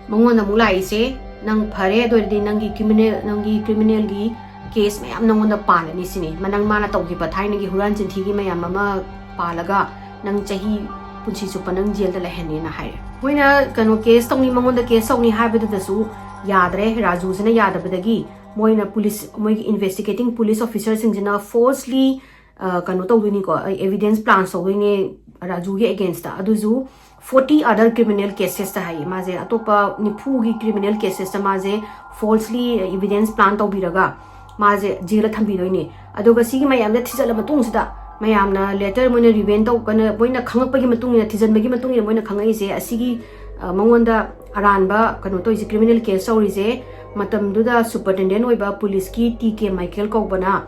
ꯃꯉꯣꯟꯗ ꯑꯃꯨꯛ ꯂꯥꯛꯏꯁꯦ, "ꯅꯪ ꯐꯔꯦ, ꯑꯗꯨ ꯑꯣꯏꯔꯗꯤ ꯅꯪꯒꯤ ꯀ꯭ꯔꯤꯃꯤꯅꯦꯜ, ꯅꯪꯒꯤ ꯀ꯭ꯔꯤꯃꯤꯅꯦꯜꯒꯤ ꯀꯦꯁ ꯃꯌꯥꯝ ꯅꯪꯉꯣꯟꯗ ꯄꯥꯜꯂꯅꯤ ꯁꯤꯅꯤ, ꯃ-, ꯅꯪ ꯃꯥꯅ ꯇꯧꯈꯤꯕ ꯊꯥꯏꯅꯒꯤ ꯍꯨꯔꯥꯟ ꯆꯤꯟꯊꯤꯒꯤ ꯃꯌꯥꯝ ꯑꯃ ꯄꯥꯜꯂꯒ ꯅꯪ ꯆꯍꯤ ꯄꯨꯟꯁꯤ ꯆꯨꯞꯄ ꯅꯪ ꯖꯦꯜꯗ ꯂꯩꯍꯟꯅꯤꯅ" ꯍꯥꯏꯔꯦ꯫ ꯃꯣꯏꯅ ꯀꯩꯅꯣ ꯀꯦꯁ ꯇꯧꯅꯤ, ꯃꯉꯣꯟꯗ ꯀꯦꯁ ꯇꯧꯅꯤ ꯍꯥꯏꯕꯗꯨꯗꯁꯨ ꯌꯥꯗ꯭ꯔꯦ, ꯔꯥꯖꯨꯁꯤꯅ ꯌꯥꯗꯕꯗꯒꯤ ꯃꯣꯏꯅ ꯄꯨꯂꯤꯁ, ꯃꯣꯏꯒꯤ ꯏꯟꯚꯦꯁꯇꯤꯒꯦꯇꯤꯡ ꯄꯨꯂꯤꯁ ꯑꯣꯐꯤꯁꯔꯁꯤꯡꯁꯤꯅ ꯐꯣꯜꯁꯂꯤ, ꯑ, ꯀꯩꯅꯣ ꯇꯧꯗꯣꯏꯅꯤꯀꯣ, ꯑꯦꯚꯤꯗꯦꯟꯁ ꯄ꯭ꯂꯥꯟ ꯇꯧꯗꯣꯏꯅꯦ ꯔꯥꯖꯨꯒꯤ ꯑꯦꯒꯦꯟꯁꯇ꯫ ꯑꯗꯨꯁꯨ ꯐꯣꯔꯇꯤ ꯑꯗꯔ ꯀ꯭ꯔꯤꯃꯤꯅꯦꯜ ꯀꯦꯁꯦꯁꯇ ꯍꯥꯏꯌꯦ, ꯃꯥꯁꯦ ꯑꯇꯣꯞꯄ ꯅꯤꯐꯨꯒꯤ ꯀ꯭ꯔꯤꯃꯤꯅꯦꯜ ꯀꯦꯁꯦꯁꯇ ꯃꯥꯁꯦ ꯐꯣꯜꯁꯂꯤ ꯏꯚꯤꯗꯦꯟꯁ ꯄ꯭ꯂꯥꯟ ꯇꯧꯕꯤꯔꯒ ꯃꯥꯁꯦ ꯖꯦꯜꯗ ꯊꯝꯕꯤꯗꯣꯏꯅꯦ꯫ ꯑꯗꯨꯒ ꯁꯤꯒꯤ ꯃꯌꯥꯝꯗ ꯊꯤꯖꯤꯜꯂ ꯃꯇꯨꯡꯁꯤꯗ ꯃꯌꯥꯝꯅ ꯂꯦꯇꯔ ꯃꯣꯏꯅ ꯔꯤꯚꯦꯟ ꯇꯧ-, ꯀꯩꯅꯣ, ꯃꯣꯏꯅ ꯈꯪꯉꯛꯄꯒꯤ ꯃꯇꯨꯡ ꯏꯟꯅ, ꯊꯤꯖꯤꯟꯕꯒꯤ ꯃꯇꯨꯡ ꯏꯟꯅ ꯃꯣꯏꯅ ꯈꯪꯉꯛꯏꯁꯦ, ꯑꯁꯤꯒꯤ, ꯑ, ꯃꯉꯣꯟꯗ ꯑꯔꯥꯟꯕ ꯀꯩꯅꯣ ꯇꯧꯔꯤꯁꯦ, ꯀ꯭ꯔꯤꯃꯤꯅꯦꯜ ꯀꯦꯁ ꯇꯧꯔꯤꯁꯦ, ꯃꯇꯝꯗꯨꯗ ꯁꯨꯄꯔꯇꯦꯟꯗꯦꯟ ꯑꯣꯏꯕ ꯄꯨꯂꯤꯁꯀꯤ ꯇꯤ ꯀꯦ ꯃꯥꯏꯀꯦꯜ ꯀꯧꯕꯅ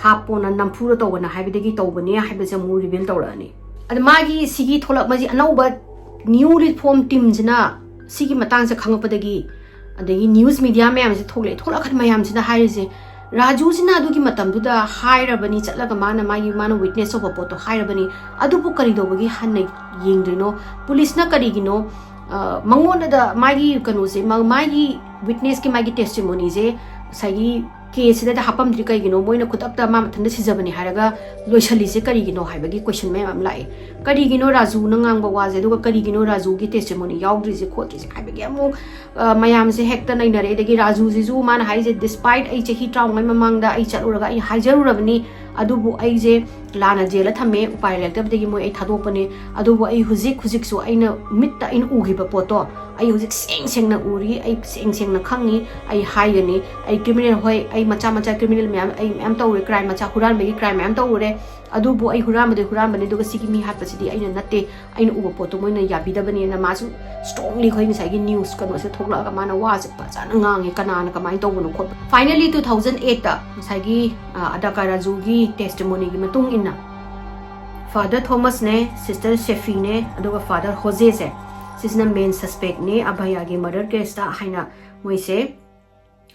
ꯍꯥꯞꯄꯣꯅ, ꯅꯝꯐꯨꯗ ꯇꯧꯕꯅ ꯍꯥꯏꯕꯗꯒꯤ ꯇꯧꯕꯅꯦ ꯍꯥꯏꯕꯁꯦ ꯑꯃꯨꯛ ꯔꯤꯚꯤꯜ ꯇꯧꯔꯛꯑꯅꯤ꯫ ꯑꯗ ꯃꯥꯒꯤ ꯁꯤꯒꯤ ꯊꯣꯛꯂꯛꯄꯁꯤ, ꯑꯅꯧꯕ ꯅ꯭ꯌꯨꯂꯤ ꯐꯣꯝ ꯇꯤꯝꯁꯤꯅ ꯁꯤꯒꯤ ꯃꯇꯥꯡꯁꯦ ꯈꯪꯉꯛꯄꯗꯒꯤ, ꯑꯗꯒꯤ ꯅ꯭ꯌꯨꯁ ꯃꯤꯗꯤꯌꯥ ꯃꯌꯥꯝꯁꯦ ꯊꯣꯛꯂꯛꯑꯦ, ꯊꯣꯛꯂꯛꯑꯀꯥꯟꯗ ꯃꯌꯥꯝꯁꯤꯅ ꯍꯥꯏꯔꯤꯁꯦ, ꯔꯥꯖꯨꯁꯤꯅ ꯑꯗꯨꯒꯤ ꯃꯇꯝꯗꯨꯗ ꯍꯥꯏꯔꯕꯅꯤ, ꯆꯠꯂꯒ ꯃꯥꯅ ꯃꯥꯒꯤ, ꯃꯥꯅ ꯋꯤꯠꯅꯦꯁ ꯇꯧꯕ ꯄꯣꯠꯇꯣ ꯍꯥꯏꯔꯕꯅꯤ, ꯑꯗꯨꯕꯨ ꯀꯔꯤ ꯇꯧꯕꯒꯤ ꯍꯟꯅ ꯌꯦꯡꯗ꯭ꯔꯤꯅꯣ? ꯄꯨꯂꯤꯁꯅ ꯀꯔꯤꯒꯤꯅꯣ, ꯑ, ꯃꯉꯣꯟꯗꯗ ꯃꯥꯒꯤ ꯀꯩꯅꯣꯁꯦ, ꯃꯥ-, ꯃꯥꯒꯤ ꯋꯤꯠꯅꯦꯁꯀꯤ ꯃꯥꯒꯤ ꯇꯦꯁꯇꯤꯃꯣꯅꯤꯁꯦ ꯉꯁꯥꯏꯒꯤ ꯀꯦꯁꯁꯤꯗ ꯍꯥꯞꯄꯝꯗ꯭ꯔꯤ ꯀꯩꯒꯤꯅꯣ? ꯃꯣꯏꯅ ꯈꯨꯗꯛꯇ ꯃꯥ ꯃꯊꯟꯇ ꯁꯤꯖꯕꯅꯤ ꯍꯥꯏꯔꯒ ꯂꯣꯏꯁꯜꯂꯤꯁꯦ ꯀꯔꯤꯒꯤꯅꯣ ꯍꯥꯏꯕꯒꯤ ꯀꯣꯏꯁꯟ ꯃꯌꯥꯝ ꯑꯃ ꯂꯥꯛꯑꯦ꯫ ꯀꯔꯤꯒꯤꯅꯣ ꯔꯥꯖꯨꯅ ꯉꯥꯡꯕ ꯋꯥꯁꯦ, ꯑꯗꯨꯒ ꯀꯔꯤꯒꯤꯅꯣ ꯔꯥꯖꯨꯒꯤ ꯇꯦꯁꯇꯤꯃꯣꯅꯤ ꯌꯥꯎꯗ꯭ꯔꯤꯁꯦ ꯈꯣꯠꯇ꯭ꯔꯤꯁꯦ ꯍꯥꯏꯕꯒꯤ ꯑꯃꯨꯛ, ꯑ, ꯃꯌꯥꯝꯁꯦ ꯍꯦꯛꯇ ꯅꯩꯅꯔꯦ꯫ ꯑꯗꯒꯤ ꯔꯥꯖꯨꯁꯤꯁꯨ ꯃꯥꯅ ꯍꯥꯏꯁꯦ, "Despite ꯑꯩ ꯆꯍꯤ ꯇꯔꯥꯃꯉꯥ ꯃꯃꯥꯡꯗ ꯑꯩ ꯆꯠꯂꯨꯔꯒ ꯑꯩ ꯍꯥꯏꯖꯔꯨꯔꯕꯅꯤ, ꯑꯗꯨꯕꯨ ꯑꯩꯁꯦ ꯂꯥꯟꯅ ꯖꯦꯜꯗ ꯊꯝꯃꯦ, ꯎꯄꯥꯏ ꯂꯩꯔꯛꯇꯕꯗꯒꯤ ꯃꯣꯏ ꯑꯩ ꯊꯥꯗꯣꯛꯄꯅꯦ, ꯑꯗꯨꯕꯨ ꯑꯩ ꯍꯧꯖꯤꯛ, ꯍꯧꯖꯤꯛꯁꯨ ꯑꯩꯅ ꯃꯤꯠꯇ ꯑꯩꯅ ꯎꯈꯤꯕ ꯄꯣꯠꯇꯣ ꯑꯩ ꯍꯧꯖꯤꯛ ꯁꯦꯡ ꯁꯦꯡꯅ ꯎꯔꯤ, ꯑꯩ ꯁꯦꯡ ꯁꯦꯡꯅ ꯈꯪꯉꯤ, ꯑꯩ ꯍꯥꯏꯒꯅꯤ꯫ ꯑꯩ ꯀ꯭ꯔꯤꯃꯤꯅꯦꯜ, ꯍꯣꯏ, ꯑꯩ ꯃꯆꯥ ꯃꯆꯥ ꯀ꯭ꯔꯤꯃꯤꯅꯦꯜ ꯃꯌꯥꯝ, ꯑꯩ ꯃꯌꯥꯝ ꯇꯧꯔꯦ, ꯀ꯭ꯔꯥꯏꯝ ꯃꯆꯥ, ꯍꯨꯔꯥꯟꯕꯒꯤ ꯀ꯭ꯔꯥꯏꯝ ꯃꯌꯥꯝ ꯇꯧꯔꯨꯔꯦ, ꯑꯗꯨꯕꯨ ꯑꯩ ꯍꯨꯔꯥꯟꯕꯗꯤ ꯍꯨꯔꯥꯟꯕꯅꯤ, ꯑꯗꯨꯒ ꯁꯤꯒꯤ ꯃꯤ ꯍꯥꯠꯄꯁꯤꯗꯤ ꯑꯩꯅ ꯅꯠꯇꯦ, ꯑꯩꯅ ꯎꯕ ꯄꯣꯠꯇꯣ ꯃꯣꯏꯅ ꯌꯥꯕꯤꯗꯕꯅꯦꯅ" ꯃꯥꯁꯨ ꯁ꯭ꯇꯔꯣꯡꯂꯤ ꯑꯩꯈꯣꯏ ꯉꯁꯥꯏꯒꯤ ꯅ꯭ꯌꯨꯁ ꯀꯩꯅꯣꯁꯦ ꯊꯣꯛꯂꯛꯑꯒ ꯃꯥꯅ ꯋꯥꯁꯦ ꯐꯖꯅ ꯉꯥꯡꯉꯦ, ꯀꯅꯥꯅ ꯀꯃꯥꯏꯅ ꯇꯧꯕꯅꯣ ꯈꯣꯠꯄ꯫ Finally, two thousand eight ꯉꯁꯥꯏꯒꯤ, ꯑ, ꯑꯗꯥꯀꯥꯔ ꯔꯥꯖꯨꯒꯤ ꯇꯦꯁꯇꯤꯃꯣꯅꯤꯒꯤ ꯃꯇꯨꯡ ꯏꯟꯅ, ꯐꯥꯗꯔ ꯊꯣꯃꯁꯅꯦ, ꯁꯤꯁꯇꯔ ꯁꯦꯐꯤꯅꯦ, ꯑꯗꯨꯒ ꯐꯥꯗꯔ ꯍꯣꯖꯦꯁꯦ, ꯁꯤꯁꯤꯅ ꯃꯦꯟ ꯁꯁꯄꯦꯛꯅꯦ ꯑꯚꯌꯥꯒꯤ ꯃꯔꯗꯔ ꯀꯦꯁꯇ ꯍꯥꯏꯅ ꯃꯣꯏꯁꯦ,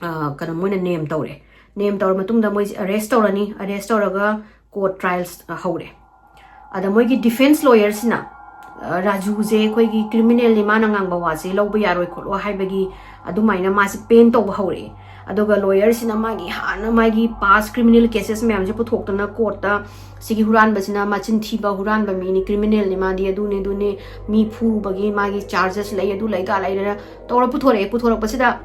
ꯑ, ꯀꯩꯅꯣ, ꯃꯣꯏꯅ ꯅꯦꯝ ꯇꯧꯔꯦ꯫ ꯅꯦꯝ ꯇꯧꯔ ꯃꯇꯨꯡꯗ ꯃꯣꯏꯁꯦ ꯑꯔꯦꯁ ꯇꯧꯔꯅꯤ꯫ ꯑꯔꯦꯁ ꯇꯧꯔꯒ ꯀꯣꯔꯠ ꯇ꯭ꯔꯥꯏꯜꯁ ꯍꯧꯔꯦ꯫ ꯑꯗ ꯃꯣꯏꯒꯤ ꯗꯤꯐꯦꯟꯁ ꯂꯣꯌꯔꯁꯤꯅ, ꯑ, ꯔꯥꯖꯨꯁꯦ ꯑꯩꯈꯣꯏꯒꯤ ꯀ꯭ꯔꯤꯃꯤꯅꯦꯜꯅꯤ, ꯃꯥꯅ ꯉꯥꯡꯕ ꯋꯥꯁꯦ ꯂꯧꯕ ꯌꯥꯔꯣꯏ ꯈꯣꯠꯂꯣ ꯍꯥꯏꯕꯒꯤ ꯑꯗꯨꯃꯥꯏꯅ ꯃꯥꯁꯦ ꯄꯦꯟ ꯇꯧꯕ ꯍꯧꯔꯛꯑꯦ꯫ ꯑꯗꯨꯒ ꯂꯣꯌꯔꯁꯤꯅ ꯃꯥꯒꯤ ꯍꯥꯟꯅ ꯃꯥꯒꯤ ꯄꯥꯁ ꯀ꯭ꯔꯤꯃꯤꯅꯦꯜ ꯀꯦꯁꯦꯁ ꯃꯌꯥꯝꯁꯦ ꯄꯨꯊꯣꯛꯇꯅ ꯀꯣꯔꯠꯇ, "ꯁꯤꯒꯤ ꯍꯨꯔꯥꯟꯕꯁꯤꯅ ꯃꯆꯤꯟ ꯊꯤꯕ, ꯍꯨꯔꯥꯟꯕ ꯃꯤꯅꯤ, ꯀ꯭ꯔꯤꯃꯤꯅꯦꯜꯅꯤ ꯃꯥꯗꯤ, ꯑꯗꯨꯅꯤ ꯑꯗꯨꯅꯤ, ꯃꯤ ꯐꯨꯔꯨꯕꯒꯤ ꯃꯥꯒꯤ ꯆꯥꯔꯖꯦꯁ ꯂꯩ, ꯑꯗꯨ ꯂꯩ, ꯑꯗꯥ ꯂꯩ" ꯍꯥꯏꯅ ꯇꯧꯔ ꯄꯨꯊꯣꯔꯛꯑꯦ꯫ ꯄꯨꯊꯣꯔꯛꯄꯁꯤꯗ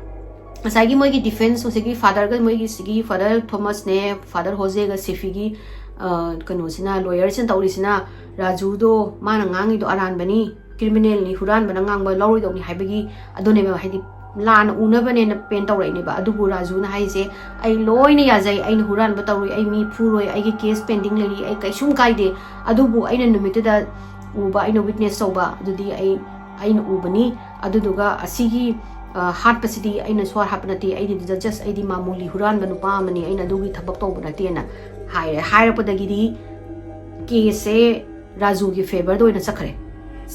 ꯉꯁꯥꯏꯒꯤ ꯃꯣꯏꯒꯤ ꯗꯤꯐꯦꯟꯁ, ꯍꯧꯖꯤꯛꯀꯤ ꯐꯥꯗꯔꯒ, ꯃꯣꯏꯒꯤ ꯁꯤꯒꯤ ꯐꯥꯗꯔ ꯊꯣꯃꯁꯅꯦ, ꯐꯥꯗꯔ ꯍꯣꯖꯦꯒ ꯁꯦꯐꯤꯒꯤ, ꯑ, ꯀꯩꯅꯣꯁꯤꯅ, ꯂꯣꯌꯔꯁꯤꯅ ꯇꯧꯔꯤꯁꯤꯅ, ꯔꯥꯖꯨꯗꯣ ꯃꯥꯅ ꯉꯥꯡꯉꯤꯗꯣ ꯑꯔꯥꯟꯕꯅꯤ, ꯀ꯭ꯔꯤꯃꯤꯅꯦꯜꯅꯤ, ꯍꯨꯔꯥꯟꯕꯅ ꯉꯥꯡꯕ ꯂꯧꯔꯣꯏꯗꯧꯅꯤ ꯍꯥꯏꯕꯒꯤ ꯑꯗꯨꯅꯦꯕ, ꯍꯥꯏꯗꯤ ꯂꯥꯟꯅ ꯎꯅꯕꯅꯦꯅ ꯄꯦꯟ ꯇꯧꯔꯛꯏꯅꯦꯕ꯫ ꯑꯗꯨꯕꯨ ꯔꯥꯖꯨꯅ ꯍꯥꯏꯁꯦ, "ꯑꯩ ꯂꯣꯏꯅ ꯌꯥꯖꯩ, ꯑꯩꯅ ꯍꯨꯔꯥꯟꯕ ꯇꯧꯔꯣꯏ, ꯑꯩ ꯃꯤ ꯐꯨꯔꯣꯏ, ꯑꯩꯒꯤ ꯀꯦꯁ ꯄꯦꯟꯗꯤꯡ ꯂꯩꯔꯤ, ꯑꯩ ꯀꯩꯁꯨꯝ ꯀꯥꯏꯗꯦ, ꯑꯗꯨꯕꯨ ꯑꯩꯅ ꯅꯨꯃꯤꯠꯇꯨꯗ ꯎꯕ, ꯑꯩꯅ ꯋꯤꯠꯅꯦꯁ ꯇꯧꯕ ꯑꯗꯨꯗꯤ ꯑꯩ, ꯑꯩꯅ ꯎꯕꯅꯤ, ꯑꯗꯨꯗꯨꯒ ꯑꯁꯤꯒꯤ ꯍꯥꯠꯄꯁꯤꯗꯤ ꯑꯩꯅ ꯁ꯭ꯋꯥꯏ ꯍꯥꯠꯄ ꯅꯠꯇꯦ, ꯑꯩꯗꯤ ꯑꯗꯨꯗ ꯖꯁ ꯑꯩꯗꯤ ꯃꯥꯃꯨꯂꯤ ꯍꯨꯔꯥꯟꯕ ꯅꯨꯄꯥ ꯑꯃꯅꯤ, ꯑꯩꯅ ꯑꯗꯨꯒꯤ ꯊꯕꯛ ꯇꯧꯕ ꯅꯠꯇꯦꯅ ꯍꯥꯏꯔꯦ꯫ ꯍꯥꯏꯔꯛꯄꯗꯒꯤꯗꯤ ꯀꯦꯁꯁꯦ ꯔꯥꯖꯨꯒꯤ ꯐꯦꯚꯔꯗ ꯑꯣꯏꯅ ꯆꯠꯈ꯭ꯔꯦ꯫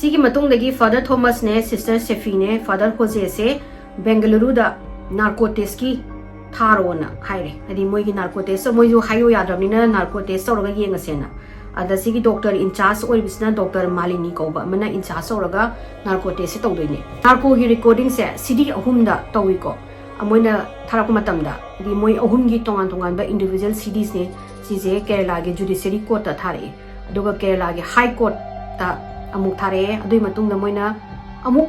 ꯁꯤꯒꯤ ꯃꯇꯨꯡꯗꯒꯤ ꯐꯥꯗꯔ ꯊꯣꯃꯁꯅꯦ, ꯁꯤꯁꯇꯔ ꯁꯦꯐꯤꯅꯦ, ꯐꯥꯗꯔ ꯍꯣꯖꯦꯁꯦ ꯕꯦꯡꯒꯂꯨꯔꯨꯗ ꯅꯥꯔꯀꯣ ꯇꯦꯁꯀꯤ ꯊꯥꯔꯣꯅ ꯍꯥꯏꯔꯦ꯫ ꯍꯥꯏꯗꯤ ꯃꯣꯏꯒꯤ ꯅꯥꯔꯀꯣ ꯇꯦꯁ, ꯃꯣꯏꯁꯨ ꯍꯥꯏꯌꯣ ꯌꯥꯗ꯭ꯔꯕꯅꯤꯅ ꯅꯥꯔꯀꯣ ꯇꯦꯁ ꯇꯧꯔꯒ ꯌꯦꯡꯉꯁꯦꯅ꯫ ꯑꯗ ꯁꯤꯒꯤ ꯗꯣꯛꯇꯔ ꯏꯟꯆꯥꯔꯖ ꯑꯣꯏꯔꯤꯕꯁꯤꯅ ꯗꯣꯛꯇꯔ ꯃꯥꯂꯤꯅꯤ ꯀꯧꯕ ꯑꯃꯅ ꯏꯟꯆꯥꯔꯖ ꯇꯧꯔꯒ ꯅꯥꯔꯀꯣ ꯇꯦꯁꯁꯦ ꯇꯧꯗꯣꯏꯅꯦ꯫ ꯅꯥꯔꯀꯣꯒꯤ ꯔꯦꯀꯣꯔꯗꯤꯡꯁꯦ ꯁꯤꯗꯤ ꯑꯍꯨꯝꯗ ꯇꯧꯏꯀꯣ꯫ ꯃꯣꯏꯅ ꯊꯥꯔꯛꯄ ꯃꯇꯝꯗ ꯍꯥꯏꯗꯤ ꯃꯣꯏ ꯑꯍꯨꯝꯒꯤ ꯇꯣꯉꯥꯟ ꯇꯣꯉꯥꯟꯕ ꯏꯟꯗꯤꯕꯤꯖꯨꯋꯦꯜ ꯁꯤꯗꯤꯁꯅꯦ꯫ ꯁꯤꯁꯦ ꯀꯦꯔꯂꯥꯒꯤ ꯖꯨꯗꯤꯁꯤꯌꯔꯤ ꯀꯣꯔꯠꯇ ꯊꯥꯔꯛꯑꯦ꯫ ꯑꯗꯨꯒ ꯀꯦꯔꯂꯥꯒꯤ ꯍꯥꯏ ꯀꯣꯔꯠꯇ ꯑꯃꯨꯛ ꯊꯥꯔꯛꯑꯦ꯫ ꯑꯗꯨꯒꯤ ꯃꯇꯨꯡꯗ ꯃꯣꯏꯅ ꯑꯃꯨꯛ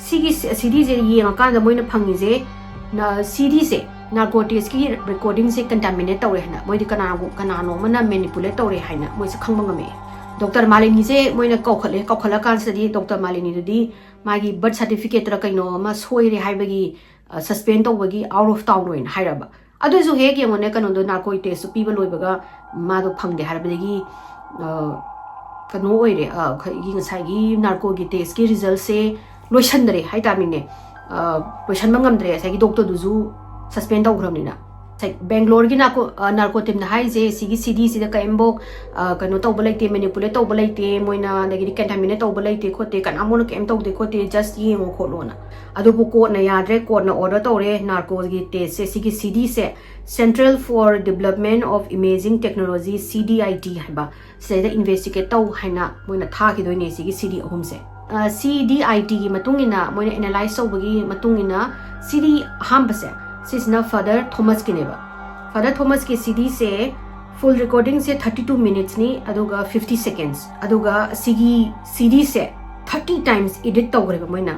ꯁꯤꯒꯤ ꯁꯤꯗꯤꯁꯦ ꯌꯦꯡꯉꯀꯥꯟꯗ ꯃꯣꯏꯅ ꯐꯪꯉꯤꯁꯦ, ꯁꯤꯗꯤꯁꯦ ꯅꯥꯔꯀꯣ ꯇꯦꯁꯀꯤ ꯔꯦꯀꯣꯔꯗꯤꯡꯁꯦ ꯀꯟꯇꯥꯃꯤꯅꯦꯠ ꯇꯧꯔꯦ ꯍꯥꯏꯅ, ꯃꯣꯏꯗꯤ ꯀꯅꯥꯒꯨꯝ ꯀꯅꯥꯅꯣ ꯑꯃꯅ ꯃꯦꯅꯤꯄꯨꯂꯦꯠ ꯇꯧꯔꯦ ꯍꯥꯏꯅ ꯃꯣꯏꯁꯦ ꯈꯪꯕ ꯉꯝꯃꯛꯑꯦ꯫ ꯗꯣꯛꯇꯔ ꯃꯥꯂꯤꯅꯤꯁꯦ ꯃꯣꯏꯅ ꯀꯧꯈꯠꯂꯦ꯫ ꯀꯧꯈꯠꯂꯀꯥꯟꯁꯤꯗꯗꯤ ꯗꯣꯛꯇꯔ ꯃꯥꯂꯤꯅꯤꯗꯨꯗꯤ ꯃꯥꯒꯤ ꯕꯔꯊ ꯁꯥꯔꯇꯤꯐꯤꯀꯦꯠꯇꯔ ꯀꯩꯅꯣ ꯑꯃ ꯁꯣꯏꯔꯦ ꯍꯥꯏꯕꯒꯤ, ꯁꯁꯄꯦꯟ ꯇꯧꯕꯒꯤ ꯑꯥꯎꯠ ꯑꯣꯐ ꯇꯥꯎꯟ ꯑꯣꯏꯅ ꯍꯥꯏꯔꯕ꯫ ꯑꯗꯨꯁꯨ ꯍꯦꯛ ꯌꯦꯡꯉꯨꯅꯦ, ꯀꯩꯅꯣꯗꯣ ꯅꯥꯔꯀꯣ ꯇꯦꯁꯇꯨ ꯄꯤꯕ ꯂꯣꯏꯕꯒ ꯃꯥꯗꯣ ꯐꯪꯗꯦ ꯍꯥꯏꯔꯕꯗꯒꯤ, ꯀꯩꯅꯣ ꯑꯣꯏꯔꯦ, ꯑꯩꯈꯣꯏꯒꯤ ꯉꯁꯥꯏꯒꯤ ꯅꯥꯔꯀꯣꯒꯤ ꯇꯦꯁꯀꯤ ꯔꯤꯖꯜꯁꯦ ꯂꯣꯏꯁꯟꯗ꯭ꯔꯦ ꯍꯥꯏꯇꯥꯔꯅꯤꯅꯦ꯫ ꯂꯣꯏꯁꯟꯕ ꯉꯝꯗ꯭ꯔꯦ, ꯉꯁꯥꯏꯒꯤ ꯗꯣꯛꯇꯔꯗꯨꯁꯨ ꯁꯁꯄꯦꯟ ꯇꯧꯈ꯭ꯔꯕꯅꯤꯅ꯫ ꯕꯦꯡꯒ꯭ꯂꯣꯔꯒꯤ ꯅꯥꯔꯀꯣ ꯅꯥꯔꯀꯣ ꯇꯤꯝꯅ ꯍꯥꯏꯔꯤꯁꯦ, ꯁꯤꯒꯤ ꯁꯤꯗꯤꯁꯤꯗ ꯀꯔꯤꯝꯐꯧ ꯀꯩꯅꯣ ꯇꯧꯕ ꯂꯩꯇꯦ, ꯃꯦꯅꯤꯄꯨꯂꯦꯠ ꯇꯧꯕ ꯂꯩꯇꯦ, ꯃꯣꯏꯅ ꯑꯗꯒꯤꯗꯤ ꯀꯟꯇꯥꯃꯤꯅꯦꯠ ꯇꯧꯕ ꯂꯩꯇꯦ ꯈꯣꯠꯇꯦ, ꯀꯅꯥꯝ ꯃꯣꯏꯅ ꯀꯩꯝ ꯇꯧꯗꯦ ꯈꯣꯠꯇꯦ, ꯖꯁ ꯌꯦꯡꯉꯣ ꯈꯣꯠꯂꯣꯅ꯫ ꯑꯗꯨꯕꯨ ꯀꯣꯔꯠꯅ ꯌꯥꯗ꯭ꯔꯦ꯫ ꯀꯣꯔꯠꯅ ꯑꯣꯔꯗꯔ ꯇꯧꯔꯦ ꯅꯥꯔꯀꯣꯒꯤ ꯇꯦꯁꯁꯦ, ꯁꯤꯒꯤ ꯁꯤꯗꯤꯁꯦ Central for Development of Imaging Technology, C D I T ꯍꯥꯏꯕ, ꯁꯤꯗꯩꯗ ꯏꯟꯚꯦꯁꯇꯤꯒꯦꯠ ꯇꯧ ꯍꯥꯏꯅ ꯃꯣꯏꯅ ꯊꯥꯈꯤꯗꯣꯏꯅꯦ ꯁꯤꯒꯤ ꯁꯤꯗꯤ ꯑꯍꯨꯝꯁꯦ꯫ ꯁꯤ ꯗꯤ ꯑꯥꯏ ꯇꯤꯒꯤ ꯃꯇꯨꯡ ꯏꯟꯅ, ꯃꯣꯏꯅ ꯑꯦꯅꯥꯂꯥꯏꯁ ꯇꯧꯕꯒꯤ ꯃꯇꯨꯡ ꯏꯟꯅ, ꯁꯤꯗꯤ ꯑꯍꯥꯟꯕꯁꯦ, ꯁꯤꯁꯤꯅ ꯐꯥꯗꯔ ꯊꯣꯃꯁꯀꯤꯅꯦꯕ꯫ ꯐꯥꯗꯔ ꯊꯣꯃꯁꯀꯤ ꯁꯤꯗꯤꯁꯦ ꯐꯨꯜ ꯔꯦꯀꯣꯔꯗꯤꯡꯁꯦ ꯊꯥꯔꯇꯤ ꯇꯨ ꯃꯤꯅꯤꯠꯁꯅꯤ, ꯑꯗꯨꯒ ꯐꯤꯐꯇꯤ ꯁꯦꯀꯦꯟꯁ꯫ ꯑꯗꯨꯒ ꯁꯤꯒꯤ ꯁꯤꯗꯤꯁꯦ ꯊꯥꯔꯇꯤ ꯇꯥꯏꯝꯁ ꯏꯗꯤꯠ ꯇꯧꯈ꯭ꯔꯦꯕ ꯃꯣꯏꯅ꯫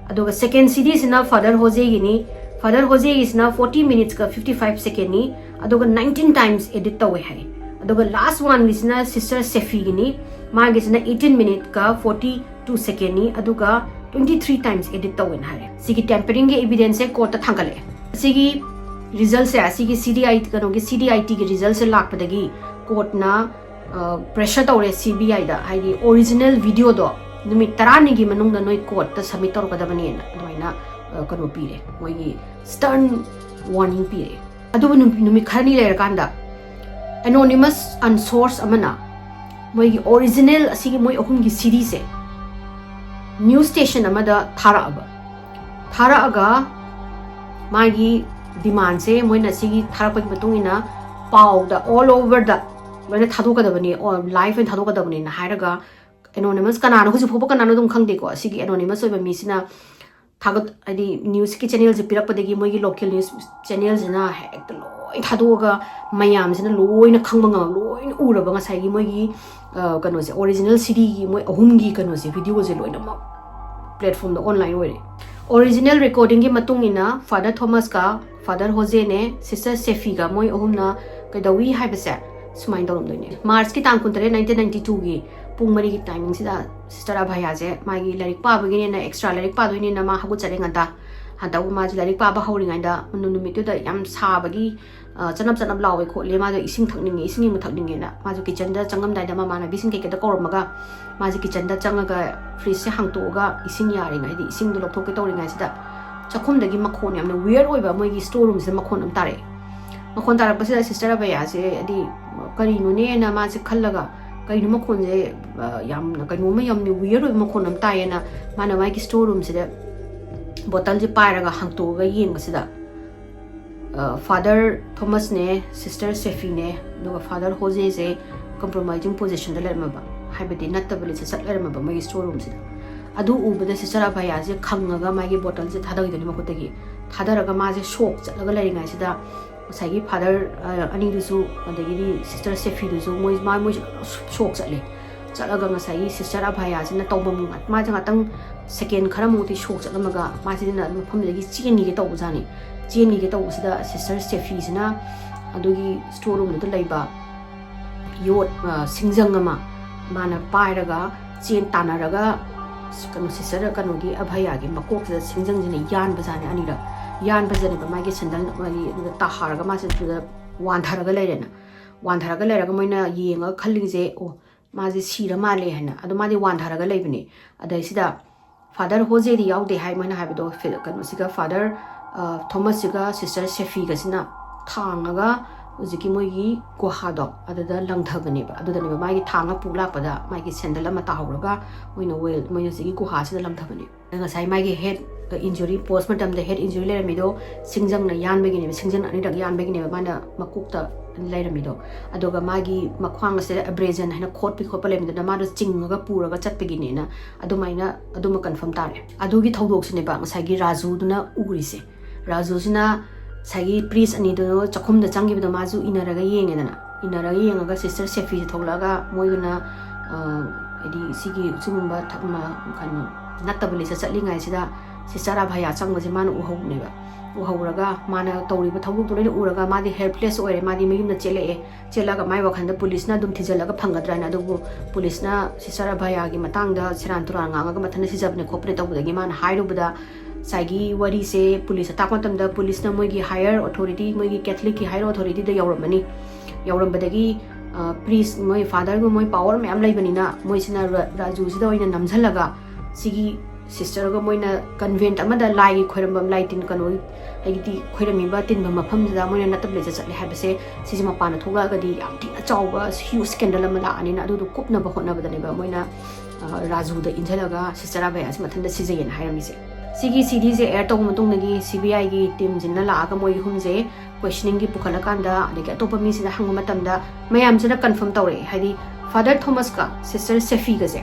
ꯑꯗꯨꯒ ꯁꯦꯀꯦꯟ ꯁꯤꯗꯤꯁꯤꯅ ꯐꯥꯗꯔ ꯍꯣꯖꯦꯒꯤꯅꯤ꯫ ꯐꯥꯗꯔ ꯍꯣꯖꯦꯒꯤꯁꯤꯅ ꯐꯣꯔꯇꯤ ꯃꯤꯅꯤꯠꯁꯀ ꯐꯤꯐꯇꯤ ꯐꯥꯏꯚ ꯁꯦꯀꯦꯟꯅꯤ, ꯑꯗꯨꯒ ꯅꯥꯏꯟꯇꯤꯟ ꯇꯥꯏꯝꯁ ꯏꯗꯤꯠ ꯇꯧꯋꯦ ꯍꯥꯏ꯫ ꯑꯗꯨꯒ ꯂꯥꯁ ꯋꯥꯟꯒꯤꯁꯤꯅ ꯁꯤꯁꯇꯔ ꯁꯦꯐꯤꯒꯤꯅꯤ꯫ ꯃꯥꯒꯤꯁꯤꯅ ꯑꯩꯠꯇꯤꯟ ꯃꯤꯅꯤꯠꯀ ꯐꯣꯔꯇꯤ ꯇꯨ ꯁꯦꯀꯦꯟꯅꯤ, ꯑꯗꯨꯒ ꯇ꯭ꯋꯦꯟꯇꯤ ꯊ꯭ꯔꯤ ꯇꯥꯏꯝꯁ ꯏꯗꯤꯠ ꯇꯧꯋꯦꯅ ꯍꯥꯏꯔꯦ꯫ ꯁꯤꯒꯤ ꯇꯦꯝꯄꯔꯤꯡꯒꯤ ꯑꯦꯚꯤꯗꯦꯟꯁꯁꯦ ꯀꯣꯔꯠꯇ ꯊꯥꯡꯒꯠꯂꯛꯑꯦ꯫ ꯁꯤꯒꯤ ꯔꯤꯖꯜꯁꯦ, ꯁꯤꯒꯤ ꯁꯤ ꯗꯤ ꯑꯥꯏ, ꯀꯩꯅꯣꯒꯤ ꯁꯤ ꯗꯤ ꯑꯥꯏ ꯇꯤꯒꯤ ꯔꯤꯖꯜꯁꯦ ꯂꯥꯛꯄꯗꯒꯤ ꯀꯣꯔꯠꯅ ꯄ꯭ꯔꯦꯁꯔ ꯇꯧꯔꯦ ꯁꯤ ꯕꯤ ꯑꯥꯏꯗ, ꯍꯥꯏꯗꯤ ꯑꯣꯔꯤꯖꯤꯅꯦꯜ ꯚꯤꯗꯤꯑꯣꯗꯣ ꯅꯨꯃꯤꯠ ꯇꯔꯥꯅꯤꯒꯤ ꯃꯅꯨꯡꯗ ꯅꯣꯏ ꯀꯣꯔꯠꯇ ꯁꯕꯃꯤꯠ ꯇꯧꯔꯛꯀꯗꯕꯅꯦꯅ ꯑꯗꯨꯃꯥꯏꯅ ꯀꯩꯅꯣ ꯄꯤꯔꯦ, ꯃꯣꯏꯒꯤ ꯁ꯭ꯇꯔꯟ ꯋꯥꯔꯅꯤꯡ ꯄꯤꯔꯦ꯫ ꯑꯗꯨꯕꯨ ꯅꯨꯃꯤꯠ ꯈꯔꯅꯤ ꯂꯩꯔꯀꯥꯟꯗ ꯑꯦꯅꯣꯅꯤꯃꯁ ꯑꯟꯁꯣꯔꯁ ꯑꯃꯅ ꯃꯣꯏꯒꯤ ꯑꯣꯔꯤꯖꯤꯅꯦꯜ ꯑꯁꯤꯒꯤ ꯃꯣꯏ ꯑꯍꯨꯝꯒꯤ ꯁꯤꯗꯤꯁꯦ ꯅ꯭ꯌꯨꯁ ꯁ꯭ꯇꯦꯁꯟ ꯑꯃꯗ ꯊꯥꯔꯛꯑꯕ ꯊꯥꯔꯛꯑꯒ ꯃꯥꯒꯤ ꯗꯤꯃꯥꯟꯁꯦ ꯃꯣꯏꯅ ꯁꯤꯒꯤ ꯊꯥꯔꯛꯄꯒꯤ ꯃꯇꯨꯡ ꯏꯟꯅ ꯄꯥꯎꯗ ꯑꯣꯜ ꯑꯣꯚꯔꯗ ꯂꯣꯏꯅ ꯊꯥꯗꯣꯛꯀꯗꯕꯅꯤ, ꯂꯥꯏꯐ ꯑꯣꯏꯅ ꯊꯥꯗꯣꯛꯀꯗꯕꯅꯤꯅ ꯍꯥꯏꯔꯒ ꯑꯦꯅꯣꯅꯤꯃꯁ ꯀꯅꯥꯅꯣ ꯍꯧꯖꯤꯛ ꯐꯥꯎꯕ ꯀꯅꯥꯅꯣ ꯑꯗꯨꯝ ꯈꯪꯗꯦꯀꯣ꯫ ꯑꯁꯤꯒꯤ ꯑꯦꯅꯣꯅꯤꯃꯁ ꯑꯣꯏꯕ ꯃꯤꯁꯤꯅ ꯊꯥꯒꯠ ꯍꯥꯏꯗꯤ ꯅ꯭ꯌꯨꯁꯀꯤ ꯆꯦꯅꯦꯜꯁꯦ ꯄꯤꯔꯛꯄꯗꯒꯤ ꯃꯣꯏꯒꯤ ꯂꯣꯀꯦꯜ ꯅ꯭ꯌꯨꯁ ꯆꯦꯅꯦꯜꯁꯤꯅ ꯍꯦꯛꯇ ꯂꯣꯏ ꯊꯥꯗꯣꯛꯑꯒ ꯃꯌꯥꯝꯁꯤꯅ ꯂꯣꯏꯅ ꯈꯪꯕ ꯉꯝ ꯂꯣꯏꯅ ꯎꯔꯕ ꯉꯁꯥꯏꯒꯤ ꯃꯣꯏꯒꯤ ꯀꯩꯅꯣꯁꯦ ꯑꯣꯔꯤꯖꯤꯅꯦꯜ ꯁꯤꯗꯤꯒꯤ ꯃꯣꯏ ꯑꯍꯨꯝꯒꯤ ꯀꯩꯅꯣꯁꯦ ꯚꯤꯗꯤꯑꯣꯁꯦ ꯂꯣꯏꯅꯃꯛ ꯄ꯭ꯂꯦꯠꯐꯣꯝꯗ ꯑꯣꯟꯂꯥꯏꯟ ꯑꯣꯏꯔꯦ꯫ ꯑꯣꯔꯤꯖꯤꯅꯦꯜ ꯔꯦꯀꯣꯔꯗꯤꯡꯒꯤ ꯃꯇꯨꯡ ꯏꯟꯅ ꯐꯥꯗꯔ ꯊꯣꯃꯁꯀ ꯐꯥꯗꯔ ꯍꯣꯖꯦꯅꯦ ꯁꯤꯁꯇꯔ ꯁꯦꯐꯤꯒ ꯃꯣꯏ ꯑꯍꯨꯝꯅ ꯀꯩꯗꯧꯏ ꯍꯥꯏꯕꯁꯦ ꯁꯨꯃꯥꯏꯅ ꯇꯧꯔꯝꯗꯣꯏꯅꯦ꯫ ꯃꯥꯔꯆꯀꯤ ꯇꯥꯡ ꯀꯨꯟꯇꯔꯦꯠ, ꯅꯥꯏꯟꯇꯤꯟ ꯅꯥꯏꯟꯇꯤ ꯇꯨꯒꯤ ꯄꯨꯡ ꯃꯔꯤꯒꯤ ꯇꯥꯏꯃꯤꯡꯁꯤꯗ ꯁꯤꯁꯇꯔ ꯑꯚꯌꯥꯁꯦ ꯃꯥꯒꯤ ꯂꯥꯏꯔꯤꯛ ꯄꯥꯕꯒꯤꯅꯦꯅ ꯑꯦꯛꯁꯇ꯭ꯔꯥ ꯂꯥꯏꯔꯤꯛ ꯄꯥꯗꯣꯏꯅꯦꯅ ꯃꯥ ꯍꯧꯒꯠꯆꯔꯦ ꯉꯟꯇꯥ꯫ ꯍꯟꯗꯛ ꯃꯥꯁꯦ ꯂꯥꯏꯔꯤꯛ ꯄꯥꯕ ꯍꯧꯔꯤꯉꯩꯗ ꯅꯨꯃꯤꯠꯇꯨꯗ ꯌꯥꯝ ꯁꯥꯕꯒꯤ ꯆꯅꯞ ꯆꯅꯞ ꯂꯥꯎꯋꯦ ꯈꯣꯠꯂꯦ, ꯃꯥꯗꯣ ꯏꯁꯤꯡ ꯊꯛꯅꯤꯡꯉꯦ, ꯏꯁꯤꯡ ꯑꯃ ꯊꯛꯅꯤꯡꯉꯦꯅ ꯃꯥꯁꯦ ꯀꯤꯆꯟꯗ ꯆꯪꯉꯝꯗꯥꯏꯗ ꯃꯃꯥꯟꯅꯕꯤꯁꯤꯡ ꯀꯩꯀꯩꯗ ꯀꯧꯔꯝꯃꯒ ꯃꯥꯁꯦ ꯀꯤꯆꯟꯗ ꯆꯪꯉꯒ ꯐ꯭ꯔꯤꯖꯁꯦ ꯍꯥꯡꯇꯣꯛꯑꯒ ꯏꯁꯤꯡ ꯌꯥꯔꯤꯉꯩꯗꯤ ꯏꯁꯤꯡꯗꯣ ꯂꯧꯊꯣꯛꯀꯦ ꯇꯧꯔꯤꯉꯩꯁꯤꯗ ꯆꯥꯛꯈꯨꯝꯗꯒꯤ ꯃꯈꯣꯟ ꯌꯥꯝꯅ ꯋꯤꯌꯔ ꯑꯣꯏꯕ ꯃꯣꯏꯒꯤ ꯁ꯭ꯇꯣꯔ ꯔꯨꯝꯁꯤꯗ ꯃꯈꯣꯟ ꯑꯃ ꯇꯥꯔꯛꯑꯦ꯫ ꯃꯈꯣꯟ ꯇꯥꯔꯛꯄꯁꯤꯗ ꯁꯤꯁꯇꯔ ꯑꯚꯌꯥꯁꯦ ꯍꯥꯏꯗꯤ ꯀꯔꯤꯅꯣꯅꯦꯅ ꯃꯥꯁꯦ ꯈꯜꯂꯒ ꯀꯩꯅꯣ ꯃꯈꯣꯟꯁꯦ ꯌꯥꯝꯅ ꯀꯩꯅꯣꯝꯃ ꯌꯥꯝꯅ ꯋꯤꯌꯔ ꯑꯣꯏꯕ ꯃꯈꯣꯟ ꯑꯃ ꯇꯥꯏꯌꯦꯅ ꯃꯥꯅ ꯃꯥꯒꯤ ꯁ꯭ꯇꯣꯔ ꯔꯨꯝꯁꯤꯗ ꯕꯣꯇꯜꯁꯦ ꯄꯥꯏꯔꯒ ꯍꯥꯡꯇꯣꯛꯑꯒ ꯌꯦꯡꯕꯁꯤꯗ ꯐꯥꯗꯔ ꯊꯣꯃꯁꯅꯦ, ꯁꯤꯁꯇꯔ ꯁꯦꯐꯤꯅꯦ, ꯑꯗꯨꯒ ꯐꯥꯗꯔ ꯍꯣꯖꯦꯁꯦ ꯀꯝꯄ꯭ꯔꯣꯃꯥꯏꯖꯤꯡ ꯄꯣꯖꯤꯁꯟꯗ ꯂꯩꯔꯝꯃꯕ, ꯍꯥꯏꯕꯗꯤ ꯅꯠꯇꯕ ꯂꯤꯠꯁꯦ ꯆꯠ ꯂꯩꯔꯝꯃꯕ ꯃꯣꯏꯒꯤ ꯁ꯭ꯇꯣꯔ ꯔꯨꯝꯁꯤꯗ꯫ ꯑꯗꯨ ꯎꯕꯗ ꯁꯤꯁꯇꯔ ꯑꯚꯌꯥꯁꯦ ꯈꯪꯉꯒ ꯃꯥꯒꯤ ꯕꯣꯇꯜꯁꯦ ꯊꯥꯗꯈꯤꯗꯣꯏꯅꯤ ꯃꯈꯨꯠꯇꯒꯤ꯫ ꯊꯥꯗꯔꯒ ꯃꯥꯁꯦ ꯁꯣꯛ ꯆꯠꯂꯒ ꯂꯩꯔꯤꯉꯩꯁꯤꯗ ꯉꯁꯥꯏꯒꯤ ꯐꯥꯗꯔ ꯑꯅꯤꯗꯨꯁꯨ ꯑꯗꯒꯤꯗꯤ ꯁꯤꯁꯇꯔ ꯁꯦꯐꯤꯗꯨꯁꯨ ꯃꯣꯏ ꯃꯥ ꯃꯣꯏꯁꯨ ꯁꯣꯛ ꯆꯠꯂꯦ꯫ ꯆꯠꯂꯒ ꯉꯁꯥꯏꯒꯤ ꯁꯤꯁꯇꯔ ꯑꯚꯌꯥꯁꯤꯅ ꯇꯧꯐꯝ ꯃꯥꯁꯦ ꯉꯥꯛꯇꯪ ꯁꯦꯀꯦꯟ ꯈꯔꯃꯨꯛꯇꯤ ꯁꯣꯛ ꯆꯠꯂꯝꯃꯒ ꯃꯥꯁꯤꯅ ꯃꯐꯝꯗꯨꯗꯒꯤ ꯆꯦꯟꯈꯤꯒꯦ ꯇꯧꯕꯖꯥꯠꯅꯤ꯫ ꯆꯦꯟꯈꯤꯒꯦ ꯇꯧꯕꯁꯤꯗ ꯁꯤꯁꯇꯔ ꯁꯦꯐꯤꯁꯤꯅ ꯑꯗꯨꯒꯤ ꯁ꯭ꯇꯣꯔ ꯔꯨꯝꯗꯨꯗ ꯂꯩꯕ ꯌꯣꯠ ꯁꯤꯡꯖꯪ ꯑꯃ ꯃꯥꯅ ꯄꯥꯏꯔꯒ ꯆꯦꯟ ꯇꯥꯟꯅꯔꯒ ꯀꯩꯅꯣ ꯁꯤꯁꯇꯔ ꯀꯩꯅꯣꯒꯤ ꯑꯚꯌꯥꯒꯤ ꯃꯀꯣꯛꯁꯤꯗ ꯁꯤꯡꯖꯪꯁꯤꯅ ꯌꯥꯟꯕꯖꯥꯠꯅꯤ ꯑꯅꯤꯔꯛ꯫ ꯌꯥꯟꯕꯁꯤꯗꯅꯦꯕ ꯃꯥꯒꯤ ꯁꯦꯟꯗꯜ ꯃꯥꯒꯤ ꯑꯗꯨꯗ ꯇꯥꯍꯔꯒ ꯃꯥꯁꯦ ꯑꯗꯨꯗ ꯋꯥꯟꯊꯔꯒ ꯂꯩꯔꯦꯅ꯫ ꯋꯥꯟꯊꯔꯒ ꯂꯩꯔꯒ ꯃꯣꯏꯅ ꯌꯦꯡꯉꯒ ꯈꯜꯂꯤꯁꯦ, ꯑꯣ ꯃꯥꯁꯦ ꯁꯤꯔ ꯃꯥꯜꯂꯦ ꯍꯥꯏꯅ꯫ ꯑꯗꯣ ꯃꯥꯗꯤ ꯋꯥꯟꯊꯔꯒ ꯂꯩꯕꯅꯦ꯫ ꯑꯗꯩꯁꯤꯗ ꯐꯥꯗꯔ ꯍꯣꯖꯦꯗꯤ ꯌꯥꯎꯗꯦ ꯍꯥꯏ꯫ ꯃꯣꯏꯅ ꯍꯥꯏꯕꯗꯣ ꯐꯤ- ꯀꯩꯅꯣꯁꯤꯒ, ꯐꯥꯗꯔ ꯊꯣꯃꯁꯁꯤꯒ ꯁꯤꯁꯇꯔ ꯁꯦꯐꯤꯒꯁꯤꯅ ꯊꯥꯡꯉꯒ ꯍꯧꯖꯤꯛꯀꯤ ꯃꯣꯏꯒꯤ ꯒꯨꯍꯥꯗꯣ ꯑꯗꯨꯗ ꯂꯪꯊꯕꯅꯦꯕ꯫ ꯑꯗꯨꯗꯅꯦꯕ ꯃꯥꯒꯤ ꯊꯥꯡꯉ ꯄꯨ ꯂꯥꯛꯄꯗ ꯃꯥꯒꯤ ꯁꯦꯟꯗꯜ ꯑꯃ ꯇꯥꯍꯧꯔꯒ ꯃꯣꯏꯅ ꯋꯦꯜ ꯃꯣꯏꯅ ꯍꯧꯖꯤꯛꯀꯤ ꯒꯨꯍꯥꯁꯤꯗ ꯂꯪꯊꯕꯅꯦ꯫ ꯉꯁꯥꯏ ꯃꯥꯒꯤ ꯍꯦꯠ ꯏꯟꯖꯨꯔꯤ, ꯄꯣꯁ ꯃꯇꯝꯗ ꯍꯦꯠ ꯏꯟꯖꯨꯔꯤ ꯂꯩꯔꯝꯃꯤꯗꯣ ꯁꯤꯡꯖꯪꯅ ꯌꯥꯟꯕꯒꯤꯅꯦꯕ, ꯁꯤꯡꯖꯪ ꯑꯅꯤꯔꯛ ꯌꯥꯟꯕꯒꯤꯅꯦꯕ ꯃꯥꯅ ꯃꯀꯣꯛꯇ ꯂꯩꯔꯝꯃꯤꯗꯣ꯫ ꯑꯗꯨꯒ ꯃꯥꯒꯤ ꯃꯈ꯭ꯋꯥꯡ ꯑꯁꯤꯗ ꯑꯦꯕ꯭ꯔꯦꯖꯟ ꯍꯥꯏꯅ ꯈꯣꯠꯄꯤ ꯈꯣꯠꯄ ꯂꯩꯕꯗꯨꯅ ꯃꯥꯗꯣ ꯆꯤꯡꯉꯒ ꯄꯨꯔꯒ ꯆꯠꯄꯒꯤꯅꯦꯅ ꯑꯗꯨꯃꯥꯏꯅ ꯑꯗꯨꯃ ꯀꯟꯐꯥꯔꯝ ꯇꯥꯔꯦ꯫ ꯑꯗꯨꯒꯤ ꯊꯧꯗꯣꯛꯁꯤꯅꯦꯕ ꯉꯁꯥꯏꯒꯤ ꯔꯥꯖꯨꯗꯨꯅ ꯎꯔꯤꯁꯦ꯫ ꯔꯥꯖꯨꯁꯤꯅ ꯉꯁꯥꯏꯒꯤ ꯄ꯭ꯔꯤꯁ ꯑꯅꯤꯗꯨ ꯆꯥꯛꯈꯨꯝꯗ ꯆꯪꯈꯤꯕꯗꯣ ꯃꯥꯁꯨ ꯏꯟꯅꯔꯒ ꯌꯦꯡꯉꯦꯗꯅ꯫ ꯏꯟꯅꯔꯒ ꯌꯦꯡꯉꯒ ꯁꯤꯁꯇꯔ ꯁꯦꯐꯤꯁꯦ ꯊꯣꯛꯂꯛꯑꯒ ꯃꯣꯏꯗꯨꯅ, ꯑ, ꯍꯥꯏꯗꯤ ꯁꯤꯒꯤ ꯁꯤꯒꯨꯝꯕ ꯊ- ꯃ- ꯀꯩꯅꯣ ꯅꯠꯇꯕ ꯂꯤꯆꯠ ꯆꯠꯂꯤꯉꯩꯁꯤꯗ ꯁꯤꯁꯇꯔ ꯑꯚꯌꯥ ꯆꯪꯕꯁꯦ ꯃꯥꯅ ꯎꯍꯧꯕꯅꯦꯕ꯫ ꯎꯍꯧꯔꯒ ꯃꯥꯅ ꯇꯧꯔꯤꯕ ꯊꯧꯗꯣꯛꯇꯣ ꯂꯣꯏꯅ ꯎꯔꯒ ꯃꯥꯗꯤ ꯍꯦꯜꯞꯂꯦꯁ ꯑꯣꯏꯔꯦ꯫ ꯃꯥꯗꯤ ꯃꯌꯨꯝꯗ ꯆꯦꯜꯂꯛꯑꯦ꯫ ꯆꯦꯜꯂꯒ ꯃꯥꯏ ꯋꯥꯈꯜꯗ ꯄꯨꯂꯤꯁꯅ ꯑꯗꯨꯝ ꯊꯤꯖꯤꯜꯂꯒ ꯐꯪꯒꯗ꯭ꯔꯥꯅ꯫ ꯑꯗꯨꯕꯨ ꯄꯨꯂꯤꯁꯅ ꯁꯤꯁꯇꯔ ꯑꯚꯌꯥꯒꯤ ꯃꯇꯥꯡꯗ ꯁꯦꯔꯥꯟ ꯇꯨꯔꯥꯟ ꯉꯥꯡꯉꯒ ꯃꯊꯟꯇ ꯁꯤꯖꯕꯅꯦ ꯈꯣꯠꯄꯅꯦ ꯇꯧꯕꯗꯒꯤ ꯃꯥꯅ ꯍꯥꯏꯔꯨꯕꯗ ꯉꯁꯥꯏꯒꯤ ꯋꯥꯔꯤꯁꯦ ꯄꯨꯂꯤꯁꯇ ꯇꯥꯛꯄ ꯃꯇꯝꯗ ꯄꯨꯂꯤꯁꯅ ꯃꯣꯏꯒꯤ ꯍꯥꯌꯔ ꯑꯣꯊꯣꯔꯤꯇꯤ, ꯃꯣꯏꯒꯤ ꯀꯦꯊꯂꯤꯛꯀꯤ ꯍꯥꯌꯔ ꯑꯣꯊꯣꯔꯤꯇꯤꯗ ꯌꯧꯔꯝꯃꯅꯤ꯫ ꯌꯧꯔꯝꯕꯗꯒꯤ, ꯑ, ꯄ꯭ꯔꯤꯁ, ꯃꯣꯏ ꯐꯥꯗꯔꯒ ꯃꯣꯏ ꯄꯥꯋꯔ ꯃꯌꯥꯝ ꯂꯩꯕꯅꯤꯅ ꯃꯣꯏꯁꯤꯅ ꯔ-, ꯔꯥꯖꯨꯁꯤꯗ ꯑꯣꯏꯅ ꯅꯝꯁꯤꯜꯂꯒ ꯁꯤꯒꯤ ꯁꯤꯁꯇꯔꯒ ꯃꯣꯏꯅ ꯀꯟꯚꯦꯟꯠ ꯑꯃꯗ ꯂꯥꯏꯒꯤ ꯈꯣꯏꯔꯝꯕ, ꯂꯥꯏ ꯇꯤꯟ, ꯀꯩꯅꯣ, ꯍꯥꯏꯗꯤ ꯈꯣꯏꯔꯝꯃꯤꯕ ꯇꯤꯟꯕ ꯃꯐꯝꯁꯤꯗ ꯃꯣꯏꯅ ꯅꯠꯇꯕ ꯂꯤꯆꯠ ꯆꯠꯂꯦ ꯍꯥꯏꯕꯁꯦ ꯁꯤꯁꯦ ꯃꯄꯥꯟꯗ ꯊꯣꯛꯂꯛꯑꯒꯗꯤ ꯌꯥꯝ ꯊꯤꯅ ꯆꯥꯎꯕ ꯍ꯭ꯌꯨꯖ ꯁ꯭ꯀꯦꯟꯗꯜ ꯑꯃ ꯂꯥꯛꯑꯅꯤꯅ ꯑꯗꯨꯗꯣ ꯀꯨꯞꯅꯕ ꯍꯣꯠꯅꯕꯗꯅꯦꯕ ꯃꯣꯏꯅ, ꯑ, ꯔꯥꯖꯨꯗ ꯏꯟꯁꯤꯜꯂꯒ ꯁꯤꯁꯇꯔ ꯑꯚꯌꯥꯁꯦ ꯃꯊꯟꯇ ꯁꯤꯖꯩꯌꯦꯅ ꯍꯥꯏꯔꯝꯃꯤꯁꯦ꯫ ꯁꯤꯒꯤ ꯁꯤꯗꯤꯁꯦ ꯑꯦꯌꯔ ꯇꯧꯕ ꯃꯇꯨꯡꯗꯒꯤ ꯁꯤ ꯕꯤ ꯑꯥꯏꯒꯤ ꯇꯤꯝꯁꯤꯅ ꯂꯥꯛꯑꯒ ꯃꯣꯏ ꯑꯍꯨꯝꯁꯦ ꯀꯣꯏꯁꯅꯤꯡꯒꯤ ꯄꯨꯈꯠꯂꯀꯥꯟꯗ ꯑꯗꯒꯤ ꯑꯇꯣꯞꯄ ꯃꯤꯁꯤꯗ ꯍꯪꯕ ꯃꯇꯝꯗ ꯃꯌꯥꯝꯁꯤꯅ ꯀꯟꯐꯥꯔꯝ ꯇꯧꯔꯛꯑꯦ꯫ ꯍꯥꯏꯗꯤ ꯐꯥꯗꯔ ꯊꯣꯃꯁꯀ ꯁꯤꯁꯇꯔ ꯁꯦꯐꯤꯒꯁꯦ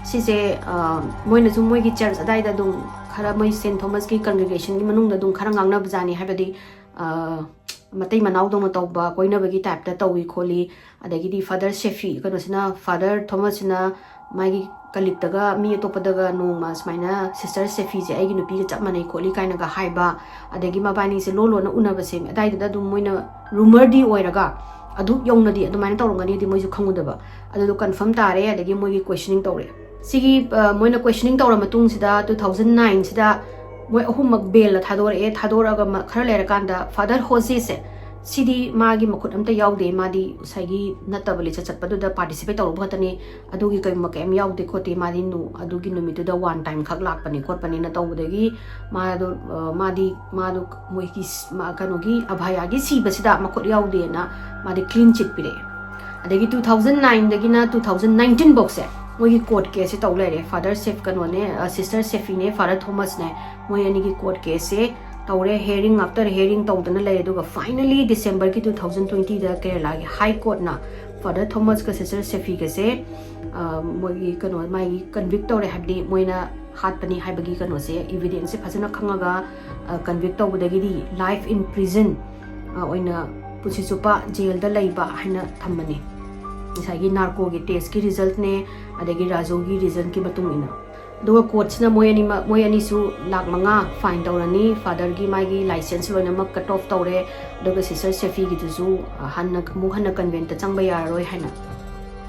ꯁꯤꯁꯦ, ꯑ, ꯃꯣꯏꯅꯁꯨ ꯃꯣꯏꯒꯤ ꯆꯔꯆ ꯑꯗꯥꯏꯗ ꯑꯗꯨꯝ ꯈꯔ ꯃꯣꯏ ꯁꯦꯟ ꯊꯣꯃꯁꯀꯤ ꯀꯪꯒ꯭ꯔꯦꯒꯦꯁꯟꯒꯤ ꯃꯅꯨꯡꯗ ꯑꯗꯨꯝ ꯈꯔ ꯉꯥꯡꯅꯕꯖꯥꯠꯅꯤ꯫ ꯍꯥꯏꯕꯗꯤ, ꯑ, ꯃꯇꯩ ꯃꯅꯥꯎꯗꯧꯅ ꯇꯧꯕ, ꯀꯣꯏꯅꯕꯒꯤ ꯇꯥꯏꯞꯇ ꯇꯧꯏ ꯈꯣꯠꯂꯤ꯫ ꯑꯗꯒꯤꯗꯤ ꯐꯥꯗꯔ ꯁꯦꯐꯤ, ꯀꯩꯅꯣꯁꯤꯅ, ꯐꯥꯗꯔ ꯊꯣꯃꯁꯁꯤꯅ ꯃꯥꯒꯤ ꯀꯂꯤꯛꯇꯒ ꯃꯤ ꯑꯇꯣꯞꯄꯗꯒ ꯅꯣꯡꯃ ꯁꯨꯃꯥꯏꯅ ꯁꯤꯁꯇꯔ ꯁꯦꯐꯤꯁꯦ ꯑꯩꯒꯤ ꯅꯨꯄꯤꯒ ꯆꯞ ꯃꯥꯟꯅꯩ ꯈꯣꯠꯂꯤ ꯀꯥꯏꯅꯒ ꯍꯥꯏꯕ, ꯑꯗꯒꯤ ꯃꯕꯥꯅꯤꯁꯦ ꯂꯣꯟ ꯂꯣꯟꯅ ꯎꯅꯕꯁꯦ ꯑꯗꯥꯏꯗꯨꯗ ꯑꯗꯨꯝ ꯃꯣꯏꯅ ꯔꯨꯃꯔꯗꯤ ꯑꯣꯏꯔꯒ ꯑꯗꯨꯛ ꯌꯧꯅꯗꯤ ꯑꯗꯨꯃꯥꯏꯅ ꯇꯧꯔꯝꯒꯅꯤꯗꯤ ꯃꯣꯏꯁꯨ ꯈꯪꯉꯨꯗꯕ꯫ ꯑꯗꯨꯗꯣ ꯀꯟꯐꯥꯔꯝ ꯇꯥꯔꯦ, ꯑꯗꯒꯤ ꯃꯣꯏꯒꯤ ꯀꯣꯏꯁꯅꯤꯡ ꯇꯧꯔꯦ꯫ ꯁꯤꯒꯤ, ꯑ, ꯃꯣꯏꯅ ꯀꯣꯏꯁꯅꯤꯡ ꯇꯧꯔ ꯃꯇꯨꯡꯁꯤꯗ ꯇꯨ ꯊꯥꯎꯖꯟ ꯅꯥꯏꯟꯁꯤꯗ ꯃꯣꯏ ꯑꯍꯨꯝꯃꯛ ꯕꯦꯜꯗ ꯊꯥꯗꯣꯔꯛꯑꯦ꯫ ꯊꯥꯗꯣꯔꯛꯑꯒ ꯃ-, ꯈꯔ ꯂꯩꯔꯀꯥꯟꯗ ꯐꯥꯗꯔ ꯍꯣꯖꯦꯁꯦ ꯁꯤꯗꯤ ꯃꯥꯒꯤ ꯃꯈꯨꯠ ꯑꯝꯇ ꯌꯥꯎꯗꯦ, ꯃꯥꯗꯤ ꯉꯁꯥꯏꯒꯤ ꯅꯠꯇꯕ ꯂꯤꯆꯠ ꯆꯠꯄꯗꯨꯗ ꯄꯥꯔꯇꯤꯁꯤꯄꯦꯠ ꯇꯧꯔꯨꯕ ꯈꯛꯇꯅꯤ꯫ ꯑꯗꯨꯒꯤ ꯀꯩꯒꯨꯝꯕ ꯀꯩꯝ ꯌꯥꯎꯗꯦ ꯈꯣꯠꯇꯦ, ꯃꯥꯗꯤ ꯅꯨ ꯑꯗꯨꯒꯤ ꯅꯨꯃꯤꯠꯇꯨꯗ ꯋꯥꯟ ꯇꯥꯏꯝ ꯈꯛ ꯂꯥꯛꯄꯅꯤ ꯈꯣꯠꯄꯅꯤꯅ ꯇꯧꯕꯗꯒꯤ ꯃꯥꯗꯣ, ꯑ, ꯃꯥꯗꯤ ꯃꯥꯗꯣ ꯃꯣꯏꯒꯤ ꯁ- ꯃꯥ- ꯀꯩꯅꯣꯒꯤ ꯑꯚꯌꯥꯒꯤ ꯁꯤꯕꯁꯤꯗ ꯃꯈꯨꯠ ꯌꯥꯎꯗꯦꯅ ꯃꯥꯗꯤ ꯀ꯭ꯂꯤꯟ ꯆꯤꯠ ꯄꯤꯔꯛꯑꯦ꯫ ꯑꯗꯒꯤ ꯇꯨ ꯊꯥꯎꯖꯟ ꯅꯥꯏꯟꯗꯒꯤꯅ ꯇꯨ ꯊꯥꯎꯖꯟ ꯅꯥꯏꯟꯇꯤꯟ ꯐꯧꯁꯦ ꯃꯣꯏꯒꯤ ꯀꯣꯔꯠ ꯀꯦꯁꯁꯦ ꯇꯧ ꯂꯩꯔꯦ꯫ ꯐꯥꯗꯔ ꯁꯦꯐ ꯀꯩꯅꯣꯅꯦ, ꯁꯤꯁꯇꯔ ꯁꯦꯐꯤꯅꯦ, ꯐꯥꯗꯔ ꯊꯣꯃꯁꯅꯦ, ꯃꯣꯏ ꯑꯅꯤꯒꯤ ꯀꯣꯔꯠ ꯀꯦꯁꯁꯦ ꯇꯧꯔꯦ꯫ ꯍꯤꯌꯔꯤꯡ ꯑꯥꯐꯇꯔ ꯍꯤꯌꯔꯤꯡ ꯇꯧꯗꯅ ꯂꯩꯔꯦ꯫ ꯑꯗꯨꯒ ꯐꯥꯏꯅꯂꯤ ꯗꯤꯁꯦꯝꯕꯔꯒꯤ ꯇꯨ ꯊꯥꯎꯖꯟ ꯇ꯭ꯋꯦꯟꯇꯤꯗ ꯀꯦꯔꯦꯂꯥꯒꯤ ꯍꯥꯏ ꯀꯣꯔꯠꯅ ꯐꯥꯗꯔ ꯊꯣꯃꯁꯀ ꯁꯤꯁꯇꯔ ꯁꯦꯐꯤꯒꯁꯦ, ꯑ, ꯃꯣꯏꯒꯤ ꯀꯩꯅꯣ, ꯃꯥꯒꯤ ꯀꯟꯚꯤꯛ ꯇꯧꯔꯦ, ꯍꯥꯏꯕꯗꯤ ꯃꯣꯏꯅ ꯍꯥꯠꯄꯅꯤ ꯍꯥꯏꯕꯒꯤ ꯀꯩꯅꯣꯁꯦ, ꯏꯚꯤꯗꯦꯟꯁꯁꯦ ꯐꯖꯅ ꯈꯪꯉꯒ, ꯑ, ꯀꯟꯚꯤꯛ ꯇꯧꯕꯗꯒꯤꯗꯤ ꯂꯥꯏꯐ ꯏꯟ ꯄ꯭ꯔꯤꯖꯟ, ꯑ, ꯑꯣꯏꯅ ꯄꯨꯟꯁꯤ ꯆꯨꯞꯄ ꯖꯦꯜꯗ ꯂꯩꯕ ꯍꯥꯏꯅ ꯊꯝꯕꯅꯤ꯫ ꯉꯁꯥꯏꯒꯤ ꯅꯥꯔꯀꯣꯒꯤ ꯇꯦꯁꯀꯤ ꯔꯤꯖꯜꯠꯅꯦ, ꯑꯗꯒꯤ ꯔꯥꯖꯨꯒꯤ ꯔꯤꯖꯜꯠꯀꯤ ꯃꯇꯨꯡ ꯏꯟꯅ꯫ ꯑꯗꯨꯒ ꯀꯣꯔꯠꯁꯤꯅ ꯃꯣꯏ ꯑꯅꯤꯃꯛ, ꯃꯣꯏ ꯑꯅꯤꯁꯨ ꯂꯥꯛ ꯃꯉꯥ ꯐꯥꯏꯟ ꯇꯧꯔꯅꯤ꯫ ꯐꯥꯗꯔꯒꯤ ꯃꯥꯒꯤ ꯂꯥꯏꯁꯦꯟꯁ ꯂꯣꯏꯅꯃꯛ ꯀꯠ ꯑꯣꯐ ꯇꯧꯔꯦ꯫ ꯑꯗꯨꯒ ꯁꯤꯁꯇꯔ ꯁꯦꯐꯤꯒꯤꯗꯨꯁꯨ, ꯑ, ꯍꯟꯅ, ꯑꯃꯨꯛ ꯍꯟꯅ ꯀꯟꯚꯦꯟꯠꯇ ꯆꯪꯕ ꯌꯥꯔꯔꯣꯏ ꯍꯥꯏꯅ꯫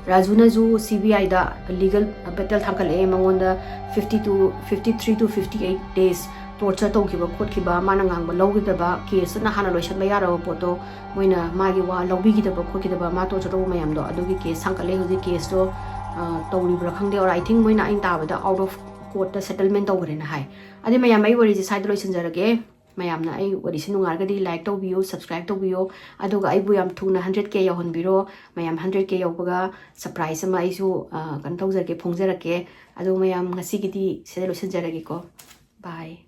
ꯔꯥꯖꯨꯅꯁꯨ ꯁꯤ ꯕꯤ ꯑꯥꯏꯗ ꯂꯤꯒꯜ ꯕꯦꯇꯜ ꯊꯥꯡꯒꯠꯂꯛꯑꯦ꯫ ꯃꯉꯣꯟꯗ fifty two, fifty three to fifty eight days torture ꯇꯧꯈꯤꯕ ꯈꯣꯠꯈꯤꯕ, ꯃꯥꯅ ꯉꯥꯡꯕ ꯂꯧꯈꯤꯗꯕ, ꯀꯦꯁꯇꯨꯅ ꯍꯥꯟꯅ ꯂꯣꯏꯁꯤꯟꯕ ꯌꯥꯔꯕ ꯄꯣꯠꯇꯣ ꯃꯣꯏꯅ ꯃꯥꯒꯤ ꯋꯥ ꯂꯧꯕꯤꯈꯤꯗꯕ ꯈꯣꯠꯈꯤꯗꯕ, ꯃꯥ ꯇꯣꯔꯆꯔ ꯇꯧꯕ ꯃꯌꯥꯝꯗꯣ, ꯑꯗꯨꯒꯤ ꯀꯦꯁ ꯊꯥꯡꯒꯠꯂꯦ꯫ ꯍꯧꯖꯤꯛ ꯀꯦꯁꯇꯣ, ꯑ, ꯇꯧꯔꯤꯕ꯭ꯔꯥ ꯈꯪꯗꯦ, or I think ꯃꯣꯏꯅ, ꯑꯩꯅ ꯇꯥꯕꯗ, ꯑꯥꯎꯠ ꯑꯣꯐ ꯀꯣꯔꯠꯇ ꯁꯦꯇꯜꯃꯦꯟ ꯇꯧꯈ꯭ꯔꯦꯅ ꯍꯥꯏ꯫ ꯑꯗꯩ ꯃꯌꯥꯝ, ꯑꯩ ꯋꯥꯔꯤꯁꯦ ꯁ꯭ꯋꯥꯏꯗ ꯂꯣꯏꯁꯤꯟꯖꯔꯒꯦ꯫ ꯃꯌꯥꯝꯅ ꯑꯩ ꯋꯥꯔꯤꯁꯦ ꯅꯨꯡꯉꯥꯏꯔꯒꯗꯤ ꯂꯥꯏꯛ ꯇꯧꯕꯤꯌꯨ, ꯁꯕꯁꯀ꯭ꯔꯥꯏꯕ ꯇꯧꯕꯤꯌꯨ, ꯑꯗꯨꯒ ꯑꯩꯕꯨ ꯌꯥꯝ ꯊꯨꯅ ꯍꯟꯗ꯭ꯔꯦꯠ ꯀꯦ ꯌꯧꯍꯟꯕꯤꯔꯣ꯫ ꯃꯌꯥꯝ ꯍꯟꯗ꯭ꯔꯦꯠ ꯀꯦ ꯌꯧꯕꯒ ꯁꯔꯄ꯭ꯔꯥꯏꯖ ꯑꯃ ꯑꯩꯁꯨ, ꯑ, ꯀꯩꯅꯣ ꯇꯧꯖꯔꯛꯀꯦ, ꯐꯣꯡꯖꯔꯛꯀꯦ꯫ ꯑꯗꯣ ꯃꯌꯥꯝ, ꯉꯁꯤꯒꯤꯗꯤ ꯁꯤꯗ ꯂꯣꯏꯁꯤꯟꯖꯔꯒꯦꯀꯣ꯫ ꯕꯥꯏ꯫